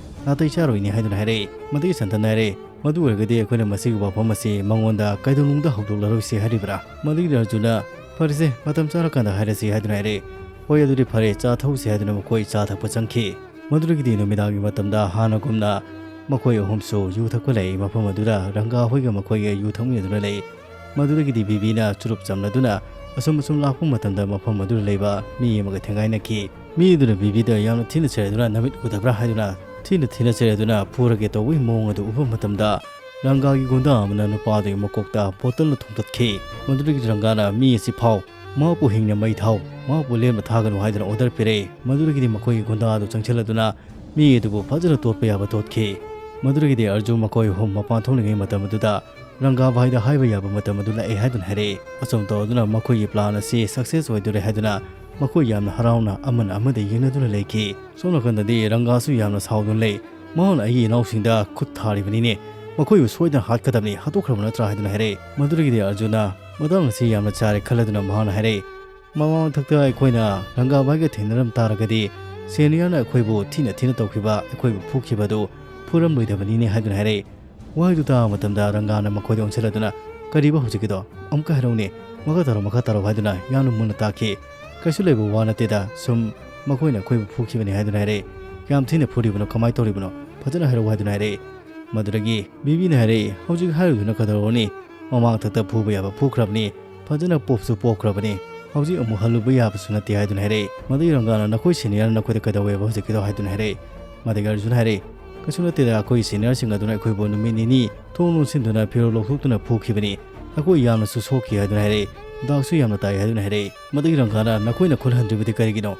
ꯅꯥꯇꯩ ꯆꯥꯔꯣꯏꯅꯤ" ꯍꯥꯏꯗꯨꯅ ꯍꯥꯏꯔꯛꯏ꯫ ꯃꯗꯨꯒꯤ ꯁꯟꯇꯟꯅ ꯍꯥꯏꯔꯛꯏ, "ꯃꯗꯨ ꯑꯣꯏꯔꯒꯗꯤ ꯑꯩꯈꯣꯏꯅ ꯃꯁꯤꯒꯤ ꯋꯥꯐꯝ ꯑꯁꯤ ꯃꯉꯣꯟꯗ ꯀꯩꯗꯧꯅꯨꯡꯗ ꯍꯧꯗꯣꯛꯂꯔꯣꯏꯁꯤ ꯍꯥꯏꯔꯤꯕ꯭ꯔꯥ?" ꯃꯗꯨꯒꯤ ꯑꯔꯖꯨꯟꯅ "ꯐꯔꯦꯁꯦ, ꯃꯇꯝ ꯆꯥꯔꯀꯥꯟꯗ ꯍꯥꯏꯔꯁꯤ" ꯍꯥꯏꯗꯨꯅ ꯍꯥꯏꯔꯛꯏ꯫ "ꯍꯣꯏ, ꯑꯗꯨꯗꯤ ꯐꯔꯦ, ꯆꯥ ꯊꯛꯎꯁꯤ" ꯍꯥꯏꯗꯨꯅ ꯃꯈꯣꯏ ꯆꯥ ꯊꯛꯄ ꯆꯪꯈꯤ꯫ ꯃꯗꯨꯗꯒꯤꯗꯤ ꯅꯨꯃꯤꯗꯥꯡꯒꯤ ꯃꯇꯝꯗ ꯍꯥꯟꯅꯒꯨꯝꯅ ꯃꯈꯣꯏ ꯑꯍꯨꯝꯁꯨ ꯌꯨ ꯊꯛꯄ ꯂꯩ꯫ ꯃꯐꯝ ꯑꯗꯨꯗ ꯔꯪꯒꯥ ꯍꯣꯏꯒ ꯃꯈꯣꯏꯒ ꯌꯨ ꯊꯛꯃꯤꯟꯅꯗꯨꯅ ꯂꯩ꯫ ꯃꯗꯨꯗꯒꯤꯗꯤ ꯕꯤꯕꯤꯅ ꯆꯨꯔꯨꯞ ꯆꯝꯂꯗꯨꯅ ꯑꯁꯨꯝ ꯑꯁꯨꯝ ꯂꯥꯛꯄ ꯃꯇꯝꯗ ꯃꯐꯝ ꯑꯗꯨꯗ ꯂꯩꯕ ꯃꯤ ꯑꯃꯒ ꯊꯦꯡꯒꯥꯏꯅꯈꯤ꯫ ꯃꯤ ꯑꯗꯨꯅ ꯕꯤꯕꯤꯗ ꯌꯥꯝꯅ ꯊꯤꯅ ꯆꯩꯔꯗꯨꯅ "ꯅꯃꯤꯠ ꯎꯗꯕ꯭ꯔꯥ?" ꯍꯥꯏꯗꯨꯅ ꯊꯤꯅ ꯊꯤꯅ ꯆꯩꯔꯗꯨꯅ ꯐꯨꯔꯒꯦ ꯇꯧꯕꯒꯤ ꯃꯑꯣꯡ ꯑꯗꯨ ꯎꯕ ꯃꯇꯝꯗ ꯔꯪꯒꯥꯒꯤ ꯒꯨꯟꯗꯥ ꯑꯃꯅ ꯅꯨꯄꯥꯗꯨꯒꯤ ꯃꯀꯣꯛꯇ ꯕꯣꯇꯜꯅ ꯊꯣꯝꯇꯠꯈꯤ꯫ ꯃꯗꯨꯗꯒꯤ ꯔꯪꯒꯥꯅ "ꯃꯤ ꯑꯁꯤ ꯐꯥꯎ, ꯃꯍꯥꯛꯄꯨ ꯍꯤꯡꯅ ꯃꯩ ꯊꯥꯎ, ꯃꯍꯥꯛꯄꯨ ꯂꯦꯝꯅ ꯊꯥꯒꯅꯨ" ꯍꯥꯏꯗꯨꯅ ꯑꯣꯔꯗꯔ ꯄꯤꯔꯛꯏ꯫ ꯃꯗꯨꯗꯒꯤꯗꯤ ꯃꯈꯣꯏꯒꯤ ꯒꯨꯟꯗꯥ ꯑꯗꯨ ꯆꯪꯁꯤꯜꯂꯗꯨꯅ ꯃꯤ ꯑꯗꯨꯕꯨ ꯐꯖꯅ ꯇꯣꯠꯄ ꯌꯥꯕ ꯇꯣꯠꯈꯤ꯫ ꯃꯗꯨꯗꯒꯤꯗꯤ ꯑꯔꯖꯨꯟ ꯃꯈꯣꯏ ꯑꯍꯨꯝ ꯃꯄꯥꯟ ꯊꯣꯛꯂꯤꯉꯩ ꯃꯇꯝ ꯑꯗꯨꯗ ꯔꯪꯒꯥ ꯚꯥꯏꯗ ꯍꯥꯏꯕ ꯌꯥꯕ ꯃꯇꯝ ꯑꯗꯨ ꯂꯥꯛꯑꯦ ꯍꯥꯏꯗꯨꯅ ꯍꯥꯏꯔꯛꯏ꯫ ꯑꯁꯨꯝ ꯇꯧꯗꯨꯅ ꯃꯈꯣꯏꯒꯤ ꯄ꯭ꯂꯥꯟ ꯑꯁꯤ ꯁꯛꯁꯦꯁ ꯑꯣꯏꯗꯣꯔꯦ ꯍꯥꯏꯗꯨꯅ ꯃꯈꯣꯏ ꯌꯥꯝꯅ ꯍꯔꯥꯎꯅ ꯑꯃꯅ ꯑꯃꯗ ꯌꯦꯡꯅꯗꯨꯅ ꯂꯩꯈꯤ꯫ ꯁꯣꯝ ꯅꯥꯀꯟꯗꯗꯤ ꯔꯪꯒꯥꯁꯨ ꯌꯥꯝꯅ ꯁꯥꯎꯗꯨꯅ ꯂꯩ꯫ "ꯃꯍꯥꯛꯅ ꯑꯩꯒꯤ ꯏꯅꯥꯎꯁꯤꯡꯗ ꯈꯨꯠ ꯊꯥꯔꯤꯕꯅꯤꯅꯦ, ꯃꯈꯣꯏꯕꯨ ꯁꯣꯏꯗꯅ ꯍꯥꯠꯀꯗꯕꯅꯤ, ꯍꯥꯠꯇꯣꯛꯈ꯭ꯔꯕ ꯅꯠꯇ꯭ꯔꯥ?" ꯍꯥꯏꯗꯨꯅ ꯍꯥꯏꯔꯛꯏ꯫ ꯃꯗꯨꯗꯒꯤꯗꯤ ꯑꯔꯖꯨꯟꯅ ꯃꯇꯥꯡ ꯑꯁꯤ ꯌꯥꯝꯅ ꯆꯥꯔꯦ ꯈꯜꯂꯗꯨꯅ ꯃꯍꯥꯛꯅ ꯍꯥꯏꯔꯛꯏ, "ꯃꯃꯥꯡ ꯊꯛꯇ ꯑꯩꯈꯣꯏꯅ ꯔꯪꯒꯥ ꯚꯥꯏꯒ ꯊꯦꯡꯅꯔꯝ ꯇꯥꯔꯒꯗꯤ ꯁꯦꯅꯤꯌꯔꯅ ꯑꯩꯈꯣꯏꯕꯨ ꯊꯤꯅ ꯊꯤꯅ ꯇꯧꯈꯤꯕ, ꯑꯩꯈꯣꯏꯕꯨ ꯐꯨꯈꯤꯕ ꯑꯗꯨ ꯐꯨꯔꯝꯂꯣꯏꯗꯕꯅꯤꯅꯦ" ꯍꯥꯏꯗꯨꯅ ꯍꯥꯏꯔꯛꯏ꯫ ꯋꯥꯍꯩꯗꯨ ꯇꯥꯕ ꯃꯇꯝꯗ ꯔꯪꯒꯥꯅ ꯃꯈꯣꯏꯗ ꯑꯣꯟꯁꯤꯜꯂꯗꯨꯅ, "ꯀꯔꯤꯕ ꯍꯧꯖꯤꯛꯀꯤꯗꯣ? ꯑꯃꯨꯛꯀ ꯍꯥꯏꯔꯛꯎꯅꯦ, ꯃꯈꯥ ꯇꯥꯔꯣ, ꯃꯈꯥ ꯇꯥꯔꯣ" ꯍꯥꯏꯗꯨꯅ ꯌꯥꯝꯅ ꯃꯨꯟꯅ ꯇꯥꯈꯤ꯫ "ꯀꯩꯁꯨ ꯂꯩꯕ ꯋꯥ ꯅꯠꯇꯦꯗ, ꯁꯨꯝ ꯃꯈꯣꯏꯅ ꯑꯩꯈꯣꯏꯕꯨ ꯐꯨꯈꯤꯕꯅꯤ" ꯍꯥꯏꯗꯨꯅ ꯍꯥꯏꯔꯛꯏ꯫ "ꯀꯌꯥꯝ ꯊꯤꯅ ꯐꯨꯔꯤꯕꯅꯣ, ꯀꯃꯥꯏꯅ ꯇꯧꯔꯤꯕꯅꯣ? ꯐꯖꯅ ꯍꯥꯏꯔꯛꯎ" ꯍꯥꯏꯗꯨꯅ ꯍꯥꯏꯔꯛꯏ꯫ ꯃꯗꯨꯗꯒꯤ ꯕꯤꯕꯤꯅ ꯍꯥꯏꯔꯛꯏ, "ꯍꯧꯖꯤꯛ ꯍꯥꯏꯔꯨꯗꯨꯅ ꯀꯩꯗꯧꯔꯨꯅꯤ? ꯃꯃꯥꯡ ꯊꯛꯇ ꯐꯨꯕ ꯌꯥꯕ ꯐꯨꯈ꯭ꯔꯕꯅꯤ, ꯐꯖꯅ ꯄꯣꯞꯁꯨ ꯄꯣꯞꯈ꯭ꯔꯕꯅꯤ, ꯍꯧꯖꯤꯛ ꯑꯃꯨꯛ ꯍꯜꯂꯨꯕ ꯌꯥꯕꯁꯨ ꯅꯠꯇꯦ" ꯍꯥꯏꯗꯨꯅ ꯍꯥꯏꯔꯛꯏ꯫ ꯃꯗꯨꯒꯤ ꯔꯪꯒꯥꯅ, "ꯅꯈꯣꯏ ꯁꯦꯅꯤꯌꯔꯅ ꯅꯈꯣꯏꯗ ꯀꯩꯗꯧꯋꯦꯕ ꯍꯧꯖꯤꯛꯀꯤꯗꯣ?" ꯍꯥꯏꯗꯨꯅ ꯍꯥꯏꯔꯛꯏ꯫ ꯃꯗꯨꯒꯤ ꯑꯔꯖꯨꯟ ꯍꯥꯏꯔꯛꯏ, "ꯀꯩꯁꯨ ꯅꯠꯇꯦꯗ, ꯑꯩꯈꯣꯏꯒꯤ ꯁꯦꯅꯤꯌꯔꯁꯤꯡ ꯑꯗꯨꯅ ꯑꯩꯈꯣꯏꯕꯨ ꯅꯨꯃꯤꯠ ꯅꯤꯅꯤ ꯊꯣꯡ ꯂꯣꯟꯁꯤꯟꯗꯨꯅ ꯐꯤꯔꯣꯜ ꯂꯧꯊꯣꯛꯇꯨꯅ ꯐꯨꯈꯤꯕꯅꯤ, ꯑꯩꯈꯣꯏ ꯌꯥꯝꯅꯁꯨ ꯁꯣꯛꯈꯤ" ꯍꯥꯏꯗꯨꯅ ꯍꯥꯏꯔꯛꯏ꯫ "ꯗꯥꯛꯁꯨ ꯌꯥꯝꯅ ꯇꯥꯏ" ꯍꯥꯏꯗꯨꯅ ꯍꯥꯏꯔꯛꯏ꯫ ꯃꯗꯨꯒꯤ ꯔꯪꯒꯥꯅ, "ꯅꯈꯣꯏꯅ ꯈꯨꯠ ꯍꯟꯗ꯭ꯔꯤꯕꯗꯤ ꯀꯔꯤꯒꯤꯅꯣ?"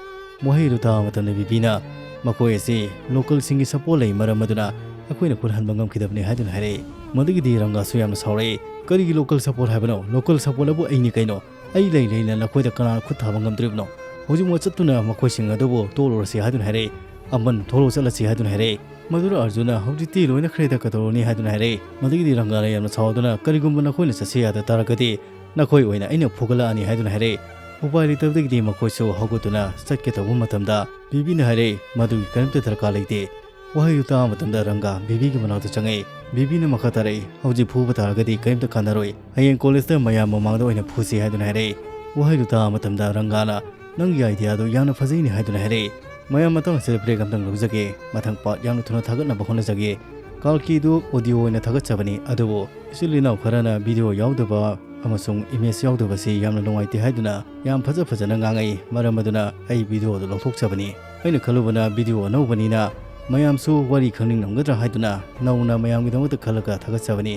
ꯋꯥꯍꯩ ꯑꯗꯨ ꯇꯥꯕ ꯃꯇꯝꯗ ꯕꯤꯕꯤꯅ, "ꯃꯈꯣꯏ ꯑꯁꯤ ꯂꯣꯀꯦꯜꯁꯤꯡꯒꯤ ꯁꯄꯣꯔꯠ ꯂꯩ ꯃꯔꯝ ꯑꯗꯨꯅ ꯑꯩꯈꯣꯏꯅ ꯈꯨꯠ ꯍꯟꯕ ꯉꯝꯈꯤꯗꯕꯅꯤ" ꯍꯥꯏꯗꯨꯅ ꯍꯥꯏꯔꯛꯏ꯫ ꯃꯗꯨꯒꯤꯗꯤ ꯔꯪꯒꯥꯁꯨ ꯌꯥꯝꯅ ꯁꯥꯎꯔꯛꯏ꯫ "ꯀꯔꯤꯒꯤ ꯂꯣꯀꯦꯜ ꯁꯄꯣꯔꯠ ꯍꯥꯏꯕꯅꯣ? ꯂꯣꯀꯦꯜ ꯁꯄꯣꯔꯠ ꯑꯕꯨ ꯑꯩꯅꯤ ꯀꯩꯅꯣ? ꯑꯩ ꯂꯩ ꯂꯩꯅ ꯅꯈꯣꯏꯗ ꯀꯅꯥꯅ ꯈꯨꯠ ꯊꯥꯕ ꯉꯝꯗꯣꯔꯤꯕꯅꯣ? ꯍꯧꯖꯤꯛꯃꯛ ꯆꯠꯇꯨꯅ ꯃꯈꯣꯏꯁꯤꯡ ꯑꯗꯨꯕꯨ ꯇꯣꯛꯂꯨꯔꯁꯤ" ꯍꯥꯏꯗꯨꯅ ꯍꯥꯏꯔꯛꯏ꯫ "ꯑꯃꯟ, ꯊꯣꯛꯂꯛꯑꯣ, ꯆꯠꯂꯁꯤ" ꯍꯥꯏꯗꯨꯅ ꯍꯥꯏꯔꯛꯏ꯫ ꯃꯗꯨꯗ ꯑꯔꯖꯨꯟꯅ, "ꯍꯧꯖꯤꯛꯇꯤ ꯂꯣꯏꯅꯈ꯭ꯔꯦꯗ, ꯀꯩꯗꯧꯔꯨꯅꯤ?" ꯍꯥꯏꯗꯨꯅ ꯍꯥꯏꯔꯛꯏ꯫ ꯃꯗꯨꯒꯤꯗꯤ ꯔꯪꯒꯥꯅ ꯌꯥꯝꯅ ꯁꯥꯎꯗꯨꯅ, "ꯀꯔꯤꯒꯨꯝꯕ ꯅꯈꯣꯏꯅ ꯆꯠꯁꯤ ꯌꯥꯗ ꯇꯥꯔꯒꯗꯤ ꯅꯈꯣꯏ ꯑꯣꯏꯅ ꯑꯩꯅ ꯐꯨꯒꯠꯂꯛꯑꯅꯤ" ꯍꯥꯏꯗꯨꯅ ꯍꯥꯏꯔꯛꯏ꯫ ꯎꯄꯥꯏ ꯂꯩꯇꯕꯗꯒꯤꯗꯤ ꯃꯈꯣꯏꯁꯨ ꯍꯧꯒꯠꯇꯨꯅ ꯆꯠꯀꯦ ꯇꯧꯕ ꯃꯇꯝꯗ ꯕꯤꯕꯤꯅ ꯍꯥꯏꯔꯛꯏ, "ꯃꯗꯨꯒꯤ ꯀꯔꯤꯝꯇ ꯗꯔꯀꯥꯔ ꯂꯩꯇꯦ"꯫ ꯋꯥꯍꯩꯗꯨ ꯇꯥꯕ ꯃꯇꯝꯗ ꯔꯪꯒꯥ ꯕꯤꯕꯤꯒꯤ ꯃꯅꯥꯛꯇ ꯆꯪꯉꯛꯏ꯫ ꯕꯤꯕꯤꯅ ꯃꯈꯥ ꯇꯥꯔꯛꯏ, "ꯍꯧꯖꯤꯛ ꯐꯨꯕ ꯇꯥꯔꯒꯗꯤ ꯀꯔꯤꯝꯇ ꯀꯥꯟꯅꯔꯣꯏ꯫ ꯍꯌꯦꯡ ꯀꯣꯂꯦꯖꯇ ꯃꯌꯥꯝ ꯃꯃꯥꯡꯗ ꯑꯣꯏꯅ ꯐꯨꯁꯤ" ꯍꯥꯏꯗꯨꯅ ꯍꯥꯏꯔꯛꯏ꯫ ꯋꯥꯍꯩꯗꯨ ꯇꯥꯕ ꯃꯇꯝꯗ ꯔꯪꯒꯥꯅ, "ꯅꯪꯒꯤ ꯑꯥꯏꯗꯤꯌꯥꯗꯨ ꯌꯥꯝꯅ ꯐꯖꯩꯅꯦ" ꯍꯥꯏꯗꯨꯅ ꯍꯥꯏꯔꯛꯏ꯫ ꯃꯌꯥꯝ, ꯃꯇꯥꯡ ꯑꯁꯤꯗ break ꯑꯝꯇꯪ ꯂꯧꯖꯒꯦ꯫ ꯃꯊꯪ part ꯌꯥꯝꯅ ꯊꯨꯅ ꯊꯥꯒꯠꯅꯕ ꯍꯣꯠꯅꯖꯒꯦ꯫ ꯀꯥꯜꯀꯤꯗꯨ audio ꯑꯣꯏꯅ ꯊꯥꯒꯠꯆꯕꯅꯤ, ꯑꯗꯨꯕꯨ ꯏꯆꯤꯜ ꯏꯅꯥꯎ ꯈꯔꯅ video ꯌꯥꯎꯗꯕ ꯑꯃꯁꯨꯡ image ꯌꯥꯎꯗꯕꯁꯤ ꯌꯥꯝꯅ ꯅꯨꯡꯉꯥꯏꯇꯦ ꯍꯥꯏꯗꯨꯅ ꯌꯥꯝ ꯐꯖ ꯐꯖꯅ ꯉꯥꯡꯉꯛꯏ꯫ ꯃꯔꯝ ꯑꯗꯨꯅ ꯑꯩ video ꯑꯗꯨ ꯂꯧꯊꯣꯛꯆꯕꯅꯤ꯫ ꯑꯩꯅ ꯈꯜꯂꯨꯕꯅ video ꯑꯅꯧꯕꯅꯤꯅ ꯃꯌꯥꯝꯁꯨ ꯋꯥꯔꯤ ꯈꯪꯅꯤꯡꯂꯝꯒꯗ꯭ꯔꯥ ꯍꯥꯏꯗꯨꯅ ꯅꯧꯅ ꯃꯌꯥꯝꯒꯤꯗꯃꯛꯇ ꯈꯜꯂꯒ ꯊꯥꯒꯠꯆꯕꯅꯤ꯫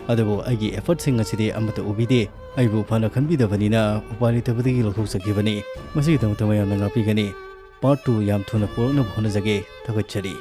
ꯑꯗꯨꯕꯨ ꯑꯩꯒꯤ effortꯁꯤꯡ ꯑꯁꯤꯗꯤ ꯑꯃꯠꯇ ꯎꯕꯤꯗꯦ꯫ ꯑꯩꯕꯨ ꯐꯅ ꯈꯟꯕꯤꯗꯕꯅꯤꯅ ꯎꯄꯥꯏ ꯂꯩꯇꯕꯗꯒꯤ ꯂꯧꯊꯣꯛꯆꯈꯤꯕꯅꯤ꯫ ꯃꯁꯤꯒꯤꯗꯃꯛꯇ ꯃꯌꯥꯝꯅ ꯉꯥꯛꯄꯤꯒꯅꯤ꯫ Part two ꯌꯥꯝ ꯊꯨꯅ ꯄꯨꯔꯛꯅꯕ ꯍꯣꯠꯅꯖꯒꯦ꯫ ꯊꯥꯒꯠꯆꯔꯤ꯫